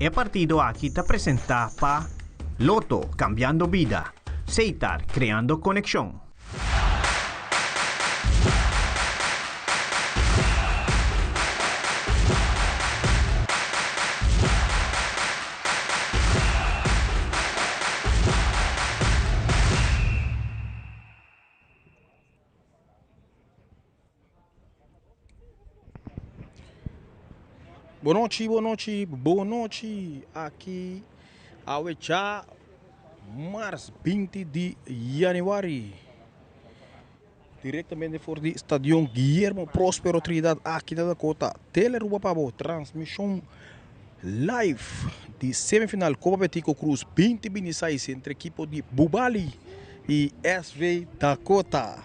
E partido aki ta presenta pa Lotto, cambiando bida. Setar, creando conexion. Bonochi, bonochi, bonochi. Aki awe cha mars 20 di januari. Directamente for di Stadion Guillermo Prospero Trinidad aki na Dakota. Telearuba pa bo transmision live di semifinal Copa Betico Croes 2026 entre ekipo di Bubali y SV Dakota.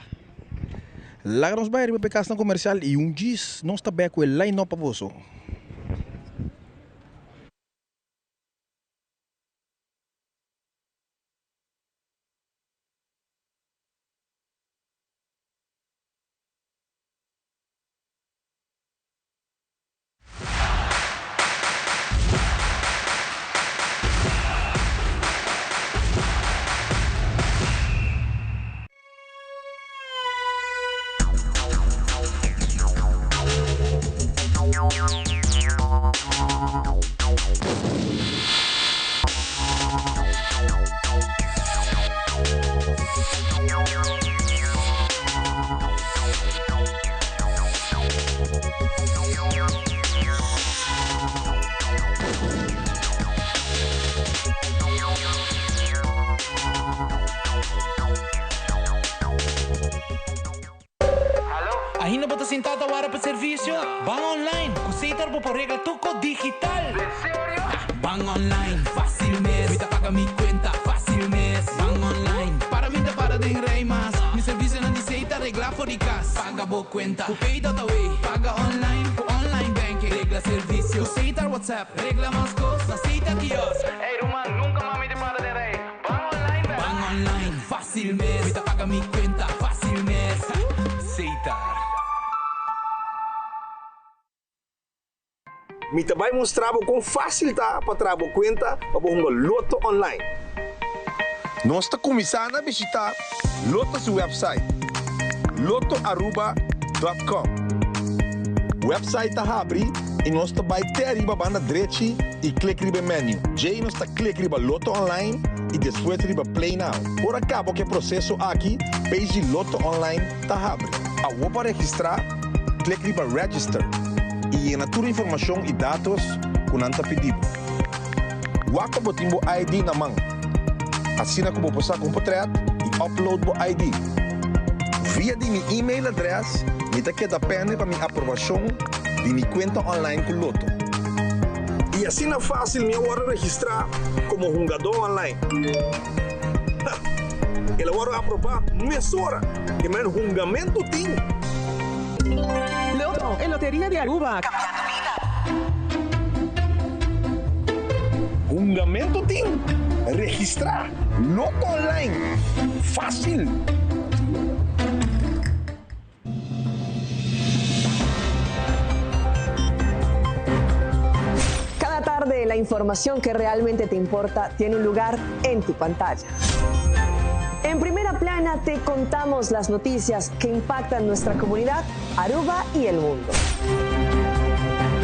Laga nos bai riba p'e kasnan komersial i un djis nos ta bek ku e line-up pa boso. Ainda bo ta sintá ta wara pa servisio? Ban online! Ku Setar bo por regla tur kos digital! Ban online, fácil mes. Mi ta paga mi cuenta, fácil mes. Ban online, para mi ta para den rij mas. Mi servicionan di Setar regla for di cas. Paga bo cuenta cu Pay.awe. Paga online cu online banking. Regla servicio cu Setar WhatsApp. Regla mas cos na Setar kiosk. Ey ruman, nunca mas mi ta para den rij. Ban online bek. Ban online, fácil mes. Mi ta paga mi cuenta, fácil mes. Setar. Mi ta bai mustra bo kon fásil ta pa traha bo kuenta pa bo hunga Lotto online. Nos ta kuminsá na bishitá Lotto su wèpsait, lottoaruba dòt kòm. Wèpsait ta habri i nos ta bai te ariba banda drechi i klik riba e menu. Djei nos ta klik riba Lotto Online i despues riba Play Now. Ora kaba ku e proseso aki, page di Lotto Online ta habri. Awor pa registrá, klik riba Register i yena tur informashon i datos ku nan ta pidi bo. Wak pa bo tin bo ID na man, asina ku bo por saka un potrèt i upload bo ID. Via di mi email adrès mi ta keda pende pa mi aprobashon di mi kuenta online ku Lotto. I asina fásil mi a wòrdu registrá komo hungadó online. Ha! El a wòrdu aprobá mesora ke men hungamentu tin. Lotto, e loteria di Aruba. Cambiando bida. Hungamentu tin. Registrá! Lotto online! Fásil! Cada tarde la información que realmente te importa tiene un lugar en tu pantalla. En primera plana te contamos las noticias que impactan nuestra comunidad, Aruba y el mundo.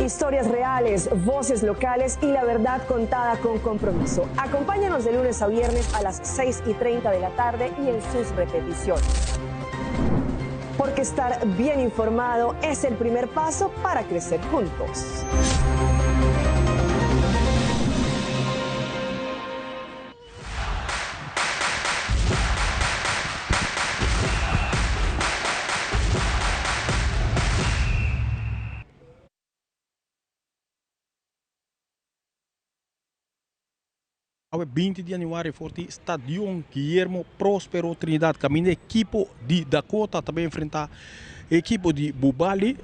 Historias reales, voces locales y la verdad contada con compromiso. Acompáñanos de lunes a viernes a las 6 y 30 de la tarde y en sus repeticiones. Porque estar bien informado es el primer paso para crecer juntos. Awe 20 di januari for di Stadion Guillermo Prospero Trinidad caminda ekipo di Dakota ta bay enfrenta ekipo di Bubali.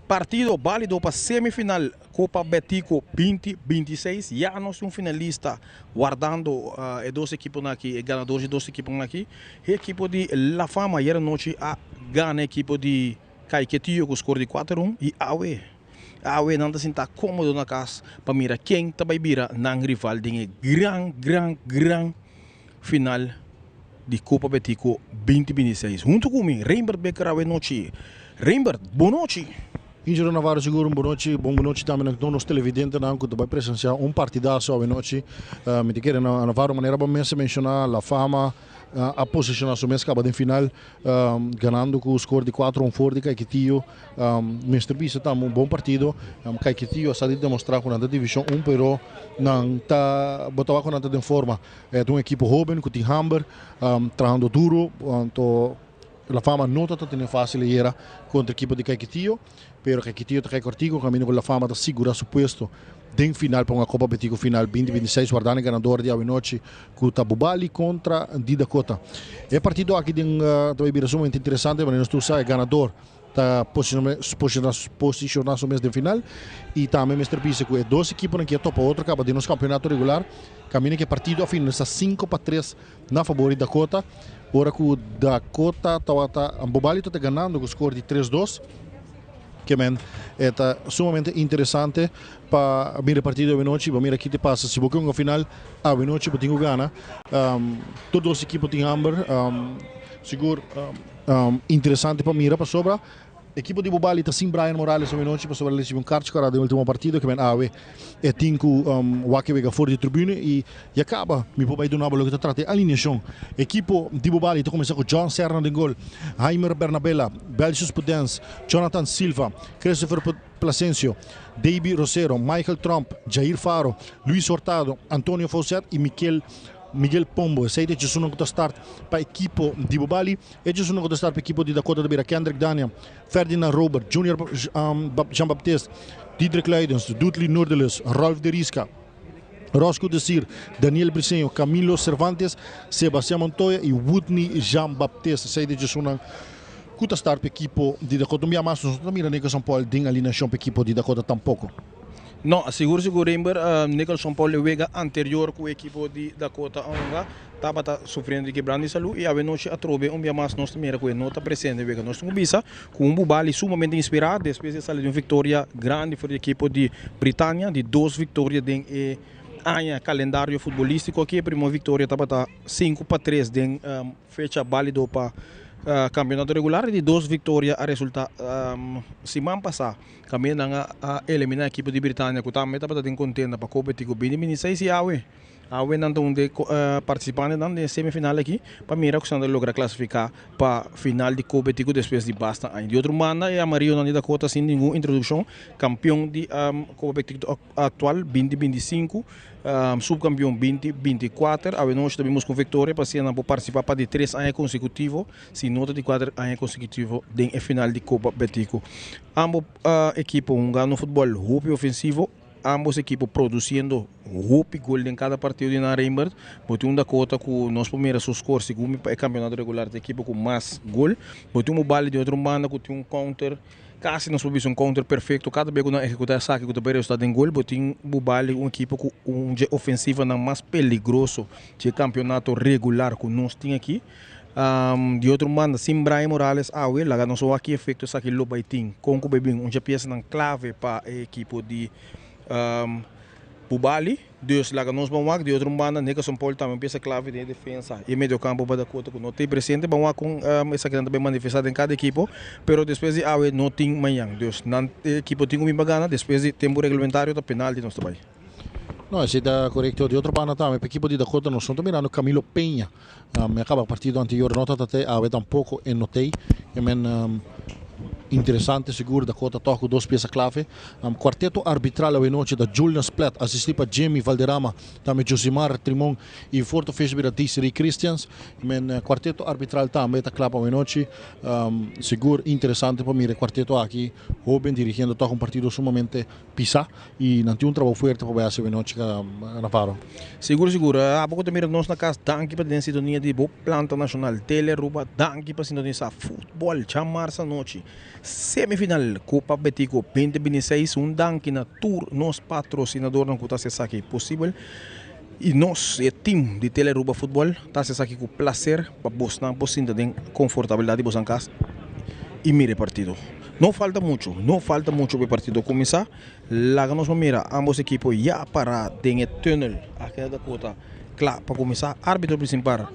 Partido balido pa semifinal Copa Betico 2026. Ya nos tin un finalista wardando e dos ekiponan aki, e ganador di e dos ekiponan aki. E ekipo di La Fama ayer anochi a gana ekipo di Caiquetio cu score di 4-1 y awe. Awe nan ta sinta komodo na kas pa mira ken ta bai bira nan rival den e gran gran gran final di Copa Betico 2026. Hunto ku mi Reinbert Becker awe nochi. Reinbert, bon nochi! Ingeniero Navarro sigur un bon nochi, bon nochi tambe na tur nos televidentenan ku ta bai presensiá un partidaso awe nochi. Mi ta kere Navarro manera bo mes a menshoná La Fama a posishoná su mes kaba den final ganando ku skor di kuatro un for di Caiquetio. Mester bisa tambe un bon partido. Caiquetio a sa di demostrá ku nan ta divishon un pero nan ta bo ta wak ku nan ta den forma. E ta un ekipo hoben ku tin hamber, trahando duro, anto La Fama no ta ta tene fácil ayera kontra ekipo di Caiquetio, pero Caiquetio ta kai kòrtiku kaminda ku La Fama ta sigurá su puesto den final pa un Copa Betico final 2026 wardando e ganador di awenochi ku ta Bubali kontra di Dakota. E partido aki den ta bai bira sumamente interesante manera nos tur sa e ganador ta posiciona su mes den final y tambe mester bisa cu e dos equiponan ki a topa otro caba den nos campeonato regular caminda cu e partido a finalisa 5-3 na fabor di Dakota ora cu Dakota tawata Bobali ta ganando cu score di 3-2 ke men e ta sumamente interesante pa mira e partido awenochi pa mira ki ta pasa si bo ke hunga final awenochi bo tin cu gana tur dos equipo tin hamber sigur. Interesante pa mira pasobra ekipo di Bubali ta sin Brian Morales awenochi pasobra el ricibi un kaartje kora den ultimo partido ke men awe e tin ku wak e wega for di tribune y ya kaba mi por bay duna bo loke ta trata e alineacion. Ekipo di Bubali ta cuminsa ku John Serna den gol, Jaimer Bernabela, Belcius Pudens, Jonathan Silva, Christopher Plasencio, Davy Rosero, Michael Tromp, Jair Faro, Luis Hurtado, Antonio Faucet y Mikel Miguel Pombo. Esei ta djesunan ku ta start pa ekipo di Bubali. E djesunan ku ta start pa ekipo di Dakota ta bira Kendrick Dania, Ferdinand Robert, Junior Jean Baptiste, Diedrich Luidens, Dudley Noordeles, Rolf de Riska, Rosco Desir, Daniel Briceño, Camilo Cervantes, Sebastian Montoya i Woodney Jean Baptiste. Esei ta djesunan ku ta start pa ekipo di Dakota. Un bia mas nos no ta mira Nicholson Paul den alineashon pa ekipo di Dakota tampoko. No, sigur sigur Reinber, Nicholson Paul e wega anterior ku ekipo di Dakota a hunga tabata sufriendo di kebran di salu i awenochi atrobe un bia mas nos ta mira ku e no ta presente wega. Nos tin ku bisa ku un Bubali sumamente inspirá despues di a sali di un viktoria grandi for di ekipo di Britania, di dos viktoria den e aña kalendario futbolístiko aki. E primo viktoria tabata 5-3 den Fecha bálido pa kampionato regular di dos viktoria a resultá siman pasá. Kaminda nan a eliminá ekipo di Britania ku tambe tabata den kontenda pa kompetí ku bini bini seis i awe. Awe nan ta un di e partisipantenan den e semifinal aki pa mira ku si nan ta logra klasifiká pa final di kompetí ku despues di basta aña. Di otro banda e amarillonan di Dakota sin ningun introdukshon kampion di Kopa Betico Aktual 2025, Subkampion 2024, awe nochi ta bin buska un viktoria pa asina nan por partisipa pa di tres aña konsekutivo, si no ta di kuater aña konsekutivo den e final di Kopa Betico. Ambos ekipo hungando futbòl hopi ofensivo, ambos ekipo produsiendo hopi gol den kada partido di nan Reinbert. Bo tin un Dakota ku nos por mira su skor segun mi pa e kampionato regular ta e ekipo ku mas gol. Bo tin un Bubali di otro banda ku tin un counter. Kasi nos por bisa un counter perfecto. Kada bes ku nan ehecuta esaki ku ta bay resulta den gol, bo tin Bubali un ekipo ku un dje ofensivanan mas peligroso dje campeonato regular ku nos tin aki. Di otro banda sin Brian Morales awe laga nos wak ki efecto esaki lo bay tin. Kon ku bay bin un dje piesanan clave pa e ekipo di Bubali. Dus laga nos ban wak di otro banda Nickerson Paul tambe un pieza clave den e defensa y e mediocampo pa Dakota cu no ta presente. Ban wak con esakinan ta bay manifesta den cada ekipo, pero despues di awe no tin mañan. Dus nan e ekipo tin cu bin pa gana despues di tempo reglamentario ta penalti nos ta bay. No, esey ta corecto. Di otro banda tambe pa ekipo di Dakota nos no ta mirando Camilo Peña. Mi a caba partido anterior no ta ta awe tampoco e no t'ey. E men interesante sigur Dakota toch cu dos pieza clave. Cuarteto arbitral awe nochi ta Julian Splet asisti pa Jimmy Valderrama, tambe Josimar Trimon y fourth official bira Desiree Christians. Men cuarteto arbitral tambe ta cla pa awe nochi. Sigur interesante pa mira e cuarteto aki hoben dirigiendo toch un partido sumamente pisa y nan tin un trabou fuerte pa bay haci awe nochi Navarro. Sigur sigur, abo cu ta mira nos na cas danki pa den sintonia di bo planta nacional Tele Aruba, danki pa sintonisa futbol djamarsa anochi semifinal Copa Betico 2026, un danki na tur nos patrocinadornan cu ta haci esaki posibel y nos e team di Tele Aruba Futbol ta haci esaki cu placer pa bosnan por sinta den confortabilidad di bosan cas y mira e partido. No falta mucho, no falta mucho pa e partido cuminsa. Laga nos por mira ambos ekipo ya para den e tunnel aki na Dakota cla pa cuminsa. Arbitro principal,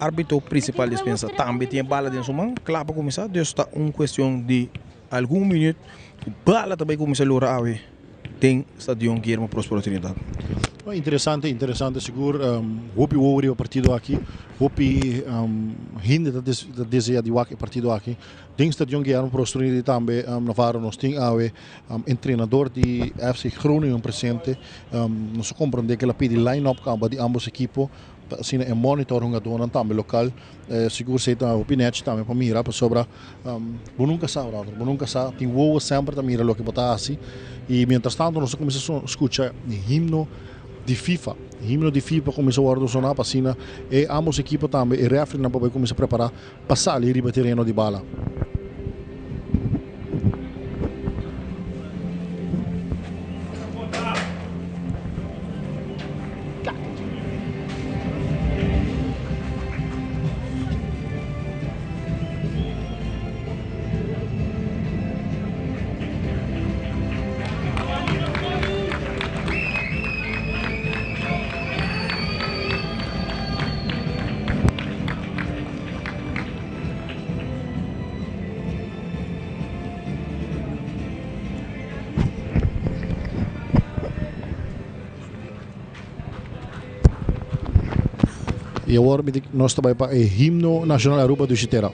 arbitro principal dispensa tambe tin e bala den su man cla pa cuminsa. Dus ta un cuestion di algun minuut cu bala ta bay cuminsa lora awe den Stadion Guillermo Prospero Trinidad. Interesante, interesante sigur. Hopi wowo riba partido aki. Hopi hende ta desea di wak e partido aki. Den Stadion Guillermo Prospero Trinidad tambe Navarro nos tin awe entrenador di FC Groningen presente. Nos a comprende cu el a pidi line-up caba di ambos ekipo pa asina e monitor hungadornan tambe local. Sigur esey ta hopi nechi tambe pa mira pasobra bo nunca sa brother, bo nunca sa. Tin wowo semper ta mira loke bo ta haci y mientras tanto nos a cuminsa scucha e himno di FIFA. E himno di FIFA cuminsa wordo sona pa asina e ambos ekipo tambe e refereenan pa bay cuminsa prepara pa sali riba tereno di bala. Y awor nos ta bay pa e himno nacional Aruba Dushi Tera.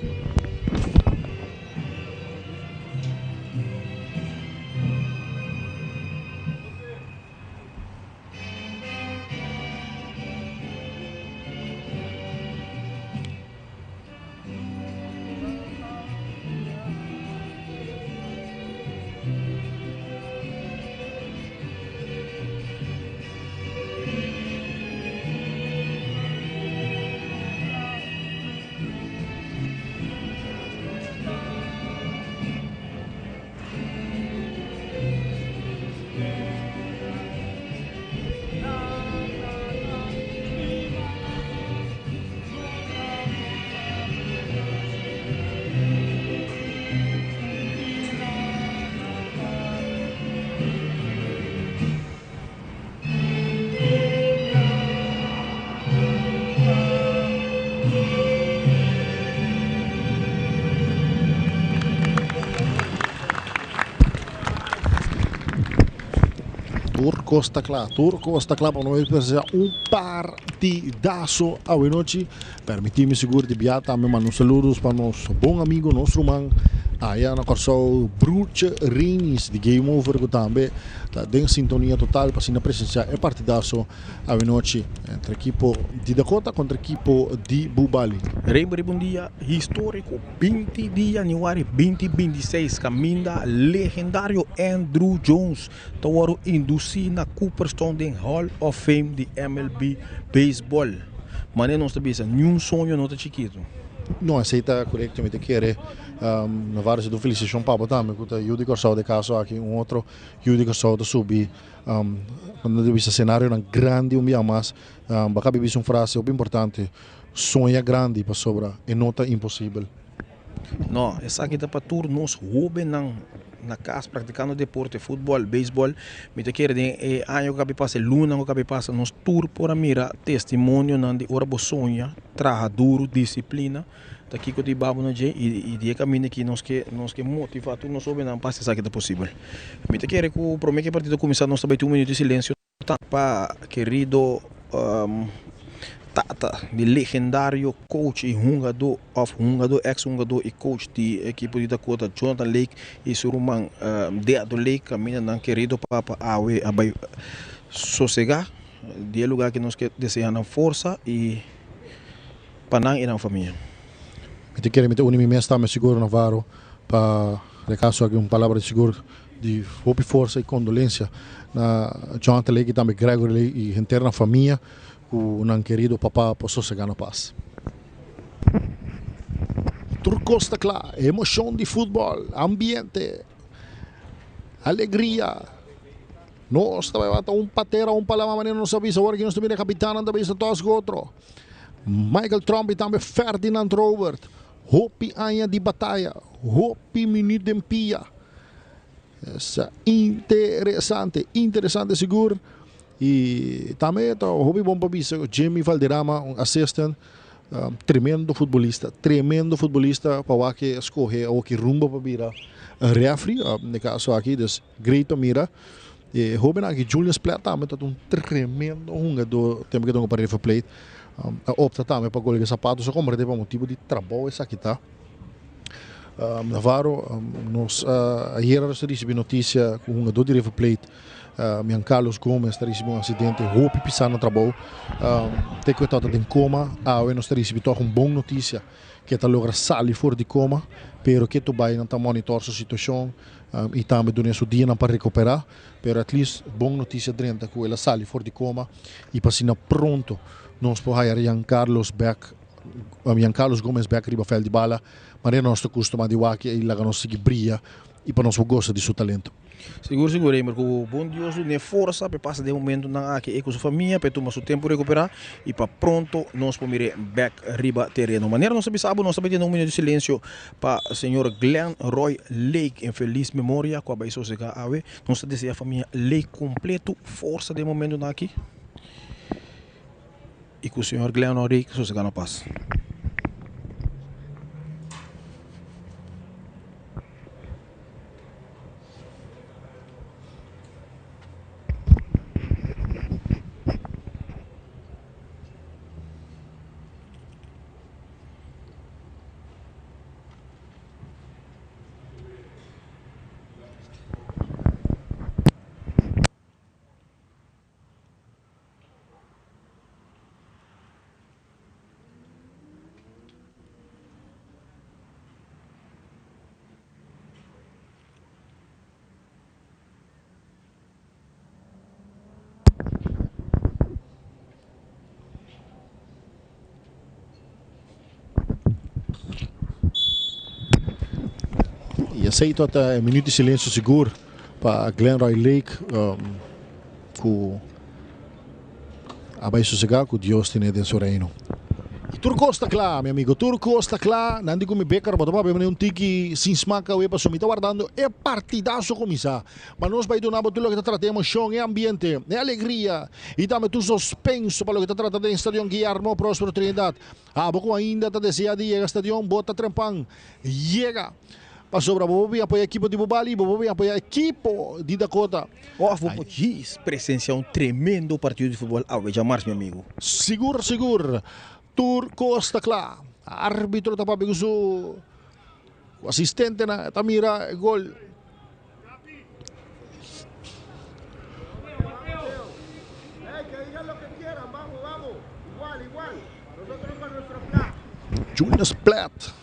Tur cos ta cla, tur cos ta cla pa nos presencia un partidazo awe nochi. Permiti mi sigur di bia tambe manda un saludos pa nos bon amigo, nos ruman aya na Kòrsou, Broertje Reinis di Game Over ku tambe ta den sintonia total pa asina presencia e partidazo Awenochi entre ekipo di Dakota kontra ekipo di Bubali. Riba riba un dia historico, 20 di januari 2026, caminda legendario Andruw Jones ta wòrdu inducí na Cooperstown den Hall of Fame di MLB Baseball. Manera nos ta bisa, niun soño no ta chikitu. No, esei ta korekto. Mi ta kere Navarro hasi un felisitashon pa bo tambe ku ta yu di Kòrsou den kaso aki. Un otro yu di Kòrsou ta subi Cuando ta bisa scenarionan grandi un bia mas, bo a bisa un frase hopi importante, soña grandi pasobra e no ta imposibel. No, esaki ta pa tur nos hobennan na cas practicando deporte, futbol, beisbol. Mi ta kere den e aña cu a pasa, e lunanan cu a pasa, nos tur por a mira testimonionan di ora bo soña, traha duro, disciplina. Ta kiko di babo na dje i di e kaminda aki nos ke nos ke motivá tur nos hóbennan pa hasi esaki ta posibel. Mi ta kere ku promé ku e partido kuminsá nos ta bai tin un minuto di silensio pa kerido tata di legendario coach i hungadó òf hungadó eks hungadó i coach di ekipo di Dakota Jonathan Lake i su ruman Deado Lake kaminda nan kerido papa awe a bai sosegá di e lugá aki nos ke deseá nan forsa i pa nan i nan famia. Mi ta kere mi ta uni mi mes tambe sigur Navarro pa de caso aki un palabra di sigur di hopi forsa y condolencia na Jonathan Lake y tambe Gregory Lake y henter nan famia cu nan kerido papa por sosega na paz. Tur cos ta cla, emocion di futbol, ambiente, alegria. Nos ta bai bata un patera un palama manera nos a bisa awor aki nos ta mira e capitannan ta bisa tos cu otro. Michael Tromp y tambe Ferdinand Robert. Hopi aña di bataya, hopi minuut den pia. Esa interesante, interesante sigur. Y tambe ta hopi bon pa bisa Jimmy Valderrama, un assistant, tremendo futbolista, tremendo futbolista pa wak e scoge awoki rumbo pa bira referee, den e caso aki, dus great pa mira. E hoben aki Julian Splatt tambe ta un tremendo hungador tempo ke ta hunga pa River Plate. A opta tambe pa golga zapato, so komprende pa motibo di trabou esaki ta. Navarro, nos ayera nos a ricibi noticia cu hungador di River Plate, Mian Carlos Gomez ta ricibi un accidente hopi pisa na trabou. Te cu e tabata den coma, awe nos ta ricibi toch un bon noticia cu e ta logra sali for di coma, pero ketu bay nan ta monitor su situacion y tambe duna su dianan pa recupera, pero at least bon noticia drenta cu el a sali for di coma y pa asina pronto nos por haya Jan Carlos bek, Jan Carlos Gomez bek riba veld di bala, manera nos ta custuma di wak y laga nos sigui bria y pa nos por gosa di su talento. Sigur sigur Raymer ku bon Dios dun'e forsa pa e pasa den momentunan aki e ku su famia pa e tuma su tempu rekuperá i pa pronto nos por mir'é bèk riba tereno. Manera nos a bisa bo nos ta metiendo un minuto di silensio pa señor Glenn Roy Lake en felis memoria ku a bai sosegá awe. Nos ta deseá famia Lake kompleto forsa den momentunan aki i ku señor Glenn Roy Lake sosegá na pas. Y esey ta e minuut di silencio sigur pa Glenroy Lake cu a bay sosega cu Dios tene den su reino. Y tur cos ta cla, mi amigo, tur cos ta cla. Nan di cu mi beker bo ta papia mane un tiki sin smaak awe pasobra mi ta wardando e partidazo cuminsa. Ma nos bay duna bo tur loke ta trata e emocion, e ambiente, e alegria y tambe tur suspenso pa loke ta trata den Stadion Guillermo Prospero Trinidad. Abo cu ainda ta desea di yega stadion, bo ta trempan yega. Pasobra bo por bin apoya ekipo di Bubali y bo por bin apoya ekipo di Dakota. Of bo por djis presencia un tremendo partido di futbol awe djamars mi amigo. Sigur sigur tur cos ta cla. Arbitro ta papia cu su asistentenan e ta mira e gol. Junius Plet.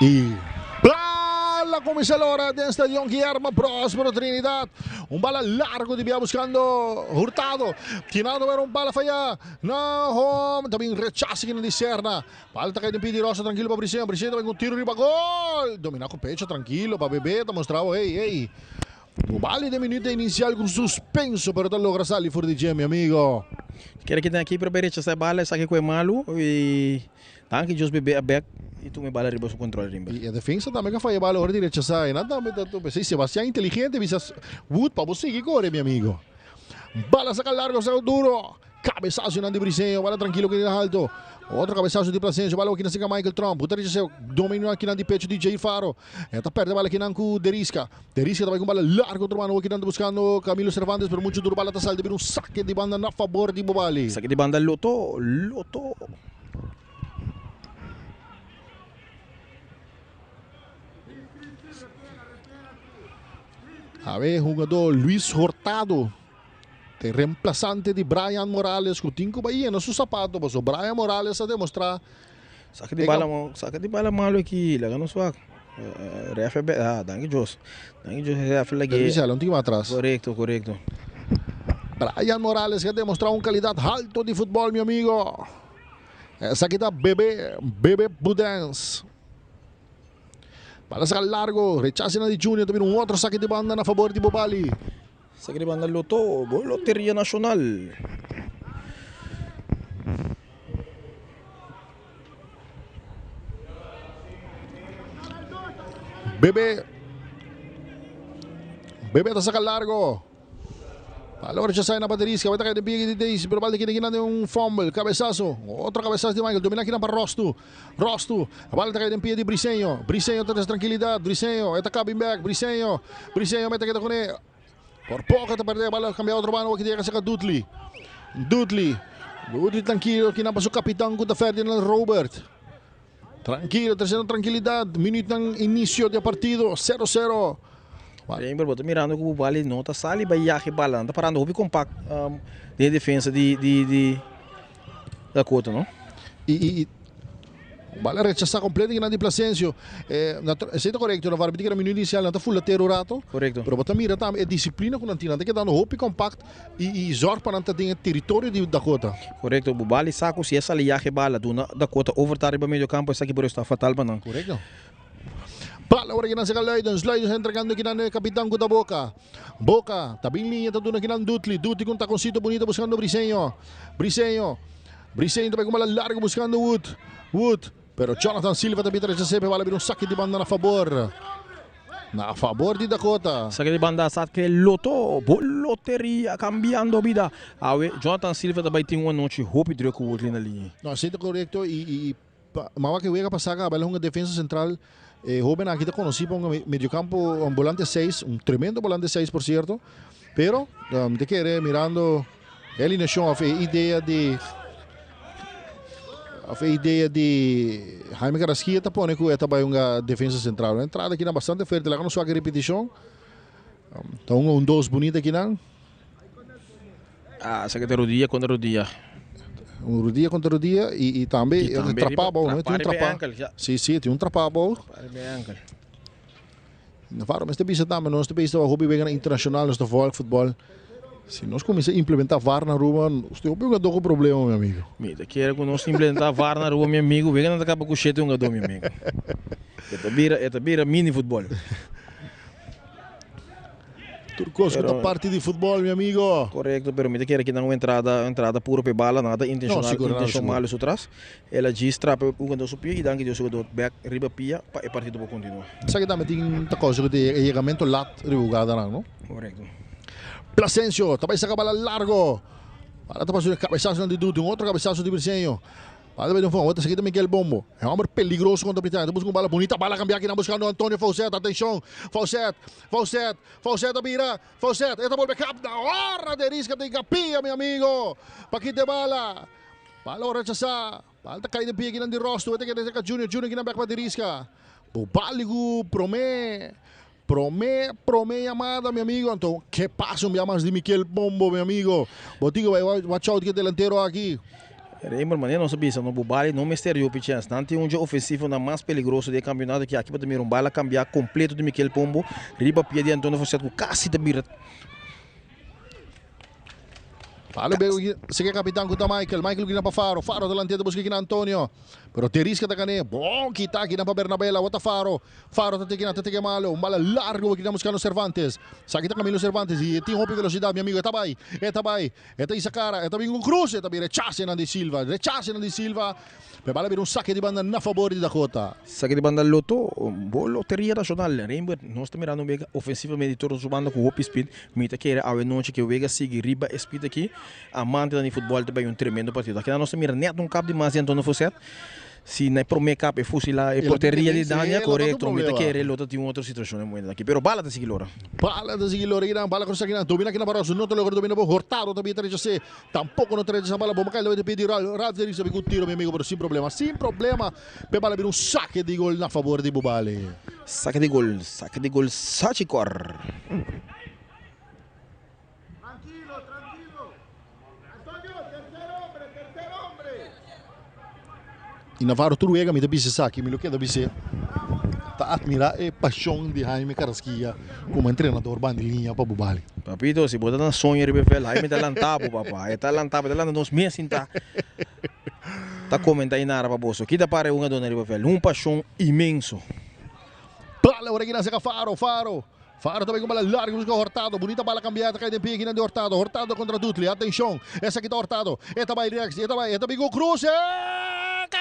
Y bala cuminsa lora den Stadion Guillermo Prospero Trinidad. Un bala largo di bia buscando Hurtado. Tinando pero un bala falla. Na home. También rechazo que di Serna. Bala ta cay den pie di Rosa tranquilo pa Briseño. Briseño también con tiro riba gol. Domina con pecho tranquilo pa Bebé. Ta mostrado hey hey. Bubali den minuto inicial cu suspenso pero ta logra sali for di dje mi amigo. Kere ki den aki pero bay rechasa e bala esaki cu e malu y danki Dios bebe a bek y tuma e bala riba su control rimba. Y e defensa tambe ca faya e bala ora di rechasa y nan tambe ta tuma esey Sebastian inteligente bisa Wood pa bo sigui core mi amigo. Bala saca largo saca duro. Cabezazo nan di Briseño, bala tranquilo cu na alto. Otro cabezazo di Plasencio, bala aki na cerca Michael Trump. Cu ta rechasa dominio aki nan di pecho di Jay Faro. E ta perde bala kinan cu Derisca. Derisca ta bai cu un bala largo otro mano kinan ta buscando Camilo Cervantes pero mucho duro bala ta sali ta bira un saque di banda na fabor di Bobali. Saque di banda Loto, Loto. Awe jugador Luis Hurtado te reemplazante di Brian Morales cu tin cu bai yena su zapato pasobra Brian Morales a demostra Saka di bala saka di bala malo aki laga nos wak ref a ah danki Dios danki Dios e ref lag'e Servicial un tiki mas atras. Korekto korekto. Brian Morales ke a demostra un calidad halto di futbol mi amigo. Esaki ta Bebe Bebe Budens. Bala saka largo rechace na di Junior ta bira un otro saki di banda na fabor di Bobali. Saki di banda Loto bo Loteria Nacional. Bebe. Bebe ta saca largo. Balon rechazá na baterisca. Bata cae den pie di Daisy. Pero bal de kina den un fumble. Cabezazo. Otro cabezazo di Michael. Domina kina pa Rostu. Rostu. Bal ta cae den pie di Briseño. Briseño ta tranquilidad. Briseño. Eta coming back. Briseño. Briseño mete keda con Por poco ta perde. Bal cambia otro mano. Aki llega saca Dudley. Dudley. Dudley tranquilo. Kina pa su capitán ku ta Ferdinand Robert. Tranquilo, treciendo tranquilidad. Minuut nan inicio di partido. 0-0. Rainbow, bo ta mirando ku Bubali no ta sali bai yag e bala. Nan ta parando hopi compact den defensa di di di Dakota, no? Y, y, y bala rechazá completo kinan di Plasencio. Eh, esey ta correcto, Navarro. Biti kera minuut inicial nan ta fulatero rato. Correcto. Pero bo ta mira tambe e disciplina ku nan tin. Nan ta kedando hopi compact y, y zorg pa nan ta den e territorio di Dakota. Correcto. Bubali sa ku si e sali yag e bala duna Dakota overtal riba medio campo, esaki por esta fatal pa nan. Correcto. Bala ora kinan saka Luidens. Luidens entregando kinan e capitan ku ta Boca. Boca ta bin liña ta duna kinan Dutli. Dutli ku un taconcito bonito buscando Briseño. Briseño. Briseño ta bai ku bala largo buscando Wood. Wood. Pero Jonathan Silva ta bin rechas'é pe bala bira un saki di banda na fabor. Na fabor di Dakota. Saki di banda sa ke loto. Bo loteria cambiando bida. Awe Jonathan Silva ta bai tin un anochi hopi druk ku Woodley na liña. No, esei ta korekto i i Mawa ke wega pasa kaba el a hunga defensa central. E hoben aki ta konosí pa hunga mediocampo, un volante 6, un tremendo volante 6 por cierto. Pero mi ta kere mirando e alineacion of e idea di of e idea di Jaime Carrasquilla ta pone ku e ta bai hunga defensa central. Un entrada akinan bastante fuerte. Laga nos wak e repeticion. Ta hunga un dos bunita akinan. Ah, esaki ta rodia kontra rodia. Un rodia kontra rodia i i tambe I tambe trapá abou, no? Trapá Tin un riba e trapá. ankel, ja. Sí, sí, tin un trapá abou. Trapá riba e ankel. Navarro mester bisa tambe, nos ta bisa hopi weganan internashonal, nos ta volg futbòl. Si nos kuminsá implementá VAR na Aruba, nos tin hopi hungadó ku problema, mi amigo. Mi ta kere ku nos implementá VAR na Aruba, mi amigo, weganan ta kaba ku shete hungadó, mi amigo. E ta bira, e ta bira mini futbòl. Tur cos cu ta parti di futbol, mi amigo. Correcto, pero mi ta kere kinan un entrada, entrada puro p'e bala, nada intencional, No, sigur, nada intencion sigur. malo su tras. El a djis trapa e hugador su pia y danki Dios e hugador bek riba pia pa e partido por continua. Esaki tambe tin ta causa cu tin e yegamento lat riba hugadanan, no? Correcto. Plasencio ta bay saca bala largo. Bala ta pasa un cabesazo di Duty, un otro cabesazo di Briseño. Bala ta bay den fondo, awor ta sigui ta Miguel Bombo. E homber peligroso contra Britannia. Ta busca un bala bunita, bala cambia akinan buscando Antonio Faucet. Atencion, Faucet, Faucet, Faucet a bira, Faucet, e ta bolbe kap na ora de risca den capilla, mi amigo. Pa kita e bala. Bala ora rechasa. Bala ta cay den pie akinan di Rosto. E ta keda cerca Junior, Junior akinan bek pa di risca. Bo bali cu prome. Prome, prome yamada, mi amigo. Anto, ke pasa un bia mas di Mikel Pombo, mi amigo? Bo tin ku bai watch out ku e delantero aki. Raymond, manera nos a bisa, no bo bali no mester yopi chèns. Nan tin un dje ofensivonan mas peligroso di e kampionato ki aki bo ta mira un bala kambiá kompleto di Mikel Pombo riba pia di Antonio Fosset ku kasi ta bira. Palo bego sigue capitán ku ta Michael. Michael kina pa Faro. Faro delante ta busca kina Antonio. Pero Terisca ta gané. Bon kita kina pa Bernabela. Wata Faro. Faro ta teke na ta teke malo. Un bala largo kina buscando Cervantes. Sa kita Camilo Cervantes. Y tin hopi velocidad mi amigo. E ta bai. E ta bai. E ta isa cara. E ta bin un cruce. E ta bin rechace nan di Silva. Rechace nan di Silva. Pe bala bira un sake di banda na fabor di Dakota. Sake di banda Lotto, bo loteria nacional. Rembert, nos ta mirando un wega ofensivamente di tur su banda cu hopi speed. Mi ta kere awe nochi cu e wega sigui riba e speed aki. Amantenan di futbol ta bay un tremendo partido. Akinan nos ta mira net un kap di mas di Antonio Fosset. Si na e prome kap e fusila e porteria di Dania, corecto, mi ta kere lo ta tin un otro situacion e momento aki. Pero bala ta sigui lora. Bala ta sigui lora akinan, bala crusa akinan, domina akinan Barroso, no ta logra domina bo, Hurtado ta bin ta rechas'é. Tampoco no ta rechasa bala bomba cay lo mete pidi Ralph. Ralph ta ricibi cu tiro mi amigo pero sin problema. Sin problema pe bala bira un saque di gol na favor di Bubali. Saque di gol, saque di gol Sachicor. Y Navarro tur wega mi ta bisa esaki, mi lo keda bis'é, ta admira e pasion di Jaime Carrasquilla como entrenador banda di liña pa Bubali. Papito, si bo ta na soño riba e veld, Jaime ta lanta bo, papa. E ta lanta bo, e ta lanta nos mes sinta ta comenta y nara pa boso. Kita para e hungadornan riba veld? Un pasion inmenso. Bala ora kinan seka Faro, Faro. Faro ta bay ku bala largo busca Hurtado. Bunita bala cambia ta cay den pie kinan di Hurtado. Hurtado contra Dutli. Atencion. Esaki ta Hurtado. E ta bay rechts. E ta bay. E ta bin cu cruce.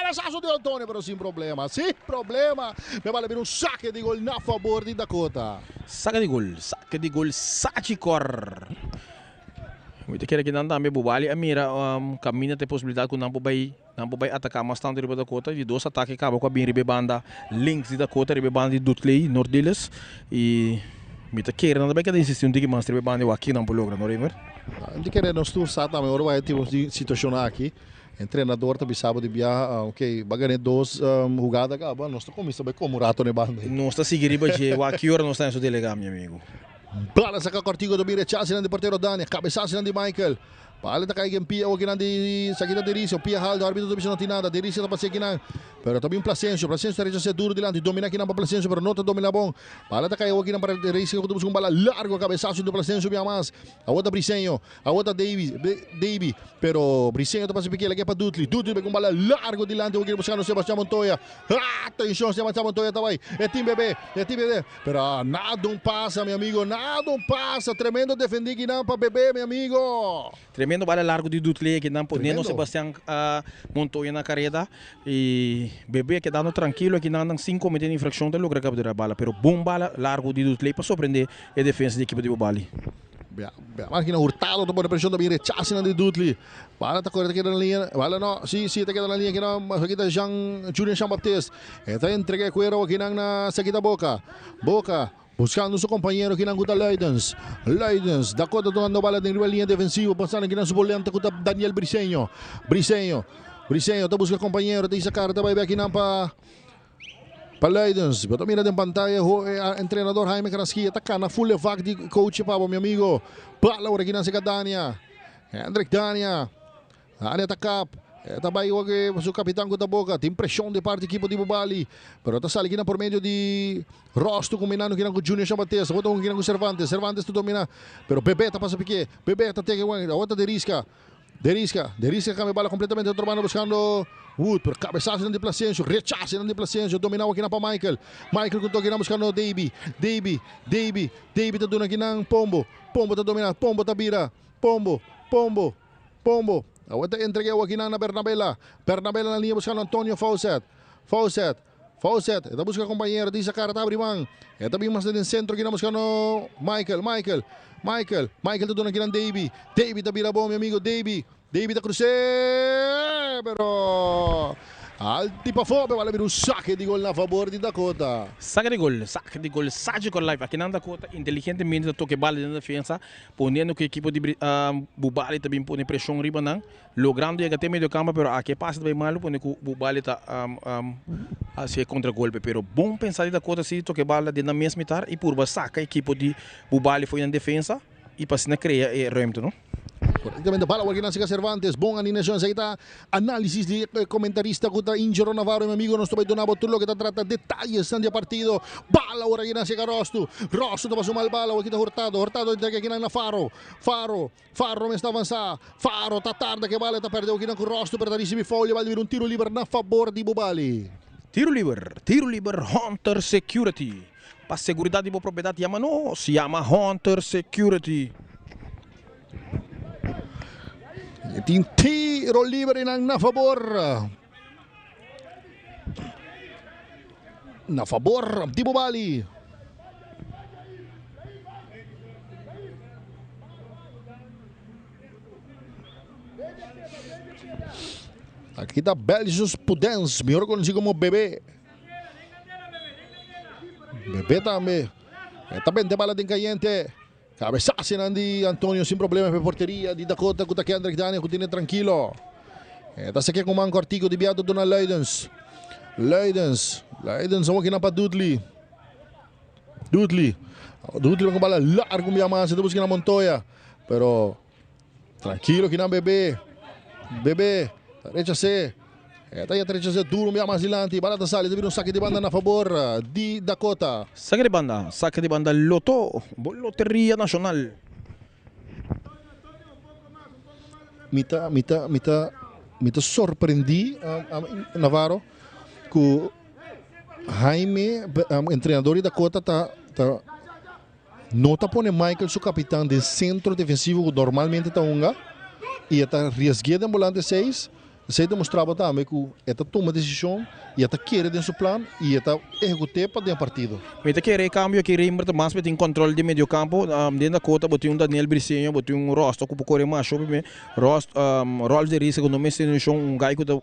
Cabezazo di Antonio, pero sin problema, sin problema. Me vale bira un saque di gol na favor di Dakota. Saque di gol, saque di gol Sachicor. Mi ta kere ki nan tambe Bubali a mira caminda ta e posibilidad cu nan por bay nan por bay ataca mas tanto riba Dakota. Di dos atake caba cu a bin riba e banda links di Dakota, riba e banda di Dutley, Nordiles. Y mi ta kere nan ta bay keda insisti un tiki mas riba e banda y wak kico nan por logra, no Raymer? Mi ta kere nos tur sa tambe ora bay tipo di situacion aki. Entrenador ta bisa bo di biaha, ok, bo a gana e dos hugada caba, nos ta cuminsa bay come un rato na e banda ey. Nos ta sigui riba dje, wak ki ora nos ta en su delega, mi amigo. Bala saca cortico ta bin rechasenan di portero Dania, cabesasenan di Michael. Bala ta cay gen pia okinan di Sakita Dericio, pia halto, arbitro ta bisa no tin nada, Dericio ta pasea kinan, pero ta bin Plasencio, Plasencio ta rechasea duro dilanti, domina kinan pa Plasencio pero no ta domina bon. Bala ta cay okinan pa Dericio cu ta busca un bala largo, cabesaso di Plasencio bia mas. Awor ta Briseño. Awor ta Davy, Davy, pero Briseño ta pasa pique, lag'é pa Dudley, Dudley bai ku un bala largo dilanti, awor kere buskando Sebastian Montoya, atenshon Sebastian Montoya ta bai, e tin bebé, e tin bebé, pero nada un pasa mi amigo, nada un pasa, tremendo defendí kinan pa bebé mi amigo. Tremendo bala largo di Dudley akinan poniendo Sebastian Montoya na kareda y bebé kedando trankilo akinan nan sin komete infrakshon ta logra kapturá e bala, pero bon bala largo di Dudley pa sorprende e defensa di ekipo di Bobali. Bea, bea, Marquina Hurtado ta pone presion ta bin rechace nan di Dudley. Bala ta core ta keda na liña. Bala no, si, si ta keda na liña kina aki ta Jean, Julian Jean Baptiste. E ta entrega e cuero akinan na Sakita Boca. Boca buscando su compañero kinan cu ta Luidens. Luidens, Dakota tocando bala den riba liña defensivo pasando kinan su volante cu ta Daniel Briceño. Briceño, Briceño ta busca compañero, ta hisa cara ta bay akinan pa Pa Luidens, bo ta mira den pantaya ho e entrenador Jaime Carrasquilla ta cana full e vak di coach pa bo mi amigo. Bala ora kinan seca Dania. Hendrik Dania. Dania ta kap. E ta bay igual que su capitan cu ta boca. Tin presion di parti equipo di Bubali. Pero ta sali kinan por medio di Rosto combinando kinan cu Junior Jean-Baptiste. Awor ta hunga kinan cu Cervantes. Cervantes ta domina. Pero Bebe ta pasa pique. Bebe ta teke wan. Awor ta Derisca. Derisca, Derisca cambia bala completamente otro banda buscando Wood, pero cabezazo di Placencio, rechazo di Placencio, dominado aki pa Michael. Michael con toque buscando Davy, Davy, Davy, Davy ta duna akinan Pombo, Pombo ta domina, Pombo ta bira, Pombo, Pombo, Pombo. Awor ta entrega akinan na Bernabela, Bernabela na linea buscando Antonio Fawcett, Fawcett, Fawcett, e ta busca compañero, dice cara ta abri man. E ta bin mas den centro kinan buscando Michael, Michael, Michael, Michael ta duna kinan Davy. Davy ta bira bon mi amigo Davy. Davy ta cruce, pero alti pafó, pero bala bira un saque di gol na favor di Dakota. Saque di gol, saque di gol, Sagico Life. Akinan Dakota inteligentemente ta toca e bala den defensa, poniendo cu e ekipo di Bubali ta bin pone presion riba nan. Logrando yega te medio campo pero aki e pase ta bay malo pone cu Bubali ta haci e contra golpe pero bon pensa di Dakota si toca e bala den nan mes mitar y purba saca ekipo di Bubali fo'i nan defensa y pa asina crea e ruimte no. Correctamente bala awor ki nan siga Cervantes bon alineacion esaki ta analisis di e comentarista cu ta Ingero Navarro mi amigo nos ta bay duna bo tur loke ta trata detayesnan di e partido bala awor aki nan siga Rostu Rostu ta pasa un mal bala awor ki ta Hurtado Hurtado a entrega aki nan na Faro Faro Faro mester avansá. Faro ta tarda ke bala e ta pèrdè okinan ku Rostu pero ta risibí foul e bal di bira un tiro liber na fabor di Bubali. Tiro liber, tiro liber Hunter Security. Pa seguridat di bo propiedat yama nos, yama Hunter Security. E tin tiro liber einan na fabor. Na fabor di Bubali. Aki ta Belgius Pudens, mihor konosí komo Bebe. Bebe tambe. E ta bente bala den kayente. Kabesasinan di Antonio sin problema pa e porteria di Dakota ku ta Kendrick Daniel ku tene trankilo. E ta seke ku man kòrtiku di biato duna Luidens. Luidens, Luidens awor kinan pa Dudley. Dudley, Dudley ku bala largu un bia mas e ta buska na Montoya. Pero trankilo kinan Bebe. Bebe ta rechas'é. E ta yata rechas'é duro un bia mas dilanti. Bala ta sali ta bira un sake di banda na fabor di Dakota. Sake di banda, sake di banda Loto, bo loteria nashonal. Mi ta, mi ta, mi ta, mi ta sorprendí, Navarro, ku Jaime, entrenador di Dakota, ta, ta no ta pone Michael su kapitan den sentro defensivo ku normalmente ta hunga i e ta riesgu'é den bolante seis. Esei ta mustra bo tambe ku e ta tuma desishon i e ta kere den su plan i e ta ehekut'é pa den partido. Mi ta kere e kambio aki Rembert mas bo tin kòntròl di mediokampo. Den Dakota bo tin un Daniel Briceño, bo tin un Rosto ku por kore masha hopi bien. Rost, Rolf de Rijs ku no mester nushon, un gai ku ta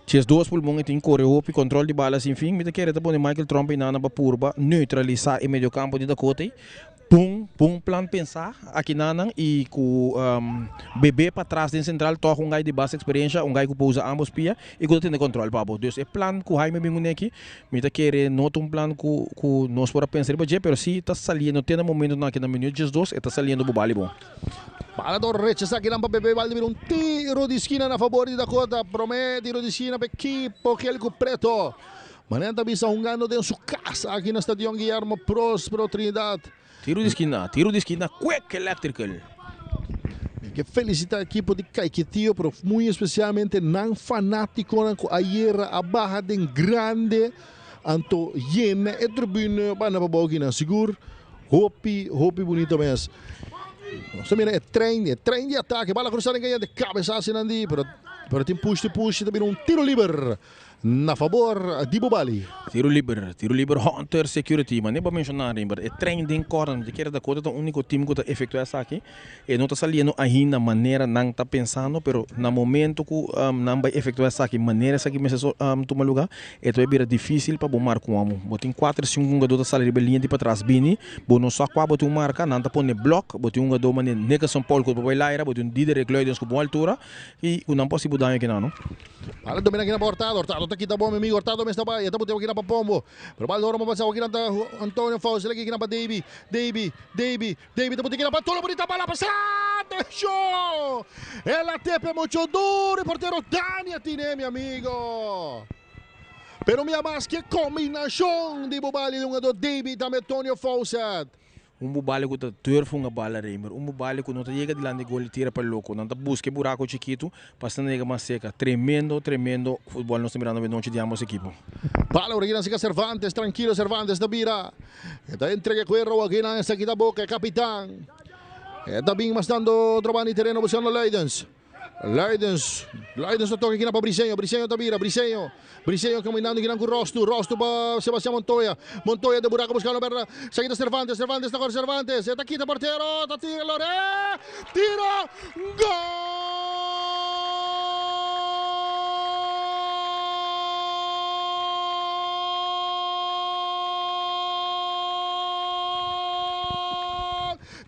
12 pulmon e tin kore hopi, kòntròl di bala sin fin. Mi ta kere ta pone Michael Tromp einan pa purba neutralisá e mediokampo di Dakota ei. Bon bon plan pensá aki nanan i ku Bebe patras den sentral tòg un gai di bas eksperensha, un gai ku por usa ambos pia i ku ta tene kòntròl pa bo. Dus e plan ku Jaime bin kuné aki mi ta kere no ta un plan ku ku nos por a pensa riba dje pero si ta saliendo te na momentonan aki na minuut 12 e ta saliendo bo bali bon. Bala ta rechasá kinan pa Bebe Balde bira un tiro di skina na fabor di Dakota. Promé tiro di skina pa ekipo gel ku preto. Mané ta bisa hungando den su cas aki na Stadion Guillermo Prospero Trinidad. Tiro di skina, tiro di skina, Quick Electrical. Mi ke felicita ekipo di Caiquetio pero muy especialmente nan fanaticonan cu ayera a baha den grande anto yena e tribune banda pabou aki nan. Sigur hopi hopi bunito mes. Nos ta mira e trein, e trein di atake, bala cruza den cayente, cabeza haci nan di pero pero tin push di push ta bira un tiro liber. Na fabor di Bobali. Tiro liber, tiro liber Hunter Security, manera bo a menshoná Rembert, e trein den kòrner, mi ta kere Dakota ta úniko tim ku ta efektuá esaki. E no ta saliendo ainda manera nan ta pensando, pero na momento ku nan bai efektuá esaki manera esaki mester tuma lugá, e ta bai bira difísil pa bo marka un amo. Bo tin kuater sinku hungadó ta sali riba e liña di patras bini, bo no sa kua bo tin un marka, nan ta pone blòk, bo tin un hungadó manera Nickerson Paul ku ta por bai laira, bo tin un Diederik Luidens ku bon altura i ku nan por hasi bo daño kinan no. Bala domina kina pa Hurtado, Hurtado ta kita bon mi amigo, Hurtado mes ta bai, e ta bot'e kina pa Pombo, pero bal ora pasa kina ta Antonio Fausto, el kina pa Davy, Davy, Davy, Davy ta bot'e kina pa Antonio, bonita bala pasa, atencion! El a tepe mucho duro, e portero Dani a tine mi amigo. Pero mira mas ke combinacion di bo bali di hungador Davy tambe Antonio Faucet. Un bubali ku ta durf hunga bala Reimer. Un bubali ku no ta yega dilanti gol i tira pa loko. Nan ta buska e buraku chikitu pa asina yega mas serka. Tremendo, tremendo futbòl nos ta mirando awe nochi di ambos ekipo. Bala ora kinan sika Cervantes, trankilo Cervantes ta bira. E ta entrega e kuero akinan esaki ta boka e kapitan. E ta bin mas dando otro banda di tereno buskando Luidens. Luidens, Luidens ta toka kinan pa Briseño, Briseño ta bira, Briseño, Briseño caminando kinan cu Rostu, Rostu pa Sebastian Montoya, Montoya den buraco buscando Berna, esaki ta Cervantes, Cervantes ta core Cervantes, e ta kita portero, ta tira Lore, tira, gol!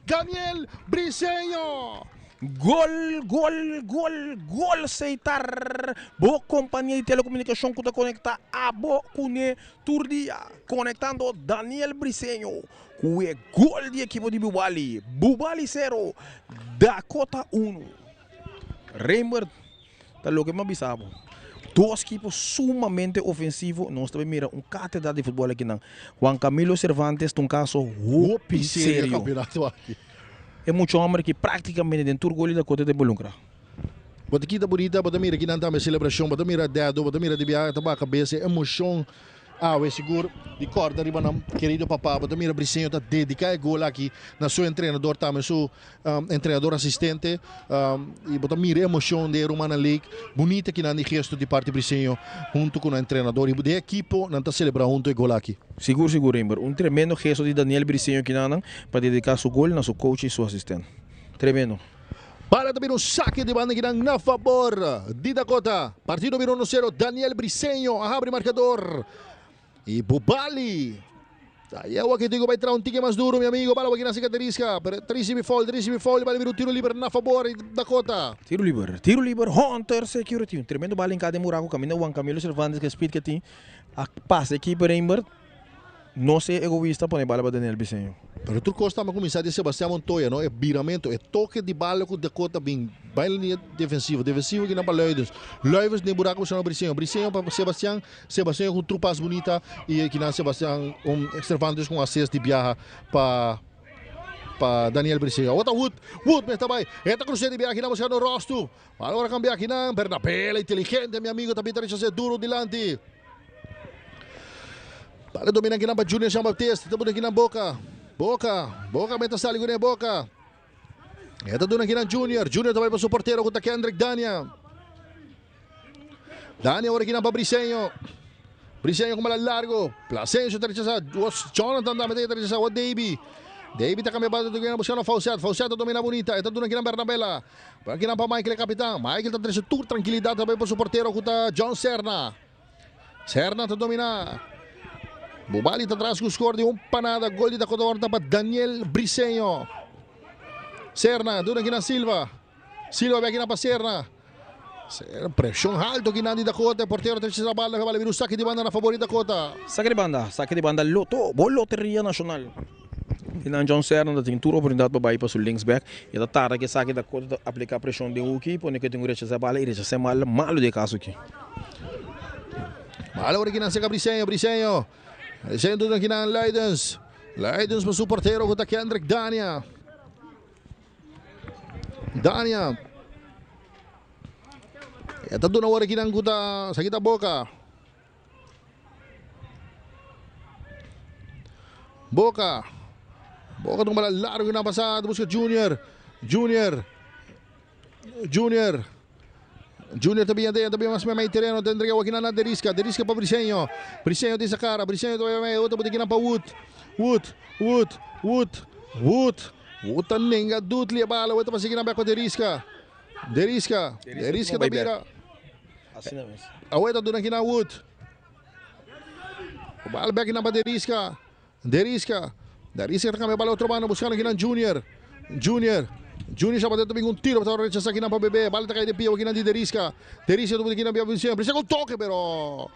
Daniel Briseño! Gol, gol, gol, gol Seitar! Bo kompania di telekomunikashon ku ta konektá abo kuné tur dia. Konektando Daniel Briseño ku e gol di ekipo di Bubali. Bubali sero, Dakota unu. Rembert ta loke mi a bisa bo. Dos ekipo sumamente ofensivo. Nos ta bay mira un katedra di futbol akinan. Juan Camilo Cervantes ta un kaso hopi serio. E mucha homber aki practicamente den tur gol di Dakota ta involucra. Bo ta kita bunita, bo ta mira kinan tambe celebracion, bo ta mira dedo, bo ta mira di biaha ta baha cabes, e emocion awe sigur di corda riba nan querido papa, bo ta mira Briseño ta dedica e gol aki na su entrenador tambe su entrenador asistente y bo ta mira e emocion di e rumannan Lake, bunita kinan di gesto di parti Briseño hunto cu nan entrenador y den ekipo nan ta celebra hunto e gol aki. Sigur sigur Rembert, un tremendo gesto di Daniel Briseño kinanan pa dedica su gol na su coach y su asistent. Tremendo. Bala ta bira un sake di banda kinan na fabor di Dakota. Partido bira uno sero, Daniel Briseño a habri marcador y Bubali ta yewa ki digo bai traha un tiki mas duro mi amigo. Bala wak kinan si Caterisca, pero ta ricibi foul, ta ricibi foul y bala bira un tiro liber na fabor di Dakota. Tiro liber, tiro liber, Hunter Security. Un tremendo bala hinca den buraco caminda Juan Camilo Cervantes cu e speed cu e tin a pasa e keeper Rembert. No sea egoista, pone bala pa Daniel Briseño. Pero tur cos tamba cuminsa di Sebastian Montoya, no? E biramento, e toke di bala cu Dakota bin bai linia defensivo, defensivo kina pa Luidens, Luidens den buraco buscando Briseño, Briseño pa Sebastian, Sebastian cu un tru pas bunita y kina Sebastian un Cervantes cu un assist di biaha pa pa Daniel Briseño. Awor ta Wood, Wood mester bai, e ta cruce di biaha kina buscando Rostu, bala ora cambia kinan, Bernabela inteligente mi amigo ta bin ta rechase duro dilanti. Bala domina kinan pa Junior Jean Baptiste. Ta pone kinan Boca. Boca. Boca meta sali kuné Boca. E ta duna kinan Junior. Junior ta bai pa su portero ku ta Kendrick Dania. Dani awor akinan pa Briseño. Briseño ku bala largo. Plasencio ta rechasá. Jonathan tambe ta rechasá. Awor Davy. Davy ta kambia bala ta buskando Faucet. Faucet ta domina bunita. E ta duna akinan Bernabela. Akinan pa Michael e kapitan. Michael ta trese tur trankilidat ta bai pa su portero ku ta John Serna. Serna ta dominá. Bubali ta tras ku skor di un pa nada. Gol di Dakota Warner ta pa Daniel Briseño. Serna duna akinan Silva. Silva bai akinan pa Serna. Serna preshon halto akinan di Dakota. E portero ta rechasá bala. Bala bira un saki di banda na fabor di Dakota. Saki di banda, saki di banda Loto, bo Loteria Nacional. Kinan John Serna ta tin tur oportunidat pa bai pa su linksback. E ta tarda ku esaki Dakota ta apliká preshon den huki pone ku e tin ku rechasá bala i rechasá mal malu di e kaso aki. Bala ora kinan seka Briseño, Briseño. Briseño duna kinan Luidens. Luidens pa su portero ku ta Kendrick Dania. Dania. E ta duna ora kinan ku ta sakita boka. Boca. Boca ta un bala largo na pasada. Busca Junior. Junior. Junior. Junior ta bien ta bien mas mei terreno. Ta entrega wakina na Deriska. Deriska pa Briseño. Briseño tin sa cara. Briseño ta mei. Otro bote pa Wood. Wood. Wood. Wood. Wood. Wood ta nenga Dudley e bala. Wood ta pa sigui na bek pa Deriska. Deriska. Deriska ta bira. Awe ta duna kina Wood. Bal bek na pa Deriska. Deriska. Deriska ta cambia bal otro banda buscando kinan Junior. Junior. Junior Sabater ta bin un tiro ta rechasa kinan pa Bebe. Bal ta cay den pia kinan di Deriska. Deriska ta kinan bia Vincent. Brisca con toque pero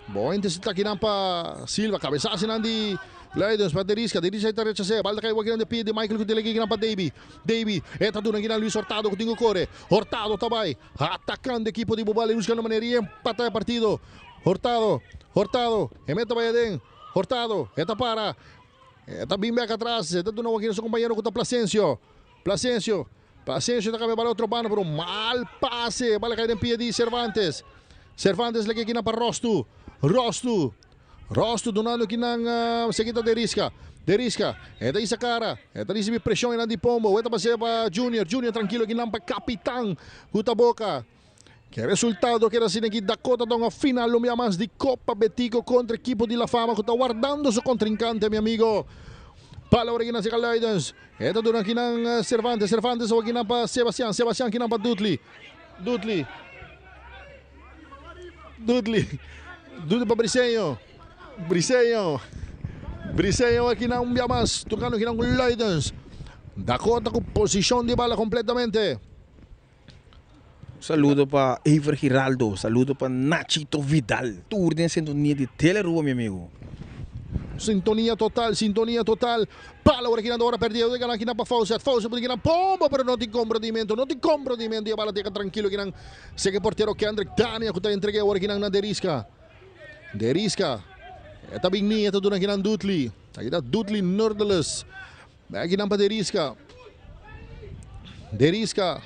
bon intercepta kinan pa Silva. Cabezazo nan di Luidens pa Deriska. Deriska ta rechasa. Bal ta cay kinan den pia di Michael cu delege kinan pa Davy. Davy e ta duna kinan Luis Hurtado cu tin cu core. Hurtado ta bay. Atacando equipo di Bubali buscando manera di empata e partido. Hurtado, Hurtado, e meta bai aden. Hurtado, e ta para. E ta bin bek atras. E ta duna wak su compañero cu ta Plasencio. Plasencio, Plasencio ta cambia bala otro banda pero un mal pase. Bala cay den pia di Cervantes. Cervantes leke kinan pa Rostu. Rostu. Rostu dunando kinan seguita Deriska. Deriska, e ta isa cara. E ta ricibi presion enan di Pombo. E ta pasea pa Junior. Junior tranquilo kinan pa Capitan cu ta boca. Ke resultado keda asina ki Dakota ta un final lo mia mas di Copa Betico contra equipo di La Fama cu ta wardando su contrincante mi amigo. Palabra kinan cerca Luidens. E ta duna kinan Cervantes. Cervantes awa kinan pa Sebastian. Sebastian kinan pa Dudley. Dudley. Dudley. Dudley pa Briseño. Briseño. Briseño aki nan un bia mas. Tocando kinan cu Luidens. Dakota cu posicion di bala completamente. Saludo pa Ever Giraldo, saludo pa Nachito Vidal, tur den sintonia di Telearuba mi amigo. Sintonia total, sintonia total. Palo ora kinan ora perdi e gana kinan pa Faucet. Faucet pudi kinan pombo pero no tin comprendimento, no tin comprendimento y e bala teka tranquilo kinan seke portero Kendrick Dania cu ta entrega ora kinan na Deriska. Deriska. E ta bin ni e ta duna kinan Dudley. Aki ta Dudley Nordeles. Aki nan pa Deriska. Deriska.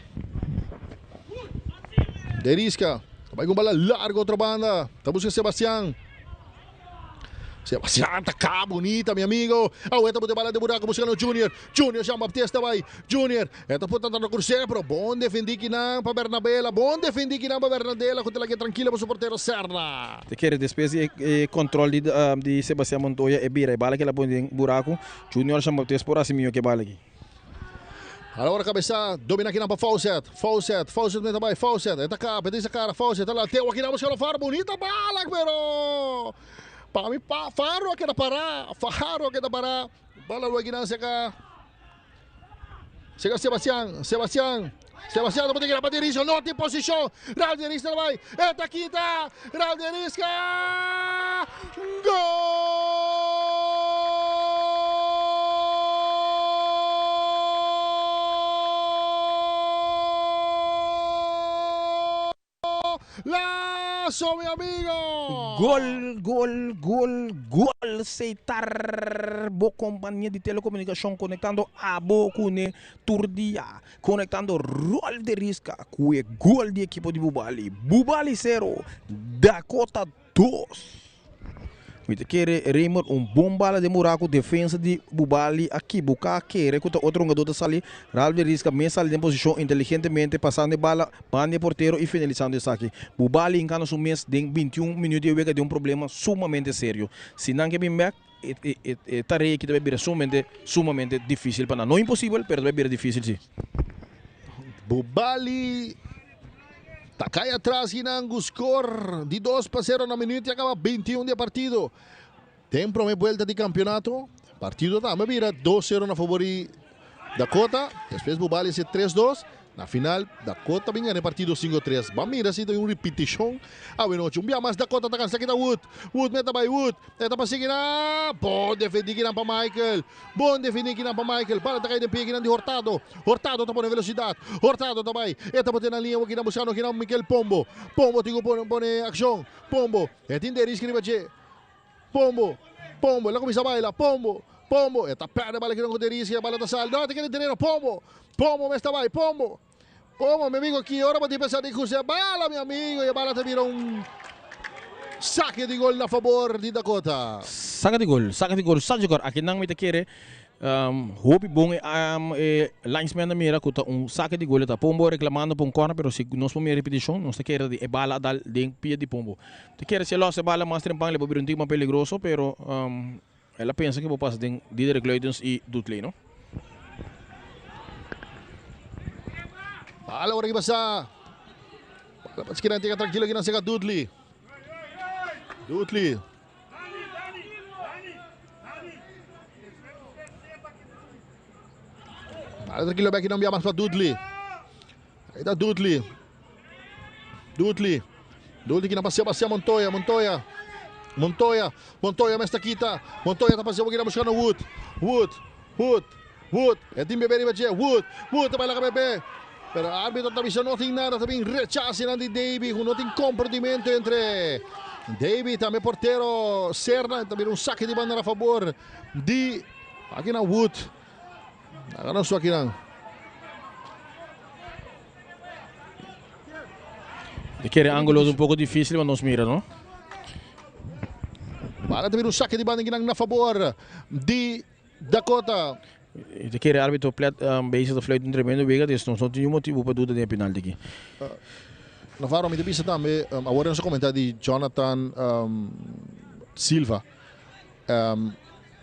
Deriska. Ta bai ku bala largo otro banda. Ta buska Sebastian. Sebastian ta ka bonita mi amigo. Awe ta bote bala de buraco buscando Junior. Junior Jean Baptista bai. Junior. E ta puta tratando crucé pero bon defendi kinan pa Bernabela. Bon defendi kinan pa Bernadela ku ta lage tranquilo pa su portero Serna. Te kere despues di e control di di Sebastian Montoya e bira e bala kila pone den buraco. Junior Jean Baptiste por hasi mihó ke bala aki. Alora kabesa domina kinan pa Faucet. Faucet, Faucet meta bai, Faucet e ta kap, e ta hisa kara, Faucet ta latew akinan buska lo Faro, bunita bala pero pa mi pa Faro a keda para, Faro a keda para, bala lo akinan seka seka Sebastian, Sebastian, Sebastian ta pone kinan pa Deriska, no tin posishon, Raul Deriska ta bai, e ta kita, Raul Deriska, gol! Lazo mi amigo! Gol, gol, gol, gol! Seitar bo kompania di telekomunikashon konektando abo kune tur dia. Konektando Rolf de Riska ku e gol di ekipo di Bubali. Bubali sero, Dakota dos. Mi ta kere Raymer un bon bala den buraco, defensa di Bubali a kibuca, kere cu ta otro hungador ta sali, Ralph de Risca mes sali den posicion inteligentemente pasando e bala banda e portero y finalisando esaki. Bubali hincando su mes den 21 minuut di e wega den un problema sumamente serio. Si nan ke bin bek, e tarea aki ta bay bira sumamente, sumamente dificil pa nan. No imposibel, pero ta bay bira dificil si. Bubali Ta kai atras kinan ku skor di 2-0 na minuut ya kaba 21 di e partido. Den prome buelta di kampionato, partido tambe bira 2-0 na fabor di Dakota. Despues Bubali hasi 3-2. Na final Dakota bin gana e partido 5-3. Ban mira si ta un ripitishon awe nochi. Un bia mas Dakota ta kansa kita Wood. Wood meta bai Wood. E ta pa sigui nan. Bon defendi kinan pa Michael. Bon defini kinan pa Michael. Bala ta kai den pie kinan di Hurtado. Hurtado ta pone velosidat. Hurtado ta bai. E ta bote na liña kinan buskando kinan Mikel Pombo. Pombo tin ku pone pone akshon. Pombo. E tin Deris riba dje. Pombo. Pombo. El a kuminsá baila. Pombo. Pombo. E ta pèrdè bala kinan ku Deris. E bala ta sali. No, ta keda den tereno. Pombo. Pombo mes ta bai. Pombo. Pombo, mi amigo, ki ora bo tin pensa di cruza e bala, mi amigo? Y e bala ta bira un saque di gol na fabor di Dakota. Saca di gol, saca di gol, saca di gol. Aki nan mi ta kere hopi bon e e linesman a mira cu ta un saque di gol e ta. Pombo reclamando pa un corner, pero si nos por mira repeticion nos ta kere di e bala a dal den pia di Pombo. Ta kere si e los e bala mas trempan le por bira un tiki mas peligroso, pero el a pensa cu por pasa den Diederik Luidens y Dutley, no? Bala ora ki pasa. Bala pa skina teka tranquilo kina seka Dudley. Dudley. Bala tranquilo bek kina mas pa Dudley. Ahí está Dudley. Dudley. Dudley kina pa Sebastian Montoya. Montoya. Montoya. Montoya mester kita. Montoya ta paseo kina buscando Wood. Wood. Wood. Wood. E tin bebe riba dje. Wood. Wood ta baila ka bebe. Pero arbitro ta bisa no tin nada. Ta bin rechace nan di Davy. No tin comprendimento entre Davy tambe portero Serna. Ta bira un saque di banda na favor di aki na Wood. Laga nos aki nan. E kere angulo ta un poko dificil pa nos mira, no? Bala ta bira un saque di banda kinan na favor di Dakota. E ta kere arbitro plet bezig ta fluit un tremendo wega, dus nos no tin niun motibu pa duda den e penalti aki. Navarro, mi ta bisa tambe, awor nos a comenta di Jonathan Silva.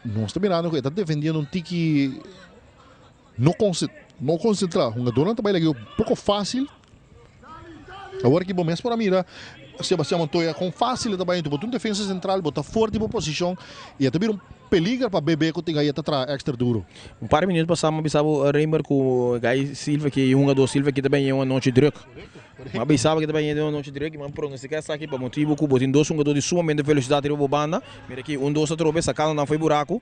Nos ta mirando cu e ta defendiendo un tiki no no concentra. Hungadornan ta bay lagi un poco facil. Awor ki bo mes por a mira Sebastian Montoya con facil e ta bay into. Bo ta un defensa central, bo ta for di bo posicion y e ta bira un peliger pa BB cu tin ahí e ta traha extra duro. Un par di minuut pasa mi a bisa bo Raymer cu Guy Silva ki e hungador Silva ki ta bay un anochi druk. Mi a bisa bo ki ta bay un anochi druk y mi a pronostica esaki pa motibo cu bo tin dos hungador di sumamente velocidad riba bo banda. Mira aki un dos atrobe sacando nan fo'i buraco.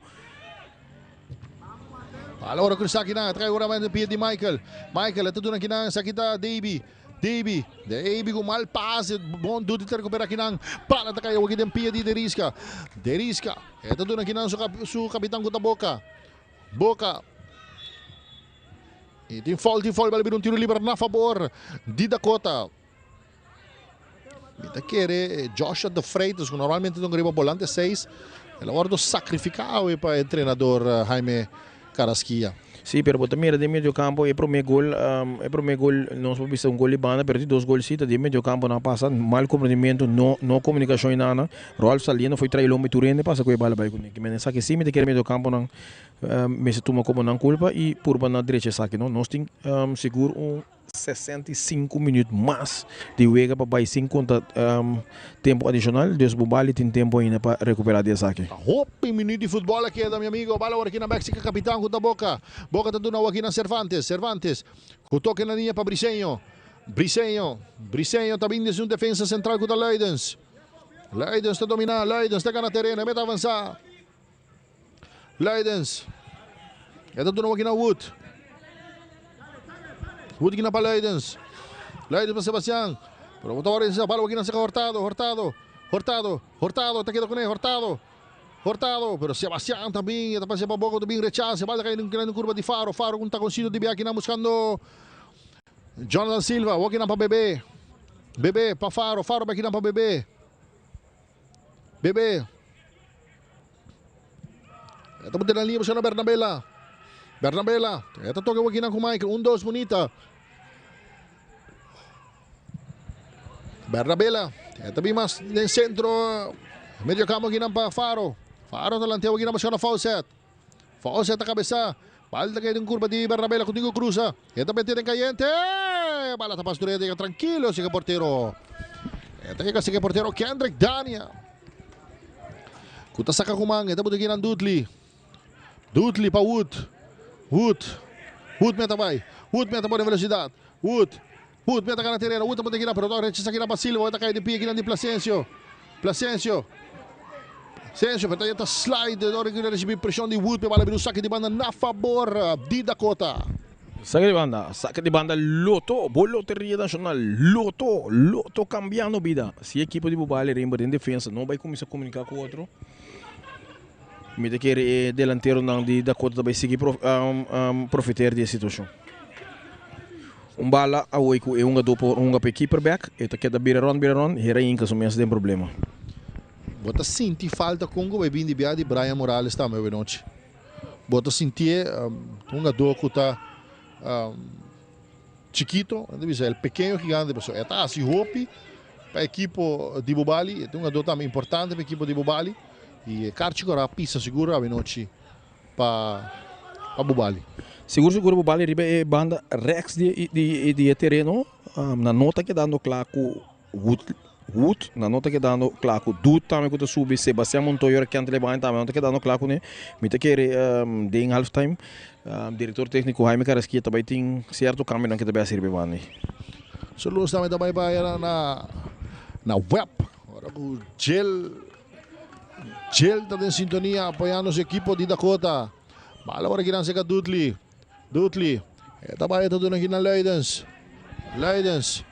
Bala ora cruza akinan, a trae ora na pie di Michael. Michael a ta duna akinan, esaki ta Davy. Davy, Davy cu mal pase, bon duty ta recupera akinan. Bala ta cay awor aki den pie di Derisca. Derisca, e ta duna akinan su su capitan cu ta Boca. Boca. Y tin foul, tin foul, bala bira un tiro liber na fabor di Dakota. Mi ta kere Joshua de Freitas, ku normalmente ta un riba bolante 6, el a wòrdu sakrifiká awe pa e entrenador Jaime Carrasquilla. Sí, pero bo ta mira den medio campo e prome gol, e prome gol nos por bisa un gol di banda, pero di dos gol sí ta den medio campo nan a pasa, mal comprendimiento, no no comunicacion y nada. Rolf saliendo foi trae lomba y tur hende pasa cu e bala bay cune. Kimen esaki sí mi ta kere medio campo nan mester tuma como nan culpa y purba na drecha esaki no. Nos tin sigur un. 65 minuut mas di wega pa bai sin konta tempu adishonal, dus bo bali tin tempu ainda pa rekuperá di esaki. Hopi minuut di futbol a keda mi amigo. Bala awor aki na Mexico kapitan ku ta Boca. Boca ta duna awor aki na Cervantes. Cervantes ku toke na liña pa Briseño. Briseño. Briseño ta bin desde un defensa sentral ku ta Luidens. Luidens ta domina. Luidens ta gana tereno. E meta avansa. Luidens. E ta duna waki na Wood. Wood kina pa Luidens. Luidens pa Sebastian. Pero bo ta wak esa bala waki na seka Hurtado. Hurtado. Hurtado. Hurtado ta keda kuné. Hurtado. Hurtado. Pero Sebastian ta bin. E ta pasa pa boko. Ta bin rechace. Bala ta kai den kurva di Faro. Faro ku un takoncito di bia kina buskando Jonathan Silva. Waki na pa Bebe. Bebe pa Faro. Faro pa kina pa Bebe. Bebe. E ta bot'e na liña buscando Bernabela. Bernabela. E ta toca awor cu Michael. Un dos bunita. Bernabela. E ta bin mas den centro. Medio campo aki pa Faro. Faro ta lanteo aki buscando Fawcett. Fawcett ta cabeza. Bal ta cay den curva di Bernabela cu tin cu cruza. E ta mete den cayente. Bala ta pasa door tranquilo sigue portero. E ta yega sigue portero Kendrick Dania. Cu ta saca cu man. E ta bota aki na Dudley. Dudley pa Wood. Wood. Wood meta bay. Wood meta por velocidad. Wood. Wood meta gana terreno. Wood ta bota aki na pero rechaza aki na pa Silva. Ta cay di pie aki na di Placencio. Placencio. Placencio, pero ta slide door cu recibi presion di Wood. Pero bala bira un saque di banda na favor di Dakota. Saque di banda, saque di banda Lotto, bo Loteria Nacional, Lotto, Lotto cambiando bida. Si equipo di Bubali Rainbow den defensa no bay cuminsa comunica cu otro, mi ta kere e delanteronan di Dakota ta bay sigui profiteer di e situacion. Un bala awoy cu e hungador por hunga pa e keeper bek, e ta keda bira rond bira rond, hera hinca su mes den problema. Bo ta sinti falta con cu bay bin di bia di Brian Morales tambe awe nochi. Bo ta sintié un hungador cu ta chikito, nan ta bisa el pequeño gigante, pasobra e ta haci hopi pa ekipo di Bubali, e ta un hungador tambe importante pa ekipo di Bubali y e karchi cu a pisa sigur awe nochi pa Bubali. Sigur sigur Bubali riba e banda rechts di e tereno, nan no ta kedando cla cu Wood, Wood, nan no ta kedando kla ku Dut tambe ku ta subi, Sebastian Montoya ora Kent Lebain tambe no ta kedando kla kuné. Mi ta kere den half time direktor tekniko Jaime Carrasquilla ta bai tin sierto kambionan ke ta bai hasi riba e banda ei. Su lus tambe ta bai bai na na web ora ku Djel Djel ta den sintonia apoyando su ekipo di Dakota. Bala ora kinan seka Dudley. Dudley, e ta bai e ta duna aki na Luidens. Luidens,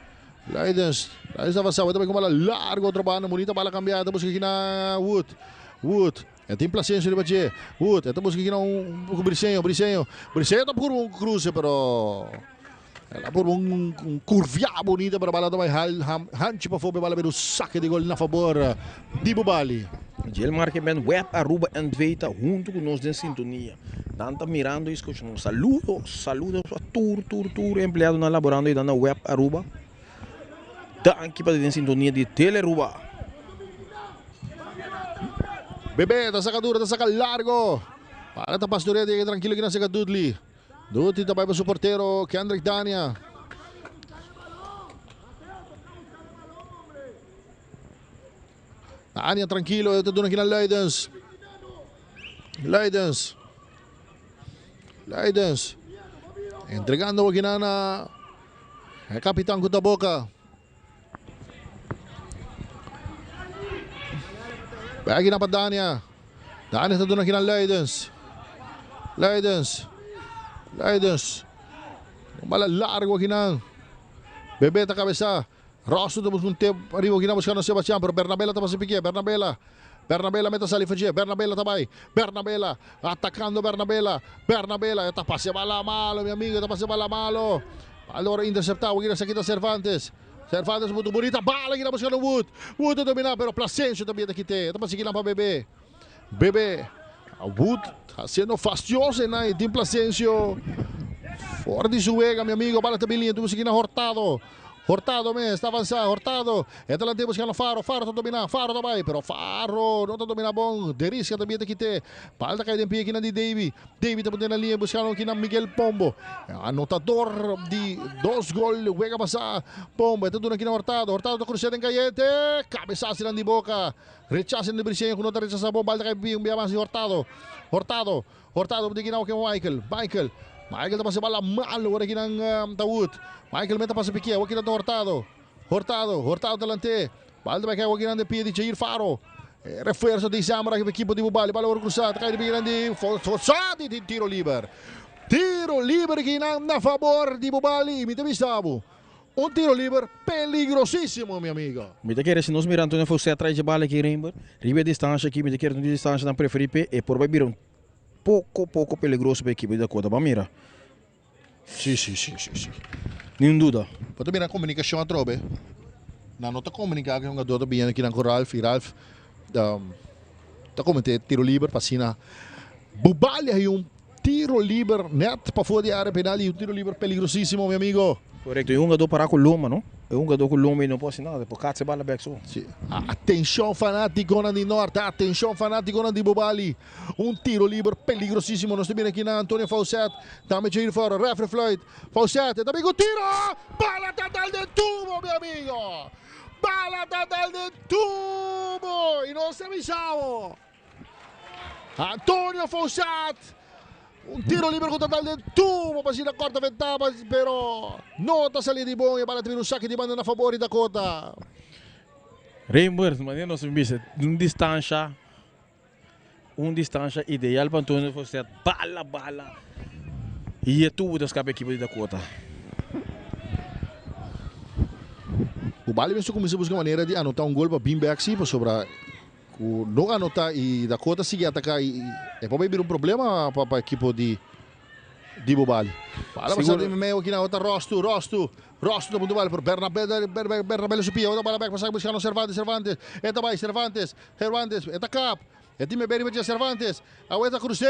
Luidens, Luidens ta avansa, e ta bai ku bala largo otro banda, bunita bala kambia, e ta buska aki na Wood, Wood, e tin Placencio riba dje, Wood, e ta buska aki na un Briseño, Briseño, Briseño ta purba un cruce pero el a purba un curvia bunita pero bala ta bai hanchi pafó, e bala bira un sake di gol na fabor di Bubali. Djel marke men web Aruba NV ta hunto ku nos den sintonia. Nan ta mirando y scuchando. Saludos, saludos a tur, tur, tur empleadonan laborando ayuda na Web Aruba. Danki pa ta den sintonia di Telearuba. Bebe ta saca duro, ta saca largo. Para ta pastorea di tranquilo ki na saca Dudley. Dudley ta bay pa su portero Kendrick Dania. Dania tranquilo, e ta duna ki na Luidens. Luidens. Luidens. Entregando aki na na e kapitan ku ta boka. Bai na pa Dania. Dania ta duna ki na Luidens. Luidens. Luidens. Un bala largo aki nan. Bebe ta kabesa. Rosso ta busca un tep ariba aki nan buscando Sebastian pero Bernabela ta pasa pique Bernabela Bernabela meta sali fadje Bernabela ta bay Bernabela atacando Bernabela Bernabela e ta pasa bala malo mi amigo e ta pasa bala malo Balor interceptado aki esaki ta Cervantes Cervantes mucho bonita bala aki nan buscando Wood Wood ta domina pero Placencio también ta kite e ta pasa aki nan pa Bebe Bebe Wood haciendo fastioso einan y tin Placencio for di su wega mi amigo bala ta bin liña tuvo esaki na Hurtado. Hurtado mes ta avansa, Hurtado e ta lant'é buskando Faro, Faro ta dominá, Faro ta bai, pero Faro no ta dominá bon, Derisca ta bienta kit'é, bal ta kai den pie kinan di Davy, Davy ta pone na liña buskando kinan Miguel Pombo, anotador di dos gol wega pasá, Pombo e ta duna kinan Hurtado, Hurtado ta krus'é den kayente, kabesasinan di boka, rechasinan di Briseño ku no ta rechasá bon, bal ta kai un bia mas di Hurtado, Hurtado. Hurtado por di kinan Michael. Michael. Michael ta pasa bala malo ora kinan ta Wood. Michael meta pasa pique. Awor kinan ta Hurtado. Hurtado. Hurtado delante. Bal ta bai kai awor kinan de pie di Jair Faro. E refuerzo di Zamora ki equipo di Bubali. Bala ora cruzada. Ta kai di pie kinan di Fossati di tiro liber. Tiro liber kinan na favor di Bubali. Mi ta bisa bo. Un tiro liber peligrosísimo mi amigo. Mi ta kere si nos mira Antonio Foucet trae dje bala aki Rainbow riba e distancia aki mi ta kere un di distancianan preferi p'e e por bai bira un poco poco peligroso pa ekipo di Dakota ban mira. Si si si si si. Ni un duda. Bo ta mira comunicacion atrobe. Nan no ta comunica cu e hungador ta bini aki nan cu Ralph y Ralph ta comete tiro liber pa asina. Bubali hay un tiro liber net pafó di área penal i un tiro liber peligrosísimo mi amigo. Korekto, e hungadó pará ku loma no, e hungadó ku loma i no por hasi nada, por katsa e bala bèk so. Si, atenshon fanátikonan di Nort, atenshon fanátikonan di Bubali, un tiro liber peligrosísimo, nos ta mira aki na Antonio Faucet, tambe Jair Foro, refri fluit, Faucet e ta bin ku tiro, bala ta dal den tubo mi amigo, bala ta dal den tubo i nos ta bisa bo. Antonio Foussat, un tiro liber ku ta dal den tubo pa asina kòrta ventaba, pero no ta sali di bon. E bala ta bira un saki di banda na fabor di Dakota. Rembert, manera nos a bisa, un distansha, un distansha ideal pa Antonio Foussat, bala, bala, i e tubo ta skapa ekipo di Dakota. Bubali mester kuminsá buska manera di anotá un gol pa bin bèk si, pasobra Cu no anota y Dakota sigui ataca y e por bay bira un problema pa ekipo di di Bobali. Bala pasa den medio aki na ota Rostu, Rostu, Rostu ta punto bala pero Bernabé Bernabé lo su pia ota bala bek pasa buscando Cervantes, Cervantes e ta bay Cervantes, Cervantes e ta kap e tin mebe riba dje Cervantes awe ta cruce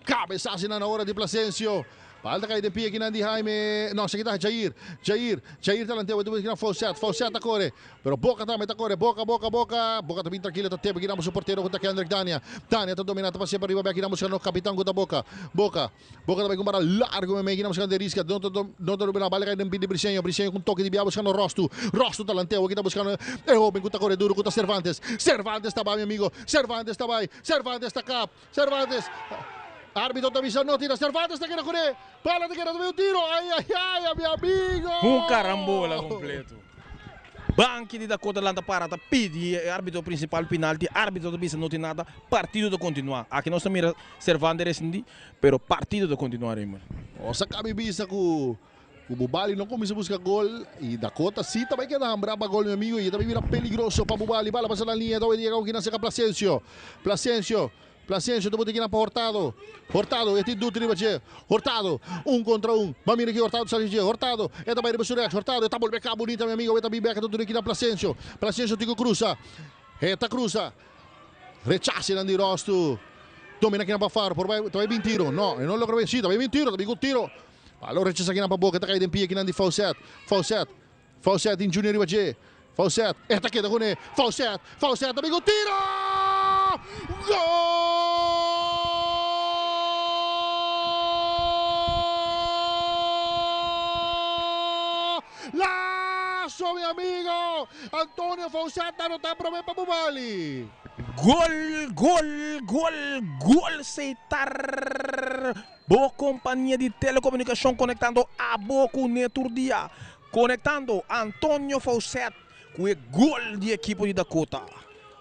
cabesazo na ora di Plasencio. Bal ta kai den pia kinan di Jaime, no, esaki ta Jair, Jair, Jair ta lant'é, wet kinan Faucet, Faucet ta kore, pero Boca tambe ta kore, Boca, Boca, Boca, Boca ta bin trankilo, ta tebe kinan su portero ku ta Kendrick Dania, Dania ta domina, ta pas'é pa riba bek kinan buskando kapitan ku ta Boca, Boca, Boca ta bai ku un bara largu meimei kinan buskando Deriska, no ta no ta domina, bal ta kai den pia di Briseño, Briseño ku un toke di bia buskando Rostu, Rostu ta lant'é, awor ta buskando e hoben ku ta kore duru ku ta Cervantes, Cervantes ta bai mi amigo, Cervantes ta bai, Cervantes ta kap. Cervantes, arbitro ta bisa no tira, Cervantes ta keda kuné, bala ta keda ta un tiro, ay ay ay mi amigo! Un carambola completo. Banki di Dakota lanta para ta pidi e arbitro principal pinalti, arbitro ta bisa no tin nada, partido ta continua. Aki nos ta mira Cervantes resindi, pero partido ta continua Raymond. Nos a caba bisa cu Ku Bubali no kuminsá buska gol i Dakota sí ta bai keda hambrá pa gol mi amigo i e ta bai bira peligroso pa Bubali. Bala pasa na liña ta bai yega ku kinan serka Plasencio. Plasencio, Plasencio ta bota kinan pa Hurtado. Hurtado e tin duty riba dje. Hurtado un kontra un. Ban mira ki Hurtado ta sali dje. Hurtado e ta bai riba su rèks. Hurtado e ta bolbe kaba bunita mi amigo e ta bin bèk e ta duna kinan Plasencio. Plasencio tin ku krusa. E ta krusa. Rechasenan di Rostu. Domina kinan pa Faro. Por bai ta bai bin tiro. No, e no logra bai. Sí ta bai bin tiro. Ta bin ku tiro. Palo rechasa kinan pa boca ta kai den pia kinan di Faucet. Faucet. Faucet tin Junior riba dje. Faucet. E ta keda kuné. Faucet. Faucet ta bin ku tiro! Gol! Lazo mi amigo! Antonio Faucet ta anota prome pa Bubali. Gol! Gol! Gol! Gol Seitar! Bo kompania di telekomunikashon konektando abo ku ne tur dia. Konektando Antonio Faucet ku e gol di ekipo di Dakota.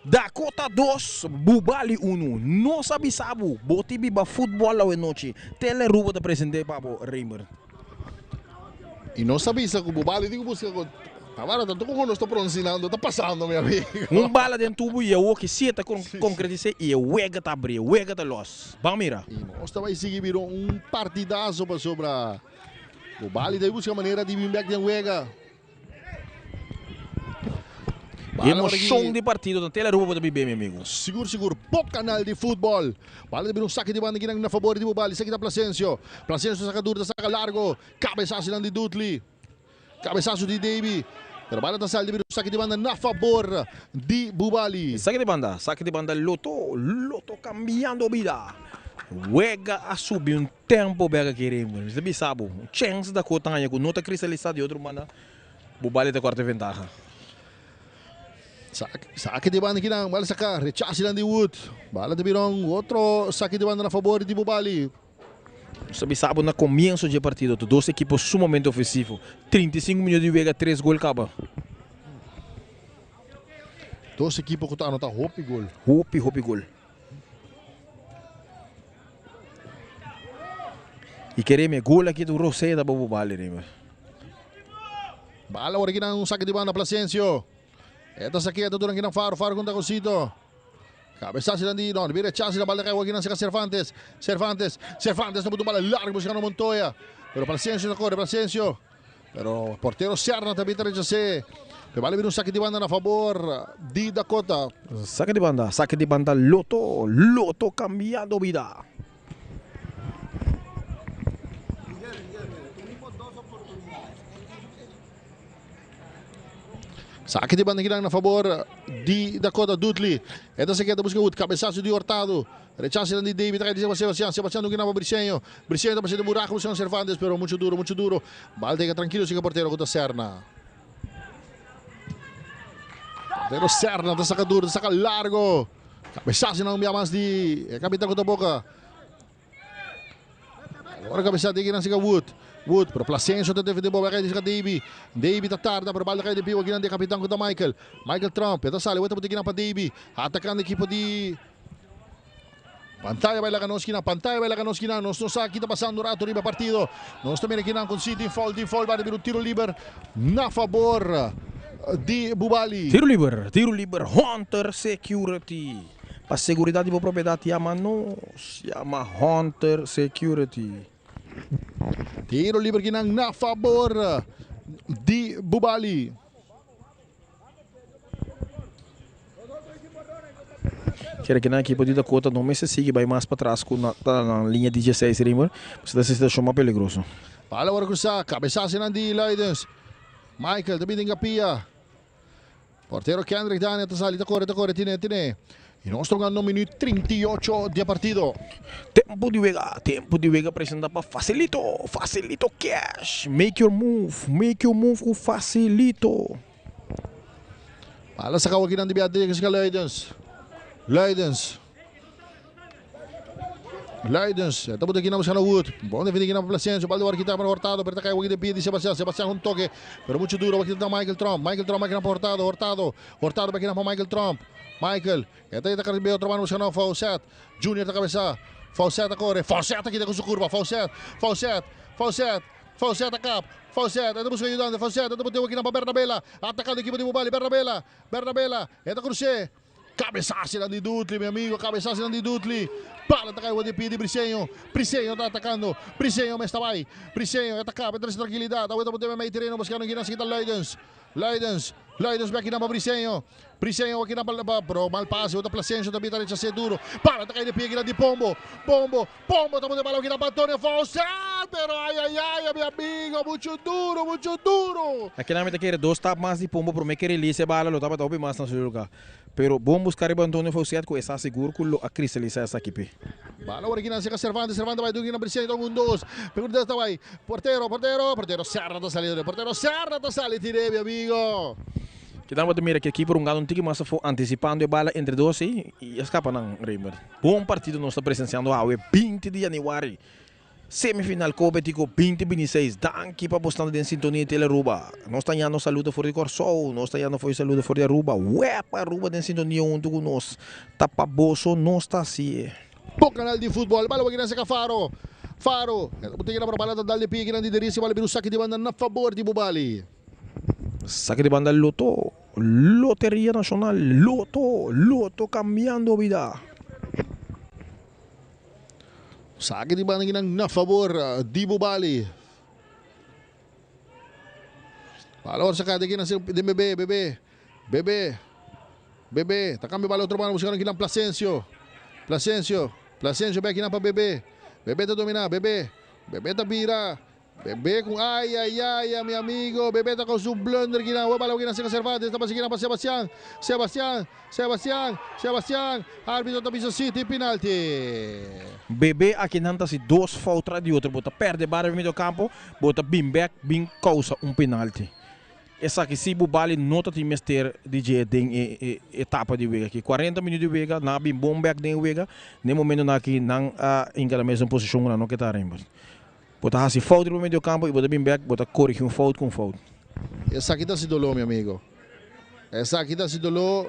Dakota dos, Bubali unu. Nos a bisa bo, bo tin biba futbòl awe nochi. Telearuba ta presente pa bo, Raymer. I nos a bisa ku Bubali tin ku buska gol. Tabata tanto ku nos ta pronsinando ta pasando mi amigo. Un bala den tubo i awor ki si e ta konkretis'é i e wega ta abri, e wega ta los. Ban mira. I nos ta bai sigui bira un partidazo pasobra Bubali ta bai buska manera di bin bek den wega. Emoshon di partido ta tele Aruba bo ta bibe mi amigo. Sigur sigur bo kanal di futbol. Bala ta bira un saki di banda kinan na fabor di Bubali. Esaki ta Plasencio. Plasencio ta saka duru ta saka largo. Kabesasonan di Dutli. Kabesaso di Davy. Pero bala ta sali ta bira un saki di banda na fabor di Bubali. Saki di banda, saki di banda Lotto, Lotto cambiando bida. Wega a subi un tempo bek aki Raymond. Mi ta bisa bo, un chens ta ku ta haña ku no ta kristalisá di otro banda, Bubali ta kòrta e ventaha. Saki di banda kinan, bala saka, rechase nan di Wood. Bala ta bira un otro saki di banda na fabor di Bubali. Nos ta bisa bo na komienso dje partido tur dos ekipo sumamente ofensivo. 35 minuto di wega, tres gol kaba. Dos ekipo ku ta anota hopi gol. Hopi, hopi gol. I kereme gol aki ta un roseda pa Bubali riba. Bala ora kinan un saki di banda Plasencio. E ta sakia ta dura kinan Faro, Faro kontra Cosito. Cabesazo dan di no, di rechazo la bala cai kinan saka Cervantes. Cervantes, Cervantes ta buta un bala largo buscando Montoya. Pero Plasencio ta corre, Plasencio. Pero portero Serna también ta rechazé. Pe bala bira un sake di banda na fabor di Dakota. Sake di banda, sake di banda Lotto, Lotto cambiando bida. Saki di banda kinan na fabor di Dakota Dudley. E ta seke ta buska Wood. Cabezazo di Hurtado. Rechazo dan di David. Ta di Sebastian. Sebastian dunki na pa Briseño. Briseño ta pasando buraco buscando Cervantes. Pero mucho duro, mucho duro. Bal ta yega tranquilo siga portero cu ta Serna. Portero Serna ta saca duro, ta saca largo. Cabezazo nan un bia mas di e capitan cu ta boca. Ora cabeza di kinan siga Wood. Wood, pero Plasencio ta defende bo. Wega di siga Davy. Davy ta tarda, pero bal ta kai den piwa kinan di e capitan cu ta Michael. Michael Trump, e ta sali. Weta poti kinan pa Davy. Atacando ekipo di Pantaya bai laga nos kinan. Pantaya bai laga nos kinan. Nos no sa ki ta pasando rato riba partido. Nos ta mira kinan con si tin foul, tin foul. Bada bira un tiro liber na favor di Bubali. Tiro liber, tiro liber, Hunter Security. Pa seguridad di bo propiedad yama nos, yama Hunter Security. Tiro liber kinan na fabor di Bubali. Kere kinan ekipo di Dakota no mester sigui bai mas patras ku na ta na liña di dieseis Rimmer, pasobra ta situashon mas peligroso. Bala wòrdu krusá, kabesasinan di Luidens. Michael ta bini den kapia. Portero Kendrick Daniel ta sali, ta kore, ta kore, tine, tine. I nos ta hungando minuut 38 di e partido. Tempo di wega, tempo di wega presenta pa Facilito, Facilito Cash. Make your move, make your move ku Facilito. Bala saka wakinan di bia Jessica Luidens. Luidens. Luidens, e ta buta kina buscando Wood. Bon defende kina pa Plasencio. Bal di wòrdu kita pa Hurtado, pero ta kai waki den pia di Sebastian. Sebastian ku un toke, pero muchu duro. Waki ta Michael Trump. Michael Trump bai kina pa Hurtado. Hurtado, Hurtado bai kina pa Michael Trump. Michael, e ta yeta riba e otro banda buscando Faucet. Junior ta kabesa. Faucet ta kore. Faucet ta kita ku su kurva. Faucet, Faucet, Faucet, Faucet ta kap. Faucet, e ta buska ayudante. Faucet, e ta buta waki na pa Bernabela. Atakando ekipo di Bubali. Bernabela, Bernabela, e ta krus'é. Cabezasenan di Dutli, mi amigo, cabezasenan di Dutli. Bala ta cay word di pie di Briseño. Briseño ta atacando. Briseño mes ta bay. Briseño e ta caba, e trece tranquilidad. Awor ta pone mey tereno buscando kinan si kita Luidens. Luidens, Luidens bay kinan pa Briseño. Briseño awor kinan pa, pero mal pase, awor ta Plasencio ta bita rechase duro. Bala ta cay di pie kinan di Pombo. Pombo, Pombo ta pone bala kinan pa Antonio Faucet, pero ay ay ay, mi amigo, mucho duro, mucho duro. Akinan mi ta kere dos stap mas di Pombo prome ke release e bala lo tabata hopi mas na su luga. Pero bon buska riba Antonio Faucet ku e sa sigur ku lo a kristalisa esaki p'e. Bala ora kinan seka Cervantes, Cervantes bai dun kinan Briseño ta un dos, pero un dos ta bai portero, portero, portero Serna ta sali portero Serna ta sali tire mi amigo. Kinan bo ta mira ke ekipo rungando un tiki mas afo antisipando e bala entre dos ei i a skapa nan Raymer. Bon partido nos ta presensiando awe 20 di yanüari. Semifinal Copa Etico 2026. Danki pa bo stando den sintonia di Tele Aruba. Nos ta yando saludo for di Kòrsou, nos ta yando for di saludo for di Aruba. Web Aruba den sintonia huntu ku nos. Ta pa boso nos ta hasié. Bo kanal di futbol. Bala wak kinan seka Faro. Faro. Bo ta keda para bala ta dal di pie kinan di Derisi. Bala bira un saki di banda na fabor di Bubali. Saki di banda Loto. Loteria Nacional. Loto. Loto cambiando bida. Saki di banda kinan na fabor di Bubali. Bala ora saka de kinan den Bebe, Bebe, Bebe, Bebe. Ta cambia bala otro banda buscando kinan Plasencio. Plasencio, Plasencio bek kinan pa Bebe. Bebe ta domina, Bebe, Bebe ta bira. Bebe cu ay ay ay mi amigo Bebe ta con su blunder kinan web bala kinan cerca Cervantes ta pasa kinan pa Sebastian Sebastian Sebastian Sebastian arbitro ta bisa si tin penalti. Bebe akinan ta haci dos fout tras di otro bo ta perde bala den medio campo bo ta bin bek bin causa un penalti esaki si bo bali no ta tin mester di dje den e etapa di wega aki 40 minuut di wega nan a bin bon bek den e wega den e momentonan aki nan a hinca na mesun posicion cu nan no ke ta arimba. Bo ta hasi fout riba medio kampo i bo ta bin bek bo ta korigi un fout ku un fout. Esaki ta si doló, mi amigo. Esaki ta si doló.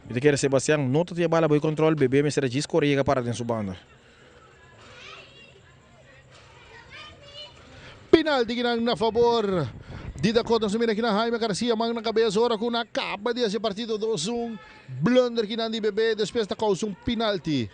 Mi ta kere Sebastian no ta tin e bala bo e kontrol, Bebe mester a djis kore yega para den su banda. Penalti kinan na fabor di Dakota. Nos a mira kinan Jaime Garcia man na kabes ora ku nan a kaba di hasi e partido 2-1. Blunder kinan di Bebe despues ta kousa un penalti.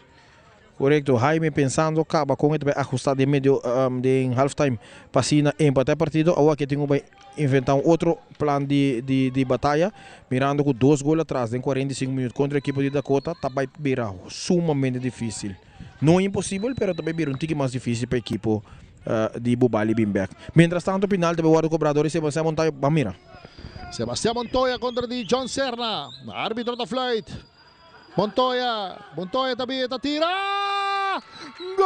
Korekto, Jaime pensando kaba kon e ta bai ahusta den medio den half time pa asina empata e partido. Awor aki e tin ku bai inventa un otro plan di di bataya mirando ku dos gol atras den 45 minuut kontra e ekipo di Dakota ta bai bira sumamente difisil. No imposibel pero ta bai bira un tiki mas difisil pa ekipo di Bubali bin bek. Mientras tanto penal ta bai wòrdu kobrá dor di Sebastian Montoya. Ban mira. Sebastian Montoya kontra di John Serna. Arbitro ta fluit. Montoya, Montoya ta bin, e ta tira! Gol!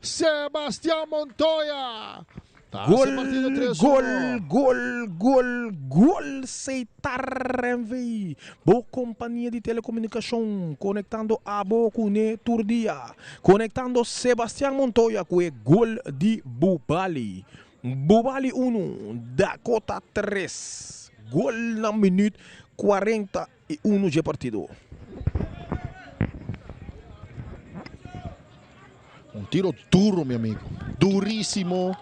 Sebastian Montoya! Ta haci Gol, partido tres gol, uno. gol, gol, gol! Seitar NV, bo kompania di telekomunikashon, konektando abo kuné tur dia. Konektando Sebastian Montoya ku e gol di Bubali. Bubali unu, Dakota tres. Gol na minuut 41 dje partido. Un tiro duro mi amigo, durísimo.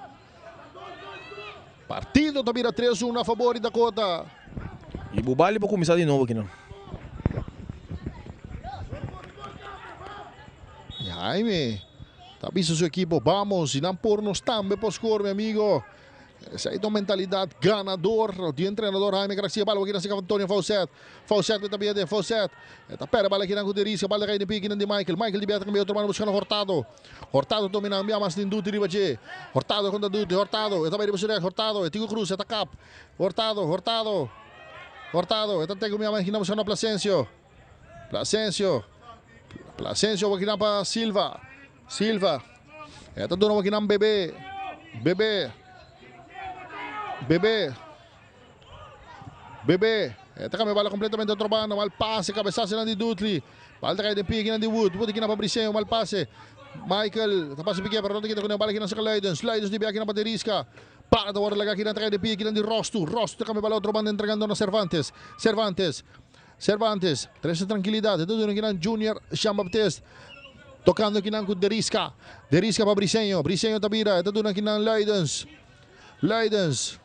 Partido ta bira tres uno a fabor di Dakota. Y Bubali por cuminsa di nobo akinan. Jaime ta bisa su equipo, vamos, si nan por nos tambe por score mi amigo. Esey ta un mentalidad ganador di entrenador Jaime Garcia. Bala aki na seca Antonio Faucet. Faucet ta bia den Faucet. E ta perde bala aki nan cu Deriska. Bala ta cay den pie aki nan di Michael. Michael di bia ta cambia otro mano buscando Hurtado. Hurtado domina un bia mas tin Duty riba dje. Hurtado contra Duty. Hurtado e ta bay riba su recht. Hurtado e tin cu cruza e ta kap. Hurtado, Hurtado, Hurtado e ta teken un bia mas aki nan buscando Plasencio. Plasencio. Plasencio aki nan pa Silva. Silva. E ta duna aki nan Bebe. Bebe. Bebe. Bebe. E ta cambia bala completamente otro banda. Mal pase. Cabezazo nan di Dutli. Bala ta cay den pie aki nan di Wood. Wood aki nan pa Briseño. Mal pase. Michael ta pasa pique pero no ta kita cune. Bala aki nan saca Luidens. Luidens di bia aki nan pa Deriska. Bala ta worde laga aki nan ta cay den pie aki nan di Rostu. Rostu ta cambia bala otro banda entregando na Cervantes. Cervantes. Cervantes trece trankilidad. E ta duna kinan Junior Jean Baptiste. Tocando kinan cu Deriska. Deriska pa Briseño. Briseño ta bira. E ta duna kinan Luidens. Luidens.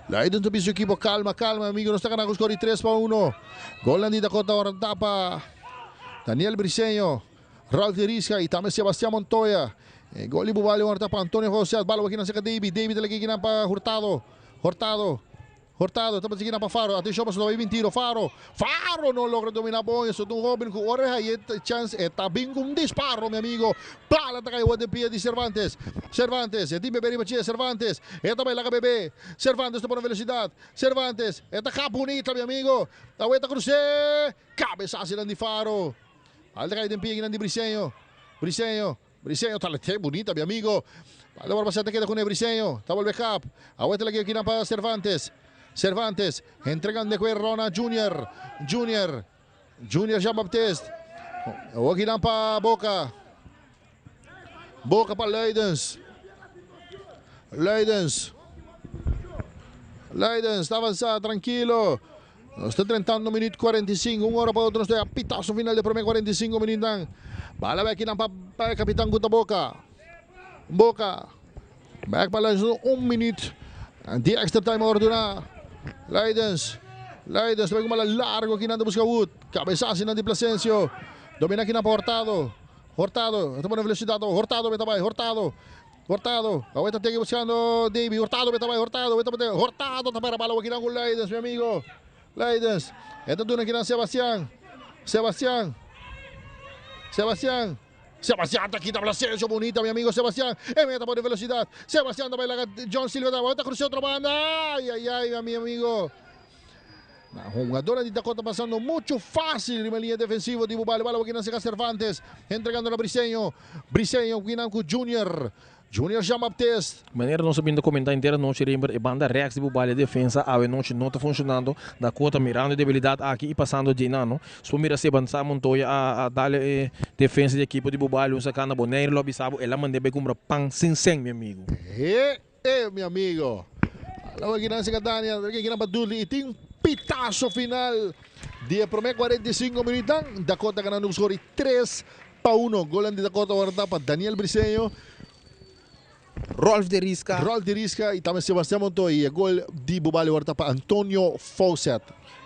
Luidens ta bisa su ekipo calma, calma amigo. Nos ta gana cu score di 3-1. Golnan di Dakota ora tapa Daniel Briseño, Ralph Deriska y tambe Sebastian Montoya. E gol di Bubali ora tapa Antonio José. Bala kinan cerca Davy. Davy ta legi kinan pa Hurtado. Hurtado. Hurtado ta sigui na pa Faro. Atencion pasobra ta bay bin tiro. Faro. Faro no logra domina bon. Eso ta un hoben cu ora e haya e chance e ta bin cu un disparo mi amigo. Bala ta cay awor den pia di Cervantes. Cervantes e tin bebe riba dje. Cervantes e ta bay laga bebe. Cervantes ta pone velocidad. Cervantes e ta kap bunita mi amigo. Awor e ta cruce. Cabesacinan di Faro. Bala ta cay den pia di Briseño. Briseño. Briseño ta lete bunita mi amigo. Bala por pasar ta keda cune Briseño. Ta bolbe kap. Awor ta lege kinan pa Cervantes. Cervantes entregando cu Rona Junior. Junior. Junior Jean Baptiste. Awor kinan pa Boca. Boca pa Luidens. Luidens. Luidens ta avanza tranquilo. Nos ta drentando minuut 45, un ora pa otro nos ta pitazo final de prome 45 minuutnan. Bala bek kinan pa pa kapitan ku ta Boca. Boca. Bek pa Luidens un minuut di extra time orduna. Luidens. Luidens ta bai ku bala largo kinan ta buska Wood. Cabezazo nan di Plasencio. Domina kinan pa Hurtado. Hurtado ta pone velocidad. Hurtado ta bai Hurtado. Hurtado, awor ta tegi buscando Davy, Hurtado ta bay, Hurtado ta bay, Hurtado ta para bala kinan cu Leidens, mi amigo. Leidens, e ta duna kinan Sebastian, Sebastian, Sebastian, Sebastian ta kita Plasencio bunita, mi amigo Sebastian, e meta pone velocidad, Sebastian ta bay laga John Silva, ta cruce otro banda, ay, ay, ay, mi amigo. Na hungadornan di Dakota pasando mucho fácil riba liña defensivo di Bubali. Bala kinan seca Cervantes, entregando na Briseño. Briseño kinan cu Junior. Junior Jean Baptiste. Manera nos a bin ta comenta henter anochi Rembert, e banda rechts di Bubali e defensa awe nochi no ta funcionando. Dakota mirando e debilidad aki y pasando dje nan no. Su mira Sebansá Montoya a dal e defensa di ekipo di Bubali un saca na Bonaire lo a bisa bo el a mande bay cumpra pan sin cen mi amigo. He Eh mi amigo. Alaba kinan si Catania, kinan pa Dudley y tin pitazo final di e prome 45 minuutnan. Dakota ganando cu score di 3-1. Golan di Dakota warda pa Daniel Briseño. Rolf de Risca. Rolf de Risca y tambe Sebastian Montoya y e gol di Bubali awor ta pa Antonio Fawcett.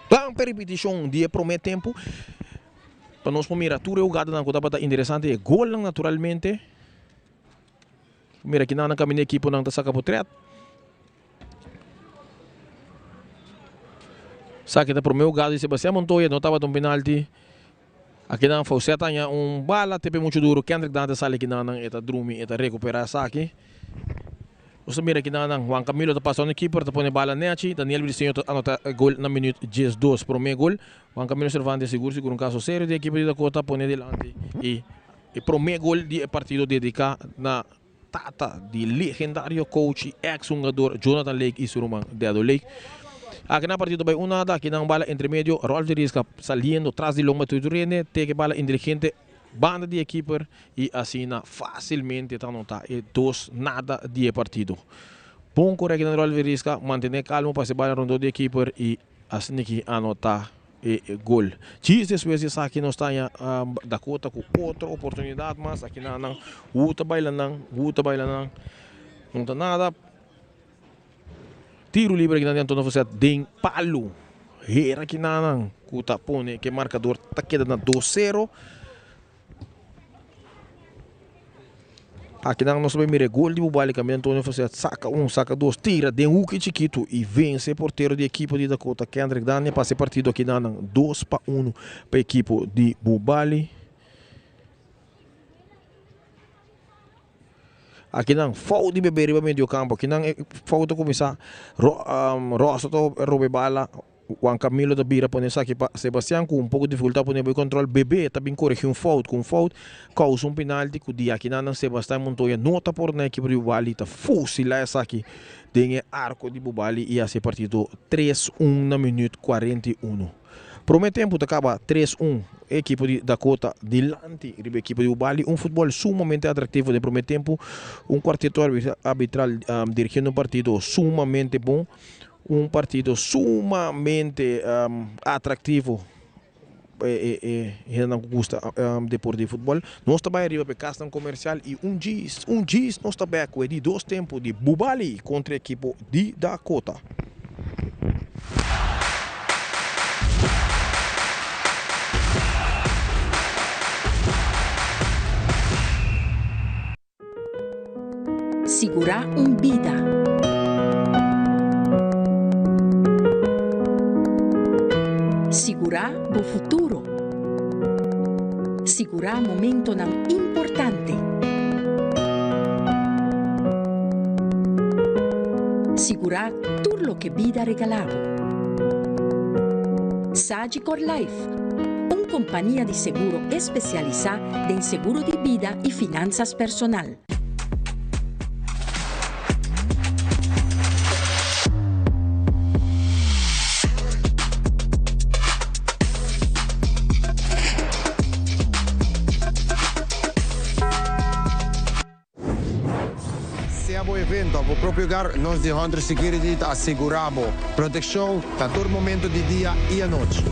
Ban pa e ripiticion di e prome tempo pa nos por mira tur e hugadanan cu tabata interesante, e golnan naturalmente. Mira kinan nan caminda ekiponan ta saca potret. Esaki ta prome hugada di Sebastian Montoya, no tabata un penalti. Akinan Faucet a haña un bala tepe muchu duru, Kendrick Dante sali kinanan e ta drumi e ta recupera esaki. Nos ta mira kinanan Juan Camilo ta pasa on e keeper ta pone bala nechi, Daniel Briceño ta anota e gol na minuut 12, prome gol. Juan Camilo Cervantes sigur sigur un caso serio di ekipo di Dakota pone dilanti y e prome gol di e partido dedica na Tata di legendario coach y ex hungador Jonathan Lake y su ruman Dedo Lake. Aki nan partido ta bay un nada, aki nan bala entre medio, Rolf de Riesca saliendo tras di lomba Tutu Rene, teke bala inteligente banda di e keeper y asina facilmente ta anota e dos nada di e partido. Bon core aki nan Rolf de Riesca, mantene calmo pasa e bala rondó di e keeper y asina ki anota e gol. Djis despues di esaki nos ta haña Dakota ku otro oportunidat mas. Aki nan nan hu ta baila nan, hu ta baila nan. No ta nada. Tiro libre aki nan di Antonio Fosset den palu. Hera aki nan nan ku ta pone ku e markador ta keda na dos sero. Akinan nos ta bay mira e gol di Bubali caminda Antonio Fosset saca un, saca dos, tira den hoeki chikito y vence e portero di ekipo di Dakota Kendrick Dania pasa e partido akinan 2-1 pa ekipo di Bubali. Akinan fout di Bebe riba medio campo, akinan e fout ta cuminsa, Rosa ta roba e bala. Juan Camilo ta bira pone esaki pa Sebastian ku un poko difikultat pone bo e kontrol. Bebe ta bin koregi un fout ku un fout kousa un penalti ku di akinan nan Sebastian Montoya no ta por na ekipo di Bubali ta fusila esaki den e arko di Bubali i hasi e partido tres un na minüt 41. Prome tempu ta kaba tres un e ekipo di Dakota dilanti riba ekipo di Bubali un futbol sumamente atraktivo den prome tempu un kuarteto arbitral dirigiendo un partido sumamente bon. Un partido sumamente atractivo pa e hendenan cu gusta deporte di futbol. Nos ta bay ariba pa e casnan comercial y un djis, un djis nos ta bek cu e di dos tempo di Bubali contra e ekipo di Dakota. Sigurá un bida. Sigurá bo futuro. Sigurá momentonan importante. Sigurá tur loke bida regalá bo. Sagicor Life, un kompania di seguro espesialisá den seguro di bida y finanzas personal. Sea bo evento of bo propio hogar, nos di Hunter Security ta asegura bo proteccion na tur momento di dia y anochi.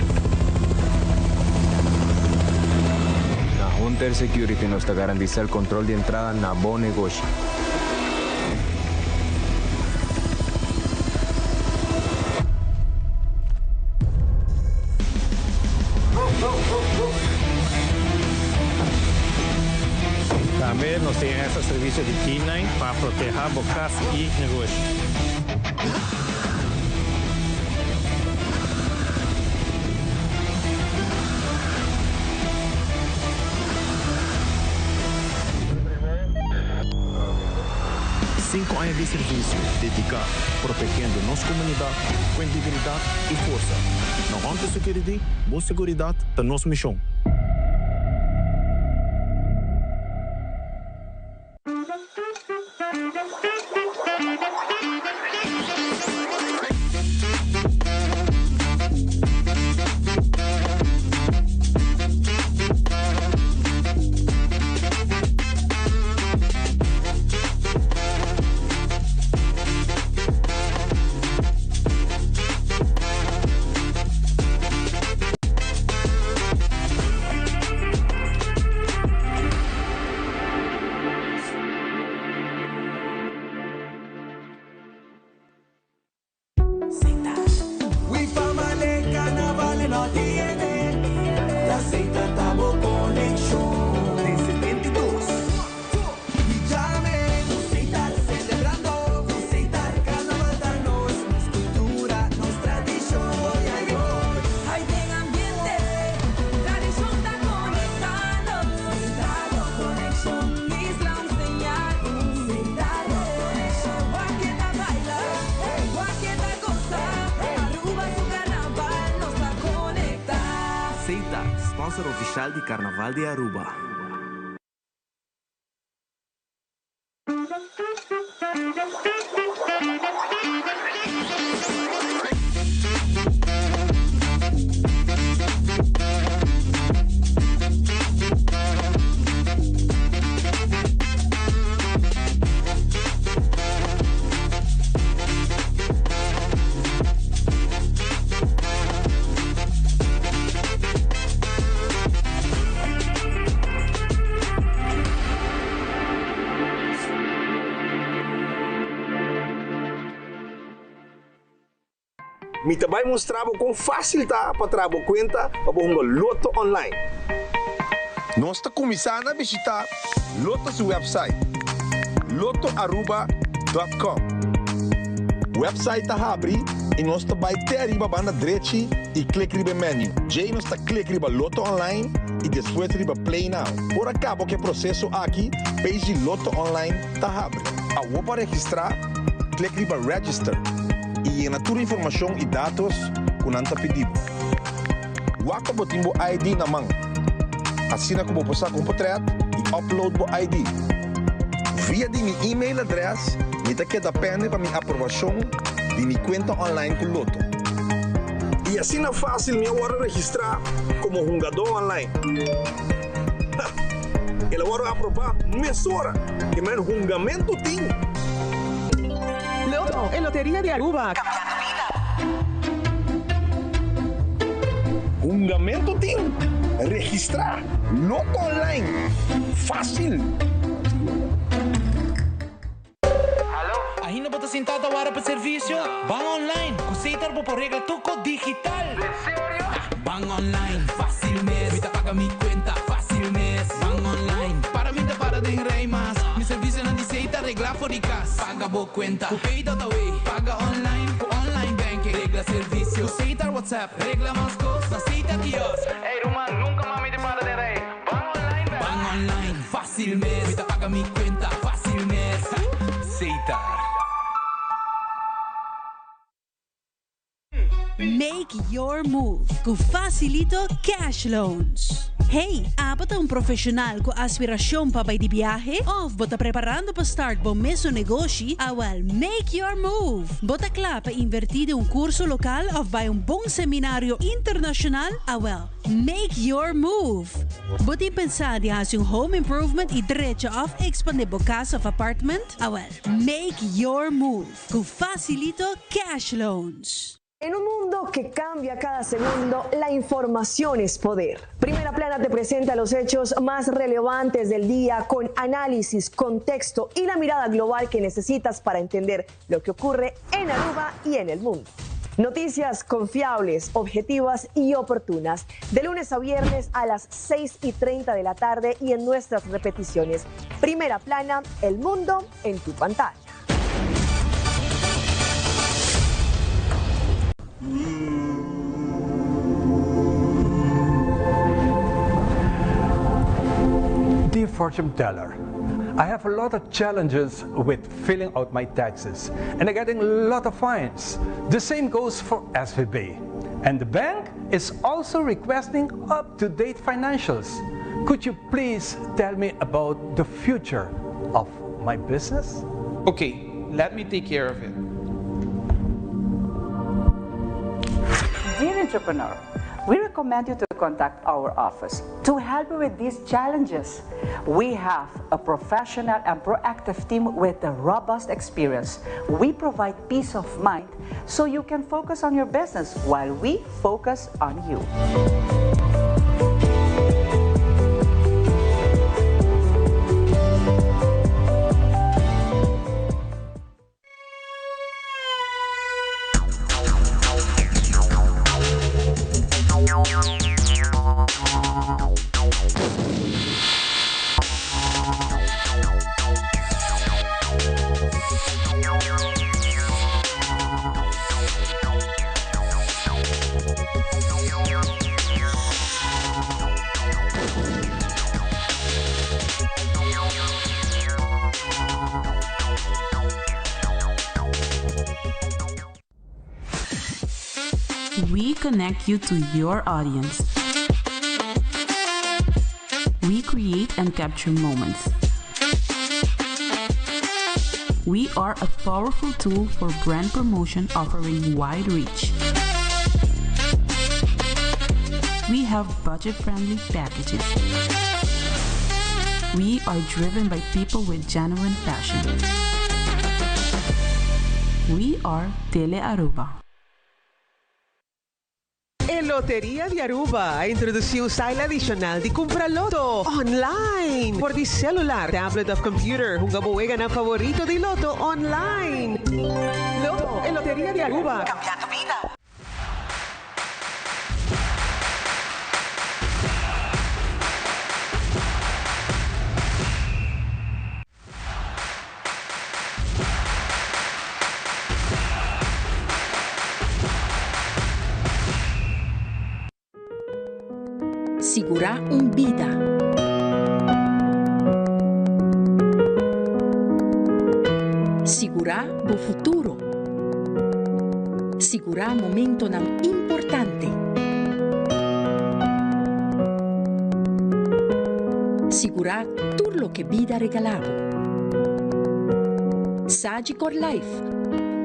Na Hunter Security nos ta garantisa el control di entrada na bo negoshi. Tambe nos tin extra servicio di K-nine pa proteha bo cas y negoshi. Cinco aña di servicio dedica protegiendo nos comunidad cu integridad y forsa. Na Hunter Security, bo seguridad ta nos mision. no tiene. Ta Setar ta bo konekshon. Den 72. Mi djame ku Setar selebrando ku Setar karnaval ta nos, nos kultura, nos tradishon. Oy ay oy. Ay den ambiente, tradishon ta konektá nos. Setar bo konekshon, isla un señal. Setar bo konekshon, wak e ta baila, wak e ta gosa. Aruba su karnaval nos ta konektá. Setar, sponsor ofishal di Karnaval di Aruba. Mi ta bai mustra bo kon fásil ta pa traha bo kuenta pa bo hunga Lotto online. Nos ta kuminsá na bishitá Lotto su wèpsait, lottoaruba dòt kòm. Wèpsait ta habri i nos ta bai te ariba banda drechi i klik riba e menu. Djei nos ta klik riba Lotto Online i despues riba Play Now. Ora kaba ku e proseso aki, page di Lotto Online ta habri. Awor pa registrá, klik riba Register i yena tur informashon i datos ku nan ta pidi bo. Wak pa bo tin bo ID na man, asina ku bo por saka un potrèt i upload bo ID. Via di mi email adrès mi ta keda pende pa mi aprobashon di mi kuenta online ku Lotto. I asina fásil mi a wòrdu registrá komo hungadó online. Ha! El a wòrdu aprobá mesora i men hungamentu tin. Lotto, e loteria di Aruba. Cambiando bida. Hungamentu tin. Registrá! Lotto online! Fásil! Ainda bo ta sintá ta wara pa servisio? Ban online! Ku Setar bo por regla tur kos digital! Ban online, fásil mes! Mi ta paga mi kuenta, fásil mes! Ban online, para mi ta para den rei mas! Mi servisionan di Setar reglá for di kas! Paga bo kuenta ku Pay.awe! Paga online ku online banking! Regla servisio ku Setar WhatsApp! Regla mas kos na Setar kiosk! Ey ruman, nunka mas mi ta para den rei! Ban online bek! Ban online, fásil mes! Mi ta paga mi kuenta, fásil mes! Setar. Make your move ku Facilito Cash Loans. Hey, abo ta un profesional ku aspiracion pa bai di biahe? Of bo ta preparando pa start bo mesun negoshi? Awel, make your move! Bo ta kla pa inverti den un curso local of bai un bon seminario internacional? Awel, make your move! Bo tin pensa di haci un home improvement y drecha of expande bo cas of apartment? Awel, make your move! Ku Facilito Cash Loans. En un mundo que cambia cada segundo, la información es poder. Primera Plana te presenta los hechos más relevantes del día con análisis, contexto y la mirada global que necesitas para entender lo que ocurre en Aruba y en el mundo. Noticias confiables, objetivas y oportunas. De lunes a viernes a las 6:30 de la tarde y en nuestras repeticiones. Primera Plana, el mundo en tu pantalla. Dear fortune teller, I have a lot of challenges with filling out my taxes and I'm getting a lot of fines. The same goes for SVB. And the bank is also requesting up-to-date financials. Could you please tell me about the future of my business? Okay, let me take care of it. Dear entrepreneur, we recommend you to contact our office to help you with these challenges. We have a professional and proactive team with a robust experience. We provide peace of mind so you can focus on your business while we focus on you. We connect you to your audience. We create and capture moments. We are a powerful tool for brand promotion offering wide reach. We have budget friendly packages. We are driven by people with genuine passion. We are Tele Aruba. E Loteria di Aruba a introduci un style adicional di cumpra Lotto online. For di celular, tablet of computer, hunga bo weganan favorito di Lotto online. Lotto, e Loteria di Aruba, cambiando bida. Sigurá un bida. Sigurá bo futuro. Sigurá momentonan importante. Sigurá tur loke bida regalá bo. Sagicor Life,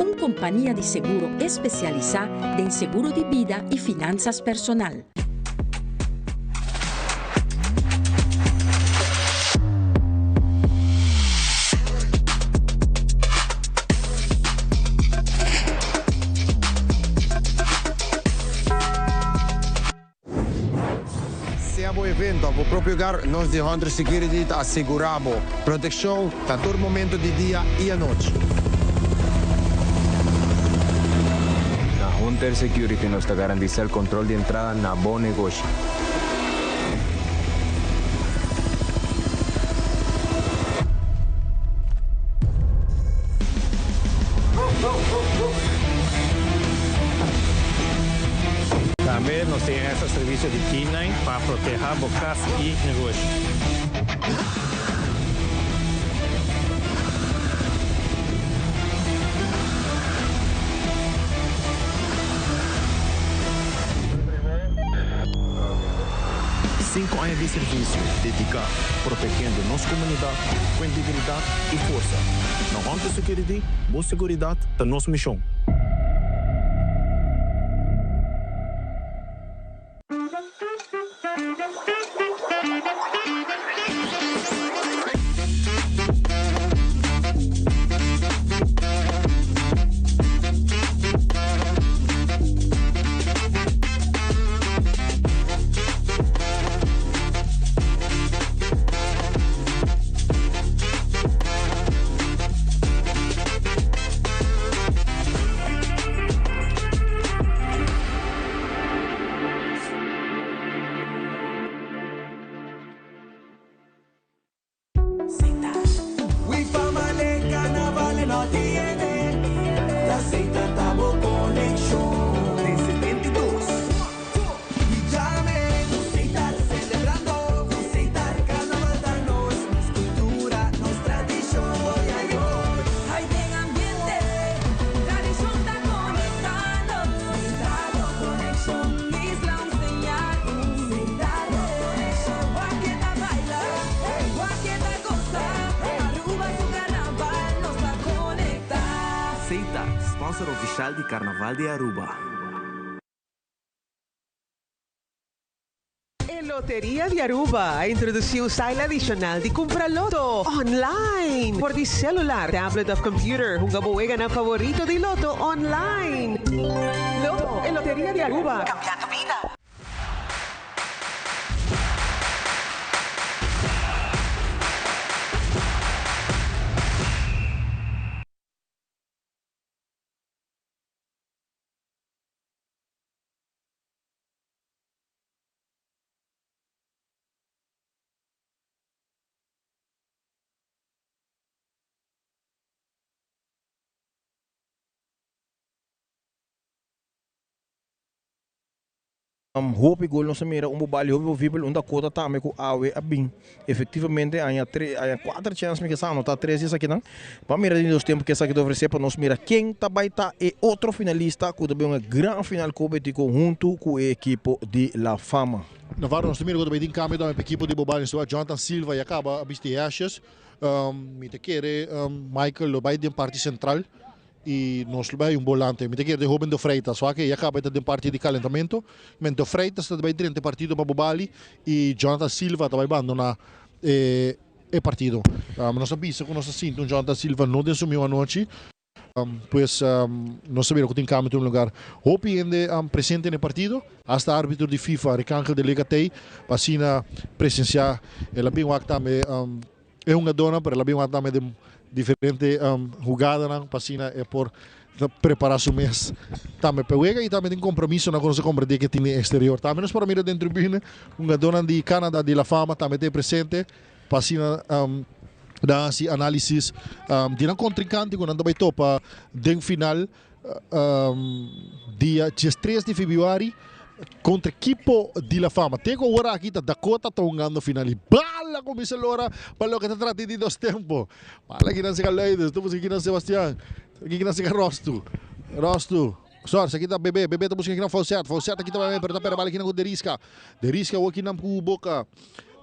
un kompania di seguro espesialisá den seguro di bida i finansas personal. Sea bo evento of bo propio hogar, nos di Hunter Security ta asegura bo proteccion na tur momento di dia y anochi. Na Hunter Security nos ta garantisa el control di entrada na bo negoshi. Tambe nos tin extra servicio di K-nine pa proteha bo cas y negoshi. Cinco aña di servicio dedica protegiendo nos comunidad cu integridad y forsa. Na Hunter Security, bo seguridad ta nos mision. Seita, sponsor oficial di Carnaval di Aruba. E Loteria di Aruba a introduci un style adicional di cumpra Lotto online. For di celular, tablet of computer, hunga bo weganan favorito di Lotto online. Lotto, e Loteria di Aruba, cambiando bida. Hopi gol nos a mira, un Bubali hopi movibel, un Dakota tambe ku awe a bin efectivamente haña tres, haña kuater chèns mi ke sa anotá tres di esakinan. Ban mira den dos tempu ke esaki ta ofresé pa nos mira ken ta bai ta e otro finalista ku ta bin un gran final kompetiko huntu ku e ekipo di La Fama. Navarro nos ta mira ku ta bai tin kambio tambe pa ekipo di Bubali, nos ta wak Jonathan Silva ya kaba a bisti hèshes, mi ta kere Michael lo bai den parti sentral. Y nos lo bay un bolante. Mi ta kere de hoben De Freitas. Wak ya caba e ta den parti di calentamento. Men De Freitas ta bay drenta e partido pa Bobali y Jonathan Silva ta bay bandona e e partido. Nos a bisa cu nos a sinti un Jonathan Silva no den su miho anochi. Pues nos a mira cu tin cambio tin un lugar. Hopi hende presente na e partido. Hasta arbitro di FIFA Ricangel de Lega t'ey pa asina presencia. El a bin wak tambe. E hungadónan pero el a bin wak tambe den diferente hugadanan pa asina e por prepara su mes tambe pa e wega y tambe tin compromisonan cu nos a comprende cu e tin den exterior. Tambe nos por a mira den tribune hungadónan di Canada di La Fama tambe ta e presente pa asina nan haci analisis di nan contrincante cu nan ta bay topa den final Dia diestres di februari contra equipo di La Fama. Te cu awor aki ta Dakota ta hungando final y bala cuminsa lora pa loke ta trata di dos tempo. Bala aki nan seca Luides, ta busca aki nan Sebastian, aki nan seca Rostu. Rostu, sorry, esaki ta Bebe, Bebe ta busca aki nan Faucet, Faucet aki ta bay pero ta perde bala aki nan cu Derisca. Derisca awor aki nan cu Boca.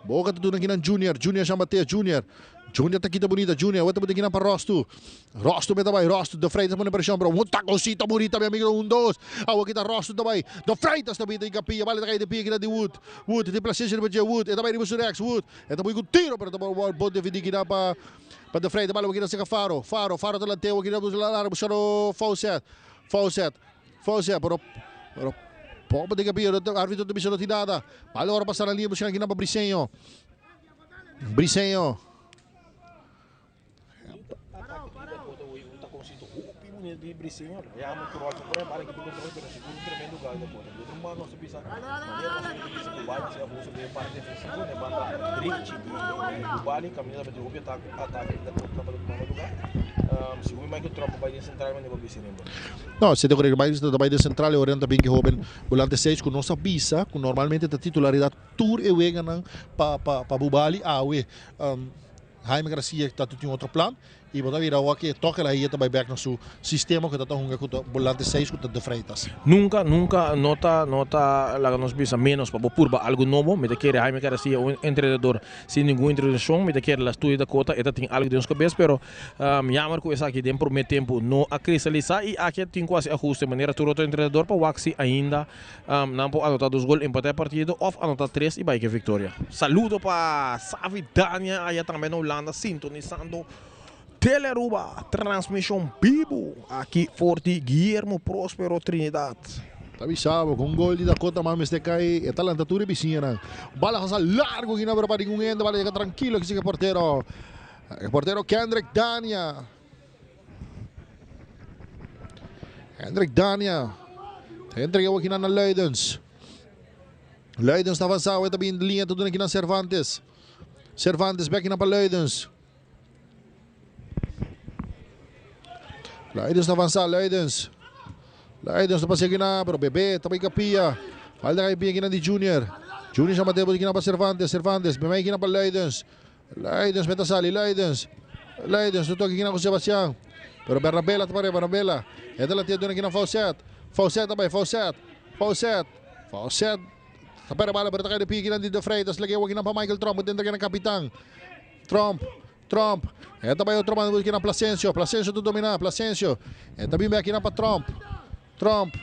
Boca ta duna kinan Junior, Junior Jean Baptiste, Junior. Junior ta kita bunita, Junior. Awor ta pone kinan pa Rostu. Rostu me ta bai, Rostu. De Freitas pone presion, pero un taconcito bunita, mi amigo. Un, dos. Awor kita Rostu ta bai. De Freitas ta bita Incapia. Bala ta cai de pia kinan di Wood. Wood tin placencia riba dje. Wood. E ta bai riba su rechts. Wood. E ta pui cu tiro, pero ta bon defendi kinan pa pa De Freitas. Bala kinan cerca Faro. Faro. Faro ta lant'e. Awor kinan lara buscando Faucet. Faucet. Faucet, pero pero poco de capilla, arbitro ta bisa no tin nada. Bala ora pasa na liña busca kinan pa Briseño. Briseño. No, si ta correcto. Bai ta bai den central e ora ta bin ki hoben volante 6 cu nos a bisa cu normalmente ta titularidad tur e weganan pa pa pa Bubali awe. Um, Jaime Garcia ta tin otro plan y bo ta mira awor cu e toque la ta bai back na su sistema cu ta ta hunga cu ta volante 6 cu ta De Freitas. Nunca, nunca no ta, no ta laga nos bisa menos pa bo purba algo nobo. Mi ta kere Jaime Garcia un entrenador sin ningun introduccion. Mi ta kere la studia Dakota e ta tin algo den su cabes pero Jammer ku esaki den promé tempu no a kristalisá i aki a tin ku hasi ahuste manera tur otro entrenador pa wak si ainda nan por anotá dos gol, empatá e partido òf anotá tres i bai ku e viktoria. Saludo pa Savi Dania aya tambe na Hulanda sintonisando Telearuba transmishon bibu aki for di Guillermo Prospero Trinidad. Ta bisa bo ku un gol di Dakota mas mester kai e ta lanta tur e bisiñanan. Bala hasa largu aki na pero pa ningun hende bala yega trankilo aki si ke portero. E portero Kendrick Dania. Kendrick Dania. Ta entrega awor kinan na Luidens. Luidens ta avansa awor ta bin linea ta duna kinan Cervantes. Cervantes bek kinan pa Luidens. Luidens ta avansa Luidens. Luidens ta pasa kinan pero Bebe ta bay kapia. Falta kai pia kinan di Junior. Junior sa mate kinan pa Cervantes. Cervantes bemey kinan pa Luidens. Luidens meta sali, Luidens. Luidens ta toki kina ku Sebastian. Pero Bernabela ta pare, Bernabela. E ta latia duna kina Faucet. Faucet ta bai, Faucet. Faucet. Faucet. Ta pere bala, pero ta kai de pie kina di De Freitas. Lege kina pa Michael Tromp, dentro kina kapitan. Tromp. Tromp. E ta bai otro banda kina Plasencio. Plasencio ta domina, Plasencio. E ta bin bek kina pa Tromp. Tromp.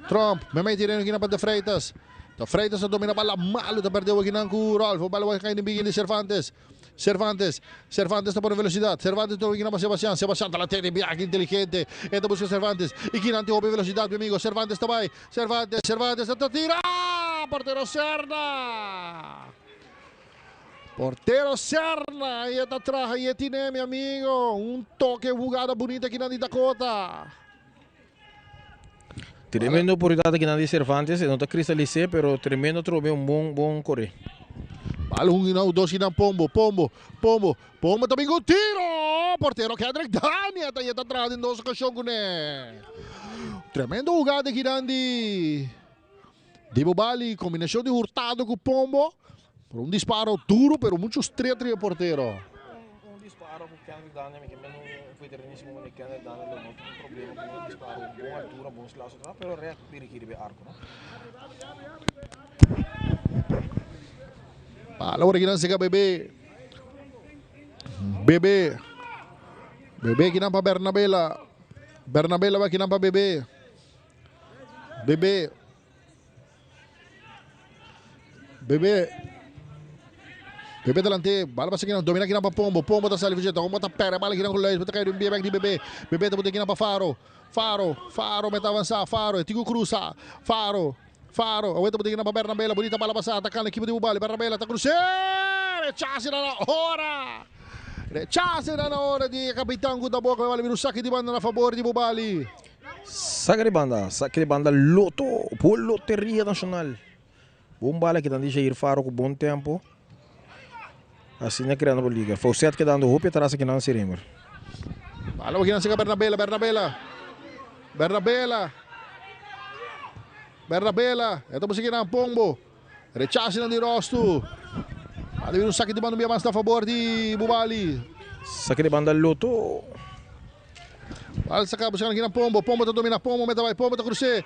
Tromp. Memey tireno kina pa De Freitas. De Freitas ta domina bala malo ta perde awor kinan ku Rolfo. Bala wak kai den bigin di Cervantes. Cervantes. Cervantes ta pone velocidad. Cervantes ta kinan pa Sebastian. Sebastian ta la tene biaha inteligente. E ta buska Cervantes. I kinan tin hopi velocidad mi amigo. Cervantes ta bai. Cervantes. Cervantes ta tira. Portero Serna. Portero Serna. I e ta traha i e tine mi amigo. Un toke hugada bunita kinan di Dakota. Tremendo oportunidat aki nan di Cervantes, e no ta kristalis'é pero tremendo trobe un bon bon koré. Bal un i dos i nan Pombo, Pombo, Pombo, Pombo ta bin ku tiro! Portero Kendrick Dania ta yeta atrás den dos okashon kuné. Tremendo hugada aki nan di. Di Bobali, kombinashon di Hurtado ku Pombo. Por un disparo duro pero mucho stret riba e portero. Un disparo ku Kendrick Daniel, mi ke men un veteranisimo manera Kendrick Daniel lo no tin problema ku un disparo bon altura, bon slaso pero rèk dirigí riba e arko no. Bala ora kinan seka Bebe. Bebe. Bebe kinan pa Bernabela. Bernabela ba kinan pa Bebe. Bebe. Bebe. Bebe delante. Bala pasa kinan. Domina kinan pa Pombo. Pombo ta sali fujeta. Pombo ta perde bala kinan ku Luis. Ta kai un bie bek di Bebe. Bebe ta bota kinan pa Faro. Faro. Faro meta avansa. Faro. E tin ku krusa. Faro. Faro. Awor ta bota kinan pa Bernabela. Bonita bala pasa. Atakando ekipo di Bubali. Bernabela ta krus'é. Rechase na ora. Rechase na ora di e kapitan ku ta boka. Bala bira un saki di banda na fabor di Bubali. Saka di banda, saka di banda Loto, bo Loteria Nacional. Bon bala kitan di Jair Faro ku bon tempo. Asina creando bo liga. Faucet kedando hopi atras akinan si Remer. Bala bo kinan saka Bernabela, Bernabela. Bernabela. Bernabela. E ta bo kinan Pombo. Rechase nan di Rostu. Bala bira un saki di banda un bia mas na fabor di Bubali. Saki di banda Loto. Bal saka buscando kinan Pombo. Pombo ta domina. Pombo meta bai. Pombo ta cruce.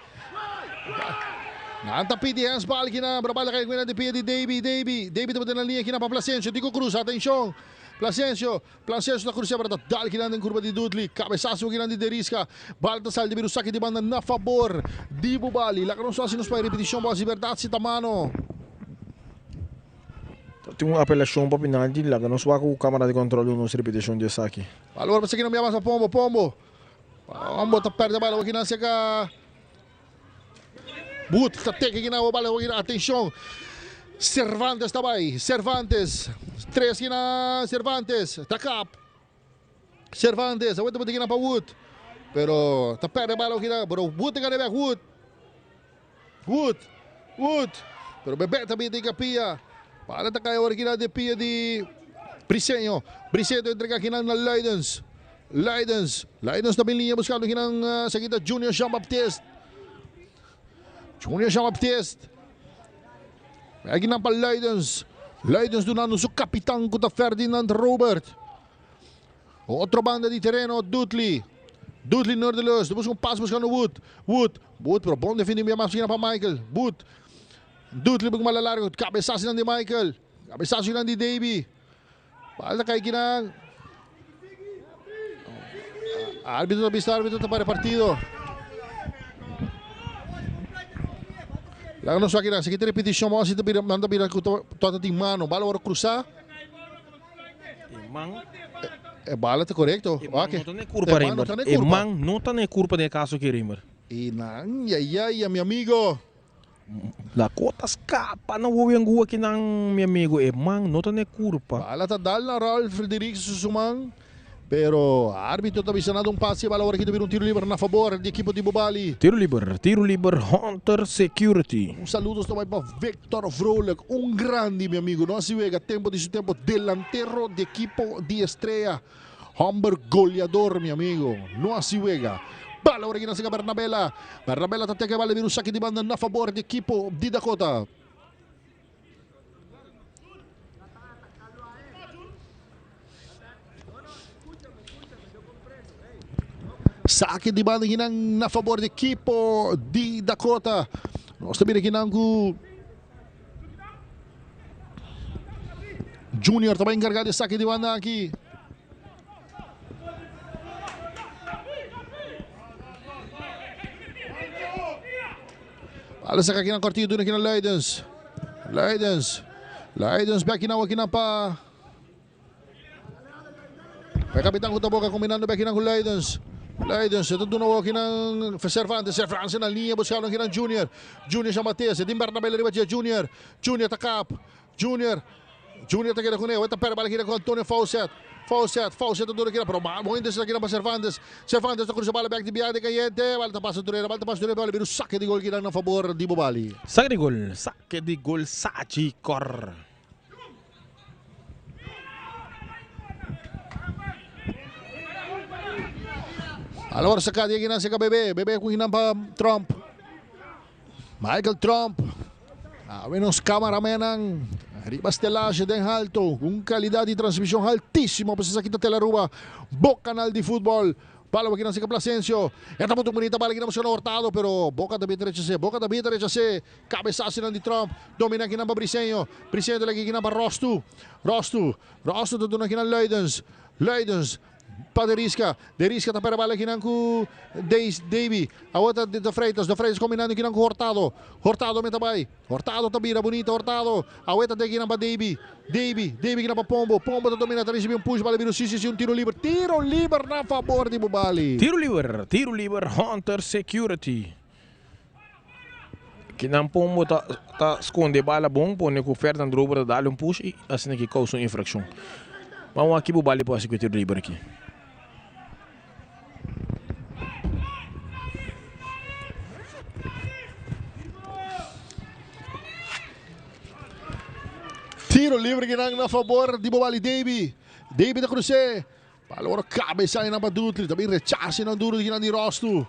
Nan ta pidi handsbal kinan. Pero bal ta cay kinan di pia di Davy. Davy. Davy ta bota na linea kinan pa Plasencio. Tico cruza. Atencion. Plasencio. Plasencio ta cruce pero ta dal kinan den curva di Dudley. Cabezazo kinan di Derisca. Bal ta sali di biru saki di banda na fabor di Bubali. Laga nos haci nos pa e repeticion bo haci berdad si ta mano. Tin un apelashon pa penalti, laga nos wak ku kamara di kòntròl duna nos repetishon di esaki. Balor pa seki no mira mas pa Pombo, Pombo. Pombo ta perde bala awor kinan seka Wood ta teke kinan awor bala awor kinan atenshon Cervantes ta bai Cervantes tres kinan Cervantes ta kap Cervantes awor ta bota kinan pa Wood pero ta perde bala awor kinan pero Wood ta gana bek Wood Wood Wood pero Bebe ta bin den kapia bala ta kai awor kinan den pia di Briseño Briseño ta entrega kinan na Luidens Luidens Luidens ta bin liña buskando kinan esaki ta Junior Jean Baptiste Junior Jean Baptiste Akinan pa Luidens Luidens dunando su kapitan ku ta Ferdinand Robert. Otro banda di tereno, Dudley. Dudley Noorderloos. Ta busca un pas buscando Wood. Wood. Wood, pero bon defendi bia mas bina pa Michael. Wood. Dudley busca bala largo. Cabezazo di Michael. Cabezazo di Davy. Bala ta cai kinan. Arbitro ta bisa, arbitro ta para partido. Laga nos wak kinan. Si kita repeticion, bo si ta bira, nan ta bira ku ta tin mano. Bala worde cruza. E man. E bala ta korekto. E man no ta na e kurpa, Raymer. E man no ta na e kurpa den e kaso aki, Raymer. E nan, yayaya, mi amigo. Dakota skapa na wowo en aki nan, mi amigo. E man no ta na e kurpa. Bala ta dal na Ralph Fredericks su man. Pero arbitro ta bisa nada un pase bala ora ki ta bira un tiro liber na fabor di ekipo di Bubali. Tiro liber, tiro liber Hunter Security. Un saludos ta bai pa Victor Vrolijk, un grandi mi amigo, no hasi wega tempo di su tempo, delantero di ekipo di Estrella, homber goleador mi amigo, no hasi wega. Bala ora ki na sega Bernabela, Bernabela ta teka e bala bira un saki di banda na fabor di ekipo di Dakota. Sake di banda kinan na favor di equipo di Dakota. Nos ta mira kinan ku Junior ta bai encarga di sake di banda aki. Bala saka kinan kortito duna kinan Luidens. Luidens. Luidens bek kinan kinan pa E kapitan ku ta boka kombinando bek kinan ku Luidens. Luidens e ta duna wou kinan Cervantes. Cervantes na liña buskando kinan Junior. Junior Jean Baptiste. E tin Bernabé riba dje Junior. Junior ta kap. Junior. Junior ta keda kuné. Awor ta pèrdè bala keda ku Antonio Faucet. Faucet. Faucet ta duna keda pero mal bon intenshon keda pa Cervantes. Cervantes ta krusa bala bèk di biaha di kayente. Bala ta pasa tur hende. Bala ta pasa tur hende. Bala bira un sake di gol keda na fabor di Bobali. Sake di gol. Sake di gol Sachi Cor. Alor saka di akinan seka Bebe. Bebe ku kinan pa Trump. Michael Trump. Awe nos camaramennan riba stelage den halto. Un calidad di transmision altísimo. Pues esaki ta Tele Aruba, bo canal di futbol. Bala aki nan seca Plasencio. E ta mucho bunita bala aki nan buscando Hurtado, pero Boca también ta rechazé. Boca también ta rechazé. Cabezazo nan di Trump. Domina aki nan pa Briseño. Briseño ta laki aki nan pa Rostu. Rostu. Rostu ta duna aki nan Luidens. Luidens. Pa De Risca. De Risca ta pera bala aki nan cu Davy. Awor ta De Freitas. De Freitas combinando aki nan cu Hurtado. Hurtado meta bay. Hurtado ta bira bunita Hurtado. Awor ta aki nan pa Davy. Davy. Davy aki nan pa Pombo. Pombo ta domina. Ta ricibi un push. Bala bira si si si un tiro liber. Tiro liber na favor di Bubali. Tiro liber. Tiro liber Hunter Security. Kinan Pombo ta ta sconde bala bon pone cu Ferdinand Rober ta dale un push y asina ki causa un infraccion. Vamos aki Bubali por haci cu e tiro liber aki. Tiro liber kinan na favor di Bubali Davy. Davy ta cruce. Bala ora cabeza nan pa Dutli. También rechace nan duro di kinan di Rostu.